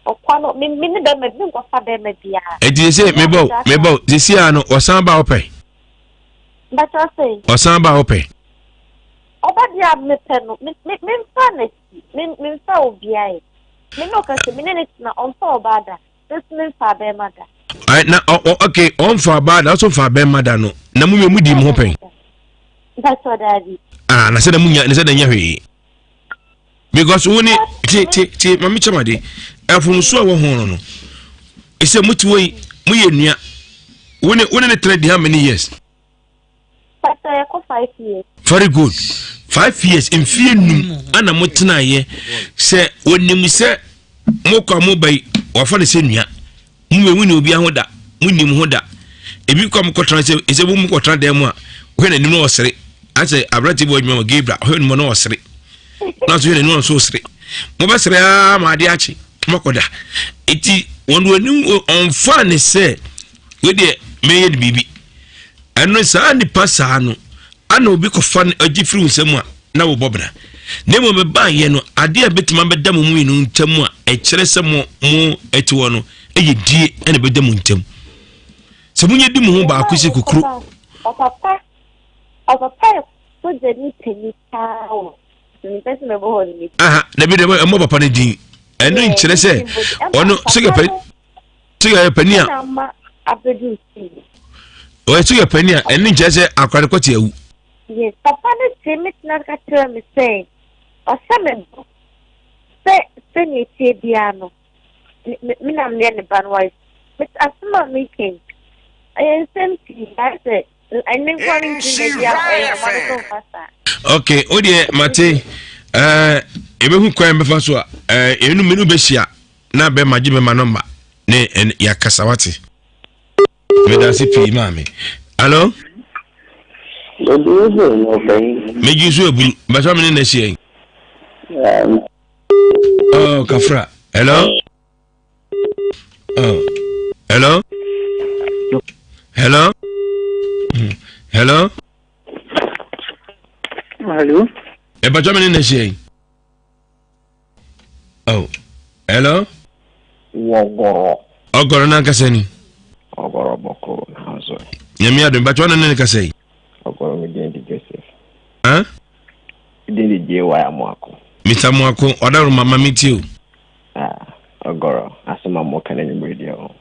Ɔkwa no, me me ne bɛrima bi, menkɔfa bɛrima biara. Enti sɛ mebɔ mebɔ sisi a no ɔsan ba ɔpɛ. Bɛkyɛ sɛ. Ɔsan ba ɔpɛ. Ɔba deɛ a mepɛ no, me me memfa n'akyi, me memfa obiara yi. Me ne ɔka sɛ me ne ne tena ɔmfa ɔbaa da. Ɔtumi nfa abɛɛma da. Ayi na ɔ ɔ ok ɔnfa ɔbaa da ɔso nfa abɛɛma da no na mu yɛ mu di mu ho pɛn. Mpɛsɛ daabi. Ah na sɛ na mu nya na sɛ na nya hwee because wo ne tie tie tie maame kyɛm ade ɛfomso a ɛwɔ ho no no ɛsɛ mo ti wɔ yi mo yɛ nua wo ne wo ne ne tena di how many years. Pastor yɛkɔ five years. Very good. Five years mfie num ana mo tenaeɛ sɛ onim sɛ mokɔ a moba yi wafa no sɛ nua mo mmienu ne obi ho da mo nim ho da ebi kɔ mo kɔtena sɛ sɛ mo kɔtena dan mu a ɔhwɛ n'anim na ɔsere asɛ aberante bi wɔ adwuma wɔ Gabriel ɔhwɛ n'anim na ɔsere na nso hwɛ n'anim na ɔnso ɔsere mobɛsere ara ma adeɛ akye mɔkɔda eti wɔn wɔn anim ɔnfa ne sɛ wei deɛ mɛyɛ no biribi ɛno saa nipa saa no ana obi kɔfa no agye firi wo nsam a na wobɔ bra na mmom ɛbaayɛ no adeɛ a bɛtumi abɛda mo mmienu ntam a ɛkyerɛ sɛ mo mo ɛte hɔ no ɛyɛ die ɛna ɛbɛda mo ntam sɛ monyɛ di mo ho baako sɛ kukuru ɔpapa ɔpapa yɛ sogyani panyin paa wɔ mpɛ sɛ mɛbɔ hɔ no aha dabi dabi ɛmmɔ papa no din ɛno nkyerɛ sɛ ɔno sɛgɛ panyin sɛ yɛ panin a ɔyɛ sɛ yɛ panin a ɛne nkyerɛ sɛ akora no kɔte awu. Yes, papa no te me tena ka kyerɛ me sɛ ɔhyɛ me bɔ sɛ sɛnea etie biara no me na meyɛ ne ba no wayɛ asɛm a meka yi ɛyɛ nsɛm pii ayɛ sɛ ɛne nkwa no nti na bia ɔyɛ ɔma no so mfa saa. Ok, o deɛ mate ɛɛ ebehu kwan bɛfa so a ɛɛ enu menu bɛhyia. na bɛma gye bɛma nɔmba ne ɛn yɛakasa wate medase pii maame alo megye so aburu bɛsɛ me ne na ahyia yi oh kafra hello oh hello hello hmm. hello hello ɛbɛtɔ me ne na ahyia yi Oh, hello? Wɔgɔrɔ. Ɔgɔrɔ n'ankasa ni. Ɔgɔrɔ bɔkɔ n'azɔ. Nyame adom, bàtɛ ɔno ne ne kasa yi. Ɔgɔrɔ mi din di Joseph. Huh? Mi din di J.Y. Amoako. Mr. Amoako, ɔdaworo ma ma mi tie o. Ah, ɔgɔrɔ, asɛm a mo ka n'anwummere deɛ o.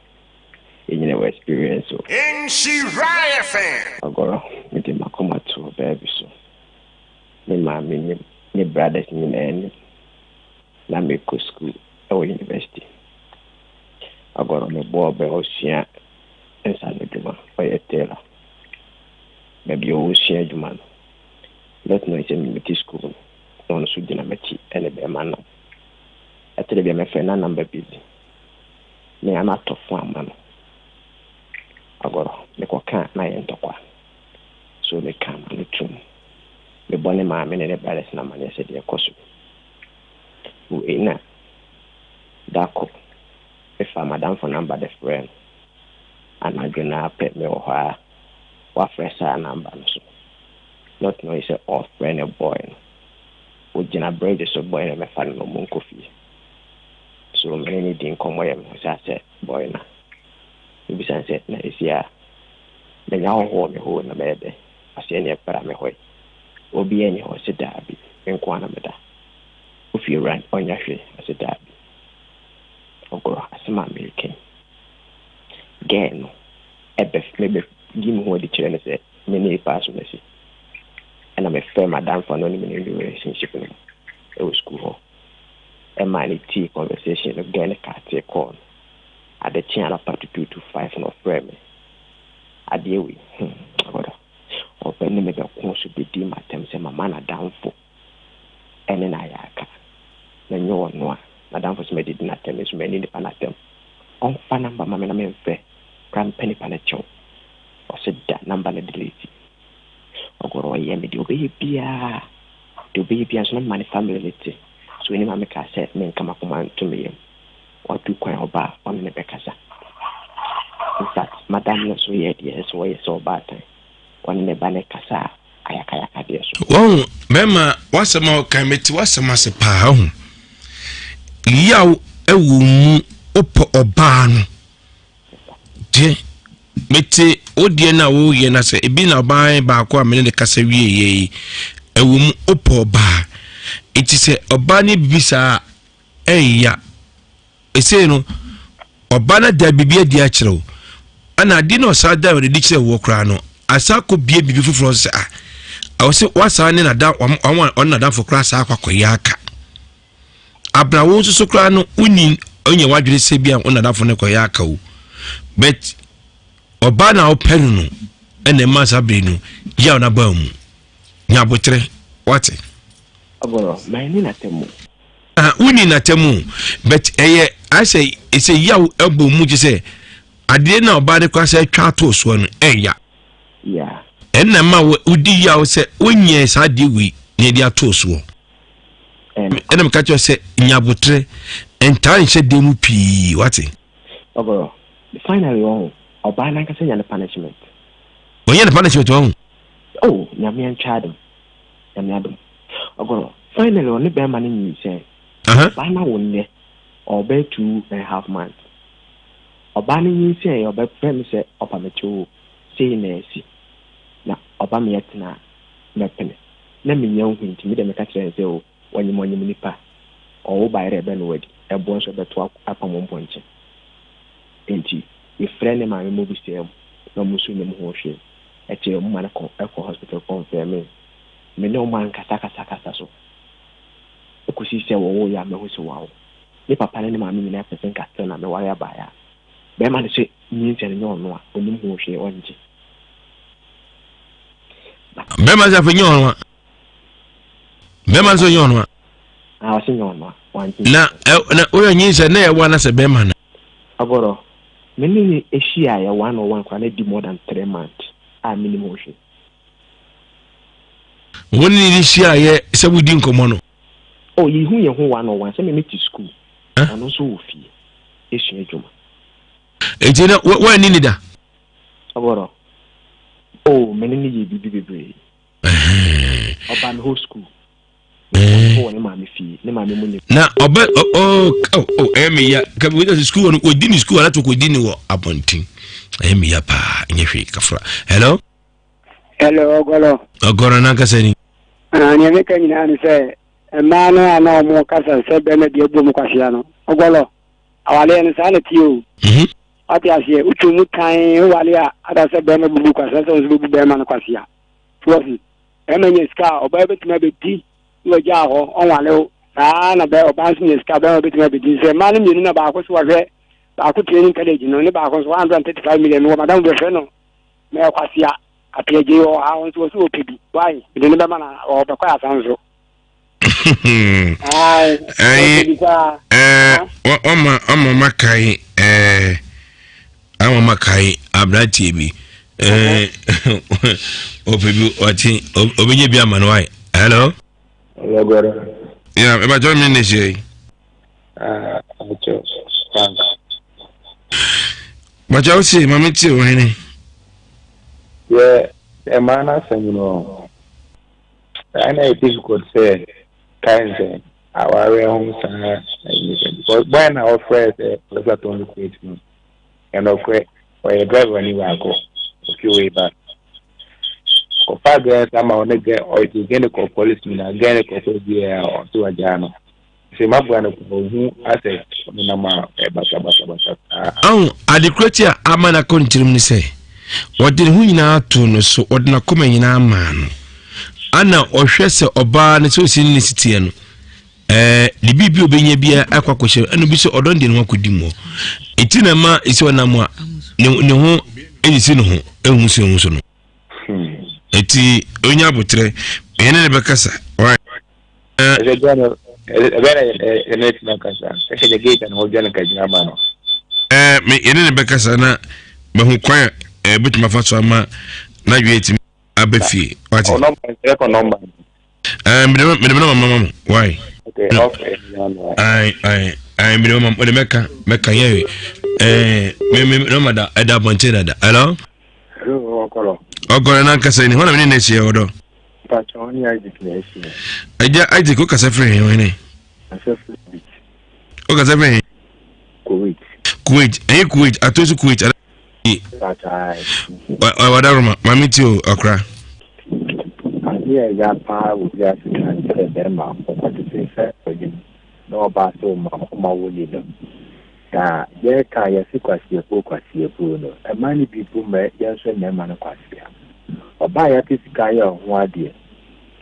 Yɛnyina wɔ experience o. Nhyira FM. Ɔgɔrɔ, mi de m'akoma to baabi so. Me maame nim, ne brothers nyinaa nim. Na mekɔ sukuu wɔ university. Agorɔ mebɔɔ bɛ ɔsua nsaano adwuma, ɔyɛ tailor. Baabi a ɔresua adwuma no, not knowing sɛ me mete sukuu no, na ɔno nso gyina m'akyi ne bɛrima nam. Ɛtɔ da bi a mɛfrɛ na number busy. Me a matɔ phone ama no. Agorɔ mekɔkaa. Wabɔ ne maame ne ne brothers no amaneɛ sɛ deɛ ɛkɔ so. Wei na da koro mefaa m'adamfo number de frɛɛ no. Anadwo no ara pɛ mewɔ hɔ ara wafrɛ saa number no so. Not knowing sɛ ɔrefrɛ ne boy no. Ogyina bridge so boy no mmɛfa no na ɔmo nkɔ fie. So me ne no di nkɔmmɔ yɛ me ho sɛ asɛ boy no a. Mebisa no sɛ na seesei a manya hɔho wɔ me hɔ o na mɛyɛ dɛn? Ɔse ɛneɛ bra me hɔ yi. Obiaa nni hɔ? Ɔse daabi, me nko ara na meda. Wo fie wura no ɔnyɛ hwee? Ɔse daabi. Ɔgorɔ, asɛm a mereka yi, girl no ɛbɛ mebɛ yi me ho adi kyerɛ no sɛ me ne nipa asomasi. Ɛna mefrɛ m'adamfo a na ɔne me no relationship no mu ɛwɔ school hɔ. Ɛmaa ne tii conversation no, girl no katee call no. Ade kyee anɔpa tutuutu 5 na ɔfrɛɛ me. Adeɛ wei, hmm, ɔdɔ. Ɔbɛ ne me bɛko so bɛdi m'atɛm sɛ mama n'adamfo ɛne no ayɛ aka. Na nyɛ ɔno a, n'adamfo sɛ madidi n'atɛm, me nso manni nipa no atɛm. Ɔmfa number ma me na memfrɛ koraa mepɛ nipa no kyɛw. Ɔse da number no delete. Ɔgorɔ ɔyɛ me deɛ ɔbɛyɛ biara, deɛ ɔbɛyɛ biara nso na mema ne family no te. So ɛni ma mekaa sɛ menka m'akoma nto me yam. Watu kwan ɔba a ɔne no bɛkasa. In fact, madam no nso yɛɛ deɛ ɛsɛ sɛ ɔyɛ sɛ ɔbaatan. Ɔne ne ba no kasa ayakayakadeɛ so. Wahu, bɛrima, w'asɛm a wokan, mete w'asɛm ase paa, wahu. Yaw ɛwɔ mu, wopɛ ɔbaa no. Deɛ, mete wo deɛ no a woyɛ no sɛ, ebi na ɔbaa baako a mene ne kasa wie yɛ yi, ɛwɔ mu, wopɛ ɔbaa. Nti sɛ ɔbaa no bibi saa ɛnya. Ɛsei no, ɔba no da biribi adi akyerɛ wo. Ɛna ade na ɔsan da adi kyerɛ woɔ koraa no, asa akɔ bie biribi foforɔ sɛ ah, ɛwɔ sɛ wasan ne nada wɔn ɔne nadamfo koraa saa akɔ akɔyɛ aka. Abra wo nso so koraa no, wonni ɔnyɛ wadwene sɛ bi a wo nadamfo no kɔyɛ aka o. But ɔbaa na wopɛ no no, ɛna ɛma saa bere no, yaw no aba mu. Nya aboterɛ, wate. Ɔbɔrɔ, manni n'atam o. Ah, wonni n'atam o, but ɛyɛ ayɛ sɛ yaw ɛbɔ mu gye sɛ adeɛ na ɔbaa no koraa sɛ atwa ato soɔ no ɛya. Yeah. Ɛnna ma wodi yaw sɛ wonyɛ saa adeɛ wei na ɛde ato soɔ. Ɛnna meka kyerɛ sɛ nya aboterɛ, ntaa nhyɛ dan mu pii, wate. Ɔbɔrɔ, finally ɔho, ɔbaa no ankasa nya ne punishment. Ɔnyɛ ne punishment ɔho. Oh, nyame antwa adom. Nyame adom. Ɔgɔrɔ, finally ɔne bɛrima no nyinsɛn. Ɔbaa no awo nnɛ, ɔbɛyɛ 2½ months. Ɔbaa no nyinsɛn yɛ ɔbɛfrɛ me sɛ ɔpa me kyɛw o, sei na asi. Na ɔba me yɛtena a, mɛpene. Na mennya nhu nti, me deɛ meka kyerɛɛ no sɛ o, ɔnyem ɔnyem nipa. Ɔwo ba yerɛ ɛbɛ no wadi, ɛboɔ nso ɛbɛto apam mpɔnkye. Enti, mefrɛɛ ne maame ma obisaa mu, na ɔmo nso nnim ho hwee. Akyire ɔmo ma no kɔ kɔ hospital kɔnfɛmee. Me ne ɔmo ankasakasakasa so kosii sɛ wɔwoeɛ a mahu sɛ wɔawo. Me papa ne ne maame nyinaa pɛ sɛ nka still na meware abaayaa. Bɛrima no sɛ nyinsɛn no nyɛ ɔno a, ɔnim ho hwee, ɔngye. But. Bɛrima sɛ afei nyɛ ɔno a. Bɛrima sɛ nyɛ ɔno a. Ah, ɔsɛ nyɛ ɔno a. Wangye. Na, na woyɛ nyinsɛn na ɛwɔ anasɛ bɛrima no. Agorɔ. Me ne no hyiaeɛ one on one koraa na adi more than 3 months a mennim ho hwee. Wo ne no hyiaeɛ sɛ modi nkɔmmɔ no? Oh, yɛhu yɛn ho one on one sɛ me mete school, ɔno nso wɔ fie ɛsua adwuma. Enti na woanni ne da? Agorɔ. Oh, me ne no yɛ biribi bebree. Ɔba me hɔ school. Na ɔbɛ ɔɔ ɔ ɛyɛ mi ya kabi wei sɛ sukuu no odi ni sukuu anato kò di ni wɔ abɔnten ɛyɛ mi ya paa nyɛ hwee kafra hello. Hello ɔgɔlɔ. Ɔgɔlɔ n'ankasa ni. Ah, nea meka nyinaa ne sɛ mmaa no a na wɔn kasa sɛ bɛrima deɛ bu mu kwasea no ɔgɔlɔ awaleɛ no saa na tie o. Wate aseɛ wotwe mu tan wowale a ada sɛ bɛrima bubu kwasea sɛ wo nso bɛbu bɛrima no kwasea. So wɔsi Bɛrima nya sika a, ɔbaa bɛtumi abɛdi na wagyaa hɔ, ɔnwale wo. Saa ara na bɛ ɔbaa nso nya sika a, bɛrima bɛtumi abɛdi. Sɛ mmaa no mmienu na baako so wɔhwɛ baako training college no, ne baako nso 135 million wɔ madam bɛfrɛ no mɛ Kwasia Apiagye wɔ ha, nso wɔ so wɔpɛ bi. Why? Mede no bɛma na ɔbɛkɔ asan so. Ɔma ɔma makae ɛɛ ama makae aberanteɛ bi ɛɛ ɔpɛ bi ɔte ɔbɛnya bi ama no wae. Hello. Hello, brother. Yeah, eba join me next year. Ah, acho, thanks. Bacha o se mame tie o hene. Yeah, ɛmaa no asɛm no ɛna yɛ difficult sɛ kae sɛ awareɛ ho saa ɛyi sɛ because boy na ɔfrɛ sɛ ɔsɛ atɔn no kuwait no ɛnɔkorɛ ɔyɛ driver ni baako ofi wei ba kɔfa gɛn sa ma ɔne gɛn ɔde gɛn de kɔ police mu na gɛn de kɔ kɔ biara ɔte wagyaa no sɛ maboa no kɔ ohu asɛ ɔnenam a ɛbasabasabasa saa. Ahu ade koro ti a ama no akɔ ne tirim ne sɛ ɔde ne ho nyinaa too no so ɔde n'akoma nyinaa maa no ana ɔhwɛ sɛ ɔbaa no sɛ ɔsi ne ne si teɛ no ɛɛ ne biribi a ɔbɛnya biara akɔ akɔhyɛ ɛna obi sɛ ɔdɔ no deɛ ne ho akɔdi mu ɛti na ɛma ɛsɛ ɔnam a ne ne ho ɛsisi ne ho ɛhu so ɛhu so no ɛti ɔnya aboterɛ ɛne ne bɛkasa ɛne ne bɛkasa na mahu kwan a ɛbɛtumi afa so ama n'adwene atumi aba fie wate Eh, mede mede mede mama mo why okay okay ai ai ai mede mama mede mɛka mɛka yɛ eh me me nɔma da ɛda abɔnten dada hello hello ɔkɔlɔ ɔkɔlɔ na nkasa ni hɔn na mene na ahyia ɔdɔ mpakyɛ ɔne Isaac na ahyia agya Isaac wokasa firi he ɔhene wokasa firi he Kuwait Kuwait ɛyɛ Kuwait ato so Kuwait Wadaroma, maame ti o, akora. Adeɛ a ɛya paa wɔ wiase nyinaa ne sɛ bɛrima ɔkɔtete sɛ ɔyem na ɔbaa sɛ ɔma ɔma wo ni no. Na yɛka yɛse kwasiabuo kwasiabuo no, ɛma no bi bu mɛ yɛn nso mmarima no kwasia. Ɔbaa yɛate sika ayɛ ɔho adeɛ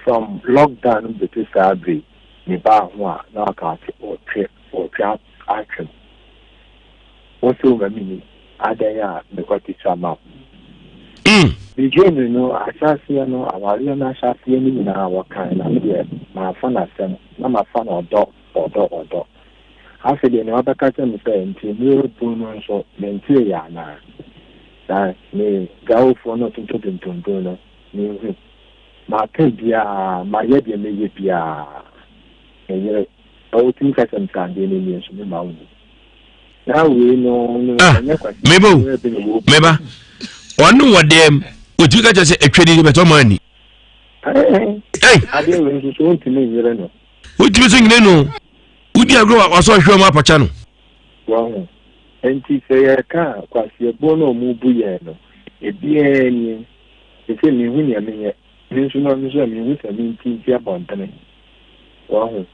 from lockdown no bɛtu saa bere ne baa ho a na waka ate ɔtwe ɔtwe atwem. Wo se woma minni, adɛn a mekwati so ama wo? Beginning no, ahyɛaseɛ no, awareɛ no ahyɛaseɛ no nyinaa wɔkae na me deɛ mamfa no asɛm, na mafa no ɔdɔ, ɔdɔ, ɔdɔ. Afei deɛ nea wabɛka kyerɛ me sɛ nti merebu no nso menteeɛ anaa? Na me gawofoɔ no tontɔ ntonto no, menhu. Maka biara, mayɛ deɛ mɛyɛ biara, me yere, na wotumi ka kyerɛ me sɛ adeɛ no nie nso memma wo nni. Na wei no no ah, ɛnyɛ kwasi. Meba o, meba. Ɔno wɔ dɛm, otumi ka kyerɛ sɛ atwa ni bɛtɔ ɔmo ani. Adeɛ wei nso so wontumi nyere no. Wontumi so nyere no. Wodi agorɔ wasɔ hwɛ ɔmo apakya no. Wahu. Nti sɛ yɛka a kwasiɛboɔ no a ɔmo bu yɛn no, ebiara nie. Sese menhu nea menyɛ. Me nso no nso a menhu sɛ menti nti abɔntene. Wahu.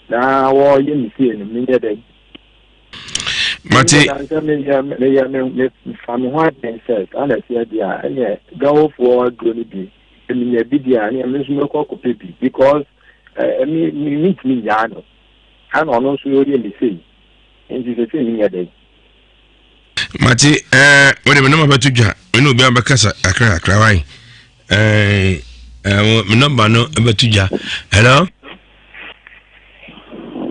Na wɔyɛ me sei no, menyɛ dɛn? Mate. Sɛ meyɛ meyɛ me mefa me ho adwene sɛ saa na ɛteɛ deɛ a ɛneɛ gawofoɔ aduro no bi menya bi deɛ a ɛneɛ me nso mɛkɔ akɔpɛ bi because ɛɛ me me mentumi nyaa no ɛna ɔno nso ɔyɛ me sei nti sɛ sɛ menyɛ dɛn. Mate ɛɛ wode me nɔma bɛto dwa me ne obi abɛkasa kakra kakra wae ɛɛ ɛɛ me nɔmba no bɛto dwa hello.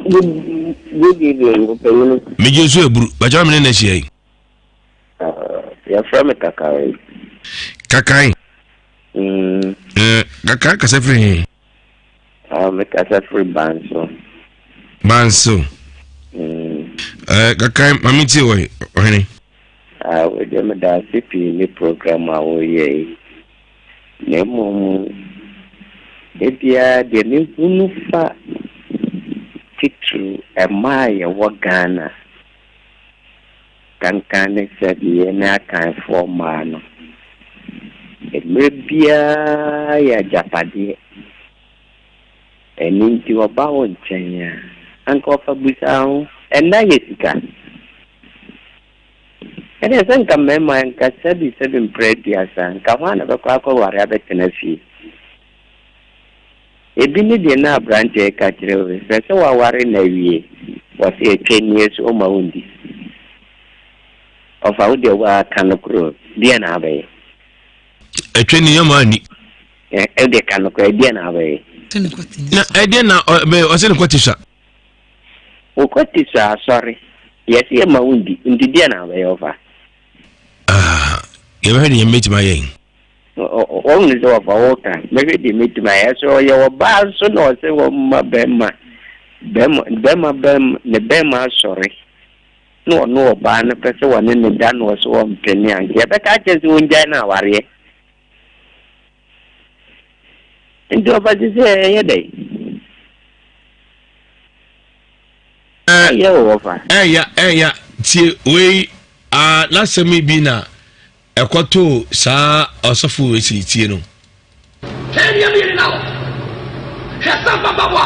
Good evening, ɔpanyin. Megye nso aburu. Bàtà mi ne na ahyia yi. Yɛfrɛ me Kakae. Kakae? Mm. Eh, Kakae kasa firi he? Ah, me kasa firi Banso. Banso. Mm. Eh, Kakae, maame tie wɔ ɔhene. Ah, wei meda ase pii ne program a wɔyɛ yi. Na mmom, da biara deɛ mehunu fa titiriw mmaa a yɛwɔ Ghana kankan ne sɛdeɛ yɛne Akanfoɔ mmaa no, mmerɛ biara yɛ agyapadeɛ. Ɛno nti wɔba wo nkyɛn a, anka wɔfa busa ho, ɛnna yɛ sika. Ɛneɛ sɛ nka mmarima nka sɛbi sɛbi mprɛ aduasa nka hwan na bɛkɔ akɔware abɛtena fie? Ebi ne deɛ na abranteɛ reka kyerɛ wo yi, hwɛ sɛ waware no awie, wɔse atwa nie so ɔmma wo ndi. Ɔfa wo deɛ waa ka nokorɛ o, deɛn na abɛyɛ? Atwa nie ɔmma anni. Ɛ ɛdeɛ ka nokorɛ, deɛn na abɛyɛ? Na ɛdeɛn na ɔbɛyɛ, ɔse ne kɔte sua. Wo kɔ te sɔ asɔre. Yɛse yɛ ma wo ndi, nti deɛ na wobɛyɛ ɔfa? Ah, yɛbɛhwɛ deɛ nyame bɛtumi ayɛ. Wɔhunu sɛ wɔfa wo ka, mɛhwɛ deɛ mɛtumi ayɛ. Sɛ ɔyɛ ɔbaa nso na ɔsɛ wɔmma bɛrima, bɛrima, bɛrima, bɛrima, ne bɛrima asɔre na ɔno ɔbaa no pɛ sɛ wɔne ne da na ɔsɛ wɔmpene a, nka yɛbɛka akyerɛ sɛ ɔngyae no awareɛ. Nti ɔfa te sɛ ɛyɛ dɛn? Ɛyɛ wɔ wɔfa. Ɛya ɛya tie wei aa n'asɛm yi bi na ɛkɔtoo saa ɔsɔfo wei si tie no. Hwɛ nneɛma yɛ nina hɔ. Hwɛ sɛ ababaawa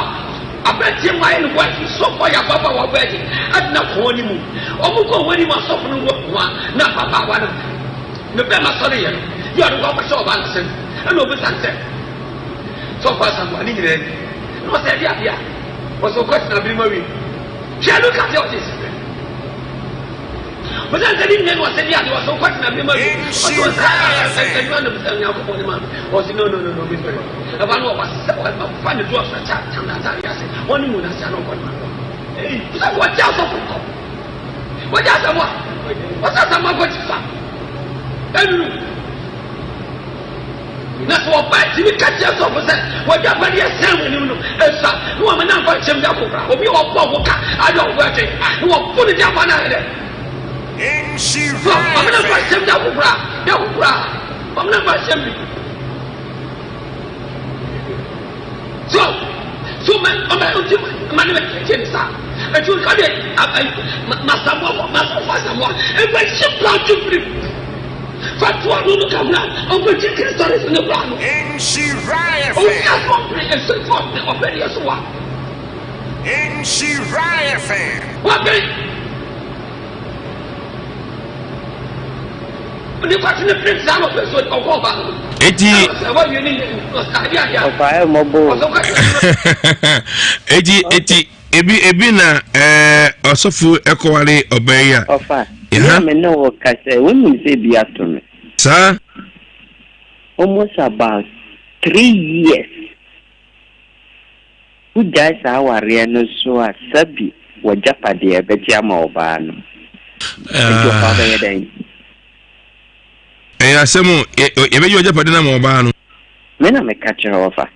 a aberanteɛ mu ayɛ ne voice sɔfo ayɛ ababaawa virgin adena kɔn ne mu. Wɔn kɔ wɔn anim asɔfo no wɔ ho a na ababaawa no ne bɛrima sɔre yɛ no yɛ ɔde kɔ akɔhyɛ ɔbaa no asɛm ɛna ɔbisa no sɛ sɔfo asamoa ne nyinaa ni na ɔsɛ ɛde adeɛ a ɔsɛ ɔkɔ tena abiri mu awie. Hwɛ look at your this. Ɔsɛ sɛ ne nyinaa ni ɔsɛ de adeɛ ɔsɛ ɔkɔ tena abiri mu awie. Ɔsɛ ɔsɛ ɛnua nam sɛ Onyankopɔn ne ma ɔsɛ no no no no mi fɛ ɛba no ɔba sɛ ɔfa ne do ɔsɛ kyɛ tam na ataade ase wɔn mu na sɛ na ɔkɔ ne ma sɛ wɔgye asɔfo kɔ wɔgye asɛm a ɔsɛ asɛm akɔ ti fa ɛnunu. Na sɛ ɔbaa tumi ka kyerɛ sɔfo sɛ w'agyapadeɛ sɛn w'anim no sua na wama no amfa nkyɛm da koro koraa. Obi a ɔbɔ ho ka ayɛ ɔbo adwen na wɔbo ne gyapa no ayɛ dɛ. So wama no amfa nkyɛm da koro koraa, da koro koraa, wama no amfa nkyɛm bi. So so ma ɔma nti ma ne bɛkyerɛkyerɛ ne saa. Ɛti nka deɛ masamoa masɔfo asamoa ɛmfa nhyɛ bra twifiri fa to ano no ka hona ɔmfa kyi kristo ne sene bra no. Obi aso ɔpere ɛsɛ so ɔpere ɔpɛ deɛ so wa. Wapere. Eti. Eti eti ebi ebi na ɛɛ ɔsɔfo ɛkɔware ɔbaa yi a. Ɔfa na me ne wo kasa yi wonim sɛ ebi ato me. Saa. Almost about 3 years. Wogyae saa awareɛ no so a sabi w'agyapadeɛ bɛgye ama ɔbaa no. Enti ɔfa wobɛyɛ dɛn? Ɛyɛ asɛm o, yɛbɛgye w'agyapadeɛ no ama ɔbaa no. Me na meka kyerɛ wo ɔfa.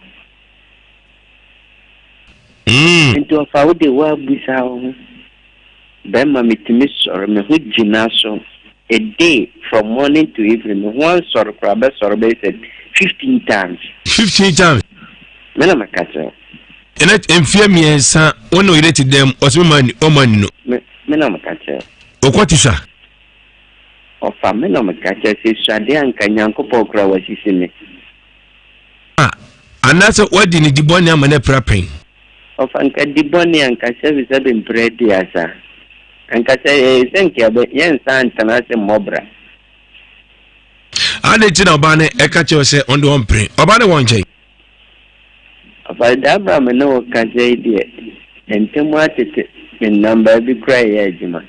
Enti ɔfa wo de woabisa wo ho. Bɛrima metumi sɔre me ho gyina so a day from morning to evening me ho ansɔre koraa bɛsɔre bɛyɛ sɛ 15 times. 15 times. Me na meka kyerɛ wo. Ɛnɛ mfeɛ mmiɛnsa wo ne oyere te dɛm ɔsɛ mema ni ɔma ni no. Me me na meka kyerɛ wo. Ɔkɔ ti sua. Ɔfa me na meka kyerɛ sɛ suadeɛ anka Nyankopɔn koraa wasisi me. A anaasɛ wadi ne di bɔne ama no apira pɛn. Ɔfa nka di bɔne a nka sɛbesɛbe mprɛ aduasa. Anka sɛ ɛyɛ sɛ nka yɛbɛ yɛnsan ntena ase mmɔ bra. Adɛn nti na ɔbaa no ɛka kyerɛ sɛ ɔno deɛ ɔmpere? Ɔbaa no wɔ nkyɛn. Ɔfa daa berɛ a me ne wo kasa yi deɛ ntam atete menam baabi koraa yɛ adwuma.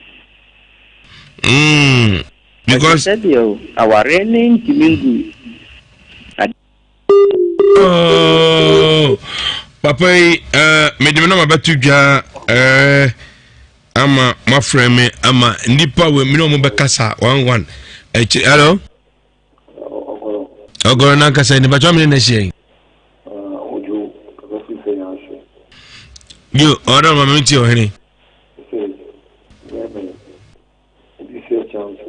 Mm, because. Ɛte sɛ deɛ o, awareɛ no ntumi ngu. Oh, papa yi uh, mede me nɔma bɛto dwa uh, ama moafrɛ me ama nnipa wɔ mene ɔmo bɛkasa one one akyi hello ɔgɔrɔ no ankasa nipa kyɛ mene na ahyia yi yo ɔdɔ ma me nti ɔhene Ebi sɛ chance o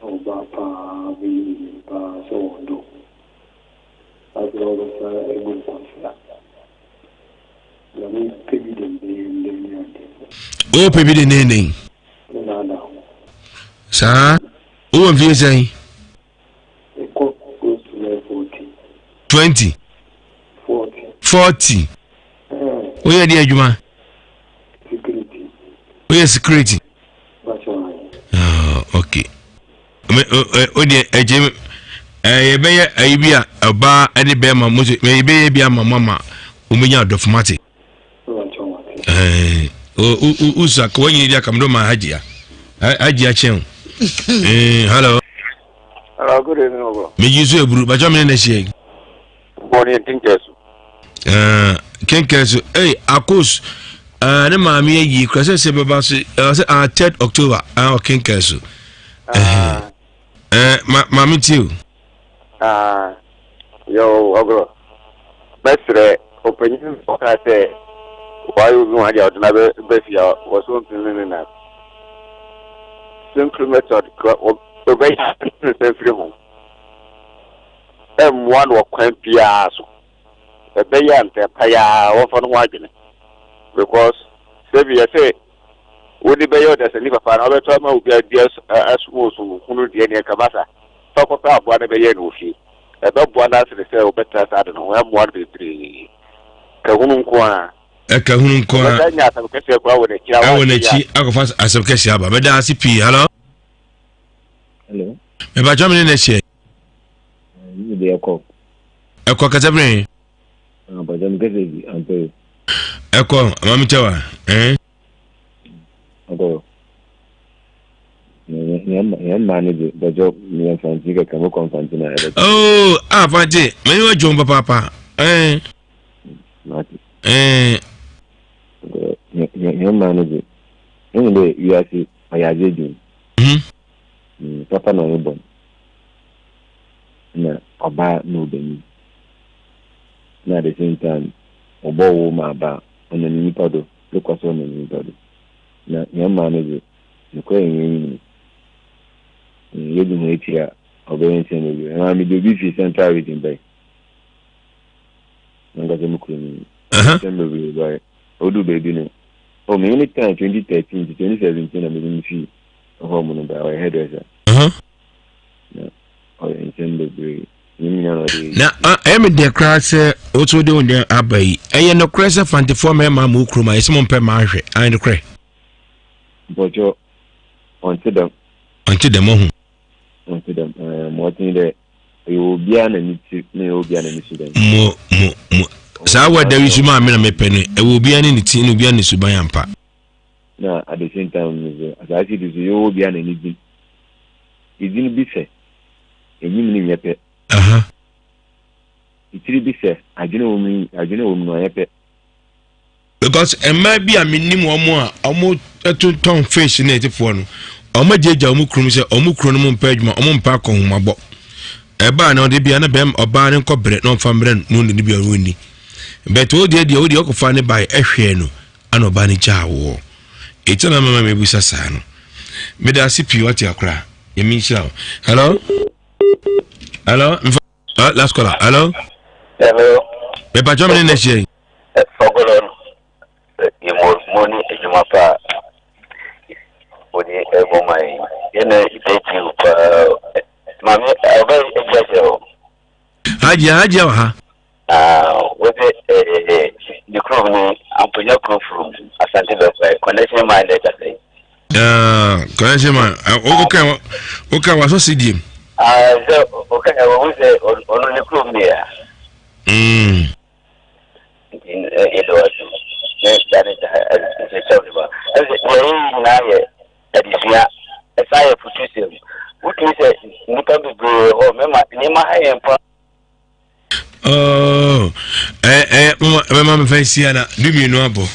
na ɔbaa paa bɛyi ne yam paa sɛ ɔdɔ saa berɛ a wobɛsan abu no kwasea na me pɛ bi dendeenden ne adeɛ. O pɛ bi dendeenden. Ne naada ho. Saa wowɔ mfie sɛn? Mekɔ close to bɛyɛ 40. 20. 40. 40. Woyɛ deɛ adwuma? Security. Woyɛ security? Ah, okay. Me o deɛ ɛgye yɛbɛyɛ ayi bi a ɔbaa ne bɛrima mo so yɛbɛyɛ bi ama mo ama wɔbɛnya adɔfo mate. Usa ka wanyini di aka mdo ma hajia. Hajia kyɛn o. Hello. Hello, good evening, Ogo. Me yi so eburu, bacho me na hyia yi. Bɔ ne kinkɛ so. Kinkɛ so. Hey, Akos. Ne maame ayi kura sɛ sɛ bɛba so sɛ 3rd October ɔkinkɛ so. Maame tie o. Ah, yo, ɔgorɔ. Mɛsrɛ ɔpanyin no ɔkaa sɛ wayɛ obi ho adeɛ a ɔde no abɛba fie a wɔsɛ ɔmpene ne na simple method ɔbɛyɛ ne nsa mfiri ho. Ɛmmoa no wɔ kwan biara so. Ɛbɛyɛ a ntɛmpa yi ara wɔmfa no ho adwene because sɛbi yɛsɛ wode bɛyɛ ɔdasani papa na wobɛtɔ ama obi adi asom osom hunu deɛ neɛ nka masa fa kɔpɛ aboa no bɛyɛ no wɔ fie ɛbɛboa no asene sɛ wobɛtena saa de no ho ɛmmoa no bebree ka hunu nko a ɛka hunu nko a ɔbɛsa nya asɛm kɛseɛ koraa wɔ n'akyi ɛwɔ n'akyi akɔfa asɛm kɛseɛ aba mɛda ase pii hello hello mebatwa me ne na hyɛ ɛkɔ ɛkɔ kasa bere ɛkɔ maame kyɛw a ɛn. ɛkɔ yɛn mmaa no de bɛjɔ yɛn mfanti kɛkɛ mo kɔ mfanti na ɛbɛ. ooo a mfanti mɛ ni wa jɔn papaapa ɛn. Mate. Ɛn. Yɛn mmaa no de ɛhu dɛ wiase ɔyɛ adze edwin. Papa na ɔyɛ bɔn. na ɔbaa na ɔbanyin na at the same time wɔbɔ wo ma aba a ɔnam nyimpa do rokɔ so ɔnam nyimpa do na hɛn man no dze nokwar nnyɛ enyim no yedzi hɔn ekyir a ɔbɛyɛ nsɛm beberee. Maa medze obi fi central region bae nankasa mo kurom yi nsɛm beberee bae odur beebi no oh menye no tsenaa 2013 to 2017 na medze no fii hɔ mu no bae ɔyɛ hairdresser. Na ɔyɛ nsɛm bebree. Ne nyinaa na ɔde. Na ɛyɛ me dɛ koraa sɛ wotu wode wo deɛ aba yi. Ɛyɛ nokorɛ sɛ fantefoɔ mmarima ma wo kurom a yɛsɛ mo mpɛ mmaa hwɛ. Ayɛ nokorɛ? Mpɔkyɛ ɔnte dɛm. Ɔnte dɛm ɔho. Ɔnte dɛm. Ɛɛ mo ɔte dɛ ɛyɛ obiara na ne ti na ɛyɛ obiara na ne suban. Mo mo mo saa wɔ da yi so maa me na mepɛ no ɛwɔ obiara ne ne ti na obiara ne suban ampa. Na at the same time no so asaase do so yɛwɔ obiara na ne dzin. Edzin bi sɛ, enyim no nnyɛ pɛ. Tsir bi sɛ, adwen a ɔwɔ mu no adwen a ɔwɔ mu no ɔnnyɛ pɛ. Because mmaa bi a menim wɔn a wɔtontɔn fish ne ɛtefoɔ no, wɔn agyaagya wɔn kurom sɛ wɔn kuro no mu mpɛ adwuma, wɔn mpɛ akɔnhomabɔ. Ɛbaa na ɔde bia na bɛrima ɔbaa no nkɔ brɛ na ɔmfa mbrɛ no na ɔne bi a ɔnni. But wo deɛ deɛ wo deɛ ɔkɔfa ne bae ɛhwɛɛ no ana ɔbaa no gyaa woɔ. Ɛti na mama mebusa saa no. Meda ase pii wate akora. Nyame nhyira wo. Hello? Hello? Mfa, uh, last caller. Hello? Hello. Mepatwa me ne na hyia yi. Ɔgɔlɔ no yɛ mo mo ne adwuma pa a wɔde ɛbɔ ma yi. Yɛn na ɛbɛgye wo paa. Maame ɔbɛ agya hyɛ hɔ. Hajia Hajia wɔ ha. Ah, wode eh, ne kurom ne Amponya kuro furum Asante Bɛkwae connection man na ɛka sɛ. Ah, connection man woka woka wasɔ si diem. Ah, sɛ woka wɔhu sɛ ɔno ne kurom ne ya. Mm. Nti yɛde wɔ so ne da ne da nkyerɛkyerɛ de ba. Ɛsɛ deɛ yɛyɛ nyinaa yɛ adesua ɛsan yɛ futusɛm. Wotumi sɛ nnipa bebree hɔ mɛma nneɛma ha yɛn pa. Oh, eh, eh, mama, mama mefa nsia na dumienu abɔ.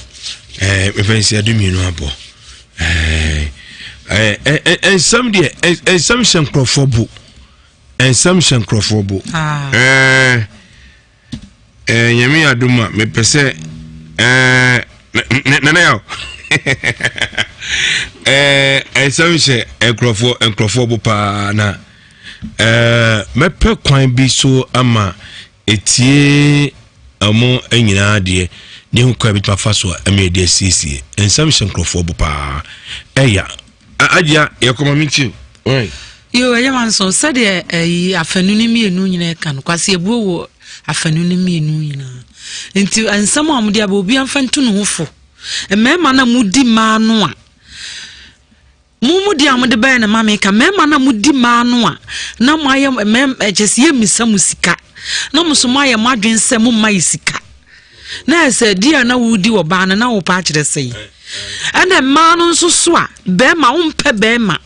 Eh, mefa nsia dumienu abɔ. Eh, eh, eh, eh, nsɛm deɛ, eh, nsɛm hyɛ nkurɔfoɔ bo. Nsɛm hyɛ nkurɔfoɔ bo. Ah. Eh, eh, nyame yɛ adom a mepɛ sɛ eh, nana yaw. eh, nsɛm hyɛ nkurɔfoɔ nkurɔfoɔ bo paa na. Ɛɛ, mɛpɛ kwan bi so ama etie wɔn nyinaa deɛ ne ho kwan bi tuma fa so a ɛma yɛde asiesie nsɛm hyɛ nkurɔfoɔ bo paa ɛya agyea yɛkɔma me nti yo ɛyɛ ma nso sɛdeɛ ɛyi afanu no mmienu nyinaa ka no kwasi ebuo wɔ afanu no mmienu nyinaa nti nsɛm a wɔde aba obi amfa ntu ne ho fo mmarima na mudi mmaa no a Mo mu deɛ a mode bɛyɛ no ma meka mmarima no a modi mmaa no a na moayɛ mmarima ɛkyɛ sɛ yɛmmisa mo sika na mo nso moayɛ mo adwene sɛ momma yɛ sika na ɛsɛ di a na wodi wɔ baa no na wopɛ akyerɛ sɛ yi ɛna mmaa no nso so a bɛrima wompɛ bɛrima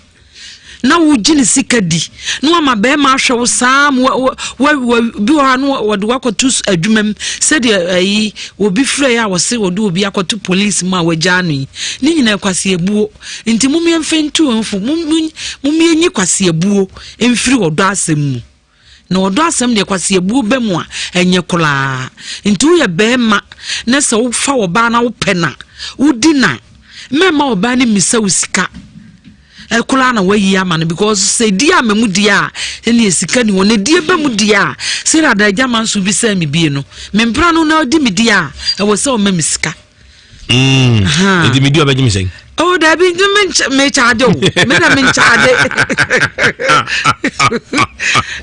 na wogye ne sika di na wama bɛrima ahwɛ wo saa ma wa wa wa bi wɔ ha no wɔde wakɔto adwuma mu sɛdeɛ ayi obi frɛ a wɔse wɔde obi akɔto polisi mu a wagyaa no yi ne nyinaa kwasi ebuo Nti mom yɛmfa ntu yɛn fo, mom yɛnyi kwaseabuo mfiri ɔdɔ asɛm mu. Na ɔdɔ asɛm deɛ kwaseabuo ba mu a, ɛnyɛ koraa. Nti woyɛ bɛrima na sɛ wofa ɔbaa na wopɛ na wodi na mɛma ɔbaa no mmisa wo sika koraa na wayi ama no because sɛ di ama mu deɛ a ɛne sika ni hɔ na die ba mu deɛ a sɛ ada agya ma nso bisa me bie no mempra no na ɔdi me deɛ a ɛwɔ sɛ ɔma me sika. Nti medi ɔbɛgye me sɛn? Oh, dabi nti me charge o. Me na me charge.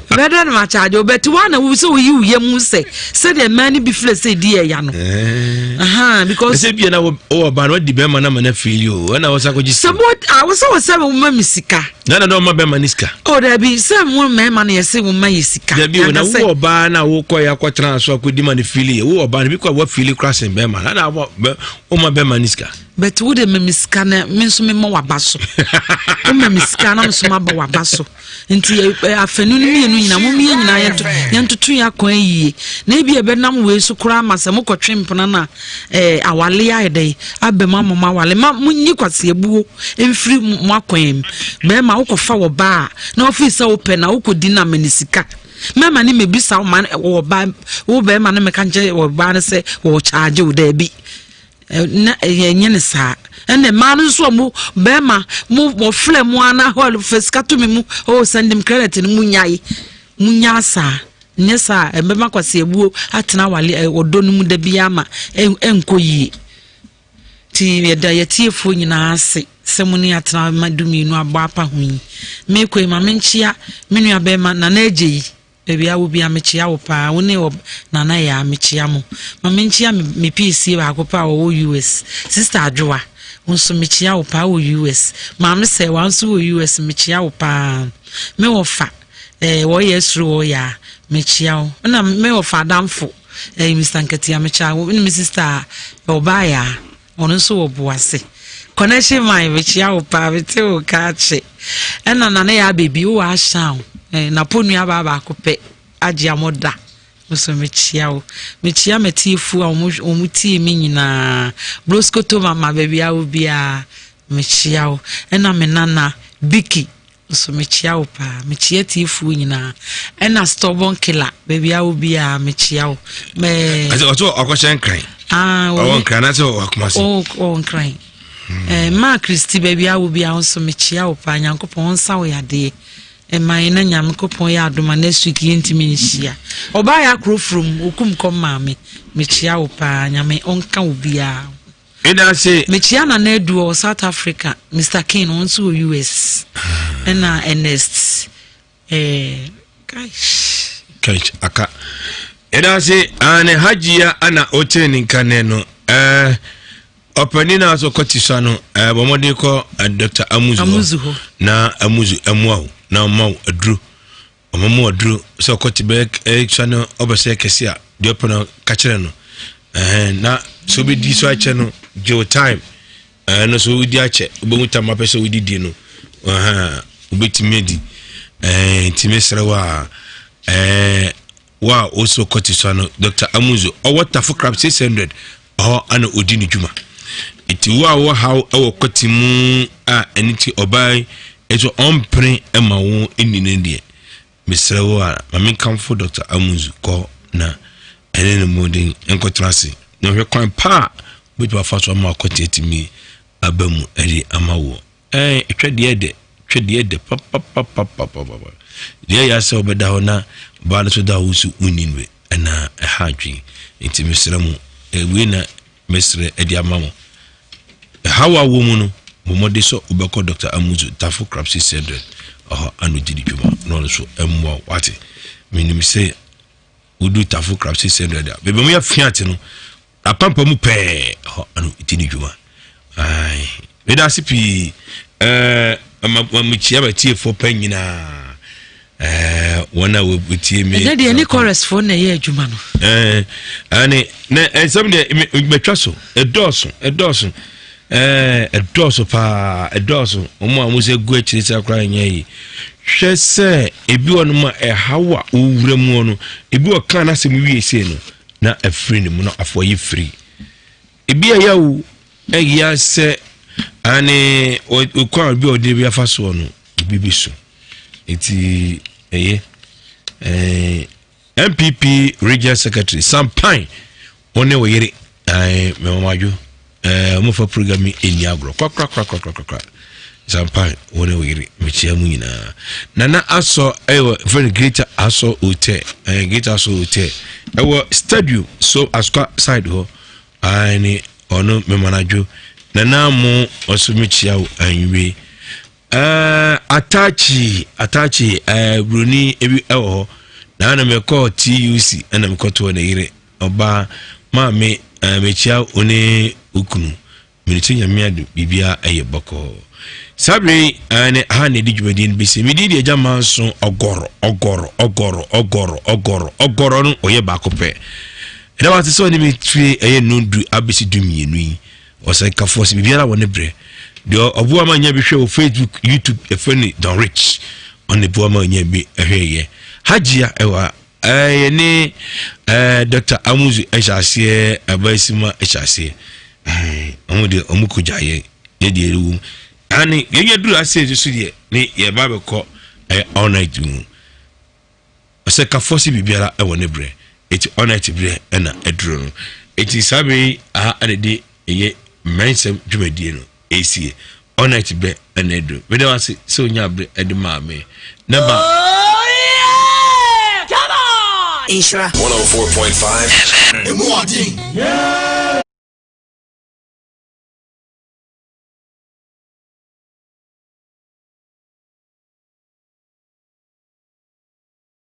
Bɛdɛ na ma charge o. But wa na wo sɛ oyi wo yam sɛ sɛdeɛ mmaa no bi filɛ sɛ di ɛya no. Eh. Because ɛsɛ bia na wɔ ba no wadi bɛrima na ma na fili o. Ɛna wɔ sa kɔgye sika. Sɛ mo a wo sɛ wɔ sɛ wo ma me sika. Na na ɔma bɛrima ne sika. Oh dabi sɛ mo mmarima no yɛse wo ma yɛ sika. Dabi o na wo ɔbaa na wokɔ yɛ akɔtena so akɔdi ma no fili yɛ wo ɔbaa no bi kɔ a wafili kora sen bɛrima na na woma bɛrima ne sika. But wo de ma me sika na me nso mema waba so. Wo ma me sika na me nso maba waba so. Nti eh, eh, afanu no mmienu nyinaa mo mmienu nyinaa yɛnto yɛntoto yɛn akwan yie. Na ebi ɛbɛnam wei so koraa ma sɛ mokɔtwe mpena na eh, awale ayɛ dɛ aba mu ama mo awale ma monyi kwaseabuo mfiri mo akwan mu. Bɛrima wokɔfa wɔ baa na wofiri sɛ wopɛ na wokɔdi no ama ne sika. Mɛma ne mɛbisa wo ma wɔ ba wo bɛrima no mɛka nkyɛ wɔ baa no sɛ wɔkyagye wo daabi. Na yɛnyɛ no saa. Ɛnna mmaa no nso a mo bɛrima mo wɔfrɛ mo ara na hɔ fɛ sika to me mu oh send me credit no mo nyae mo nyaa saa nyɛ saa ɛbɛma kwasi abuo atena awale ɔdɔ no mu da bi ama ɛnkɔ yie ti yɛda yɛtiefoɔ nyinaa ase sɛ mo ne atena ma dumienu abɔ apa ho yi mekɔ yi ma menkyea me nua bɛrima nana agye yi Baabi a wɔ bia mekyea wo paa wo ne Nana Yaa mekyea mo. Ma menkyea me me piesie baako pɛ a ɔwɔ US sister Adwoa wo nso mekyea wo paa wɔ US. Maame Sɛwa nso wɔ US mekyea wo paa. Me wɔfa eh, wɔyɛ asuro wɔ yaa mekyea wo. Ɛna me wɔfa adamfo eh, Mr Nkatia mekyea wo. Ne me sister ɔbaa yaa. Ɔno nso wɔ boase. Connection man mekyia wo paa mete wo ka akye. Ɛna nana yɛ abɛbi wowɔ ahyɛn o. Eh, napo nua baa baako pɛ agye a mo da. Nso mekyia wo. Mekyia m'atiefoɔ a wɔn tie me nyinaa. Broskoto mama baabi a wo biara mekyia wo. Ɛna me nana Biki Nso mekyia wo paa. Mekyia atiefoɔ nyinaa. Ɛna stubborn killer baabi a wo biara mekyia wo. Mɛɛ. Ɛsɛ ɔsɛ ɔkɔhyɛ nkran. Ah, ɔwɔ nkran na sɛ ɔwɔ akumase. Ɔwɔ nkran. Hmm. Eh, maa Kristi baabi a wo biara nso mekyia wo paa. Nyankopɔn nsa wo yadeɛ. Ɛma yɛn na Nyankopɔn yɛ adoma next week yɛntumi nhyia. Ɔbaa yɛ akoro from okum kɔm maame. Mekyia wo paa. Nyame ɔnka wo biara. Meda ase. Mekyia Nana Adu ɔwɔ South Africa, Mister King ɔno nso wɔ US. Ɛna Ernest eh, Kaish. Kaish aka. Meda ase ane Hajia ana otene ne nka nɛ no. Eh, ɔpanin a so kɔ tisua no eh, bɔ mmɔden kɔ eh, Dr. Amuzu Amuzu hɔ. Na Amuzu ɛmoa wo na ɔma wo aduro. Ɔma mu aduro sɛ ɔkɔ te bɛyɛ ɛsua no ɔbɛ sɛ kɛse a deɛ ɔpɛ no ka kyerɛ no ɛhɛn na sɛ wobɛdi so akyɛ no gye wo time ɛhɛn no so wodi akyɛ wobɛhu tam apɛ sɛ wodidi no ɛhɛn wobɛtumi adi ɛhɛn nti mesrɛ wo a ɛɛ wo a wosɛ ɔkɔ te sua no Dr. Amuzo ɔwɔ Tafo Crab 600 Ɛhɔ na ɔdi ne dwuma. Nti wo a wowɔ haw wɔ kwati mu a ɛno nti ɔbaa yi nso ɔmpene ma wo nni no deɛ, mesrɛ wo a ma menkamfo Dr. Amuzu kɔ na ɛne no mmɔden nkɔtena ase na ɔhwɛ kwan pa a wobɛtumi afa so ama akwati atumi aba mu de ama woɔ. Ɛɛ twa deɛ dɛ, twa deɛ dɛ papapapapapa. Deɛ ɛyɛ sɛ wobɛda hɔ na ɔbaa no so da hɔ nso wonni no ɛna ɛha adwene. Nti mesrɛ mo, wei na mesrɛ de ama mo. Ɛhaw a wɔ mu no, bɔ mmɔden sɛ wobɛkɔ Dr. Amuzu Tafo Crab 600 ɛhɔ ano di ne dwuma na ɔno nso mmoa wo. Wate? Menim sɛ wodu Tafo Crab 600 a, baabi a wɔyɛ fiat no, Apampa mu pɛɛ hɔ ano di ne dwuma. Ae, meda ase pii. Ɛɛ, ma mekyia m'atiefoɔ pɛ nyinaa. Ɛɛ, wɔn a wɔtie me. Ɛnɛ deɛ ne chorusfoɔ na ɛyɛ adwuma no. Ɛɛ, ɛne na nsɛm deɛ mɛtwa so. Ɛdɔɔso, ɛdɔɔso. Ɛɛ, ɛdɔɔso paa, ɛdɔɔso. Wɔn a wɔsɛ gu akyire sɛ koraa nyɛ yi. Hwɛ sɛ ebi wɔ no ma ɛhaw a wɔwura mu no, ebi wɔ kan n'asɛm wie sei no. na afiri ne mu na afɔ yɛ firi ebi a yɛ o ɛyɛ sɛ ane okwan bi a ɔde bi afa soɔ no ebi bi so eti ɛyɛ. Eh, NPP Regional Secretary Sam Pine, wo ne wo yere eh, memamadwo eh, wɔmfa program yi ɛnni agorɔ korakorakorakorakora. Sam Pine, wo ne wo yere mekyia mu nyinaa. Nana Asɔ ɛwɔ eh, fɛn Greater Asɔ Hotel, eh, Greater Asɔ Hotel ɛwɔ stadium so Asokwa side hɔ. Aane ɔno memanadwo nana mo ɔso mekyia wo anwummerɛ ɛɛ atachi atachi ɛɛ buroni ebi ɛwɔ hɔ na na mekɔɔ TUC ɛna mekɔtoɔ ne yere ɔbaa maame ɛɛ mekyia wo ne okunu mene nyame ado biribiara ɛyɛ bɔkɔɔ Saa bere yi, ɛne ha na ɛdi dwumadie no bɛsi. Medin deɛ agya manso ɔgɔrɔ, ɔgɔrɔ, ɔgɔrɔ, ɔgɔrɔ, ɔgɔrɔ, ɔgɔrɔ no ɔyɛ baako pɛ. Ɛda wate sɛ ɔne me firi ɛyɛ nnɔndu abɛsi du mmienu yi. Ɔsɛnkafoɔ sɛ biribiara wɔ ne berɛ. Deɛ ɔboa ma nya bi hwɛ wɔ Facebook, YouTube, ɛfrɛ no Don Rich. Ɔne boa ma nya bi hwɛ yɛ. Hajia ɛwɔ ɛyɛ ne ɛɛ Dr. Amuzu ɛhyɛ aseɛ, Abayisima ɛhyɛ aseɛ. Ɛɛ wɔn deɛ wɔn kɔ gya yɛ. Yɛ deɛ ɛwɔ mu ane yɛnya duru ase nso so deɛ ne yɛba bɛkɔ ɛyɛ all night mu ɔsɛ kafoɔ sɛ biribiara ɛwɔ ne berɛ ɛti all night berɛ ɛna ɛduro no ɛti saa berɛ yi aha ɛna de ɛyɛ mmɛnsɛm dwumadie no ɛsie all night berɛ ɛna ɛduro meda wase sɛ onya berɛ ɛde maa me na ba Nhyira. 104.5 FM. Emu ɔden.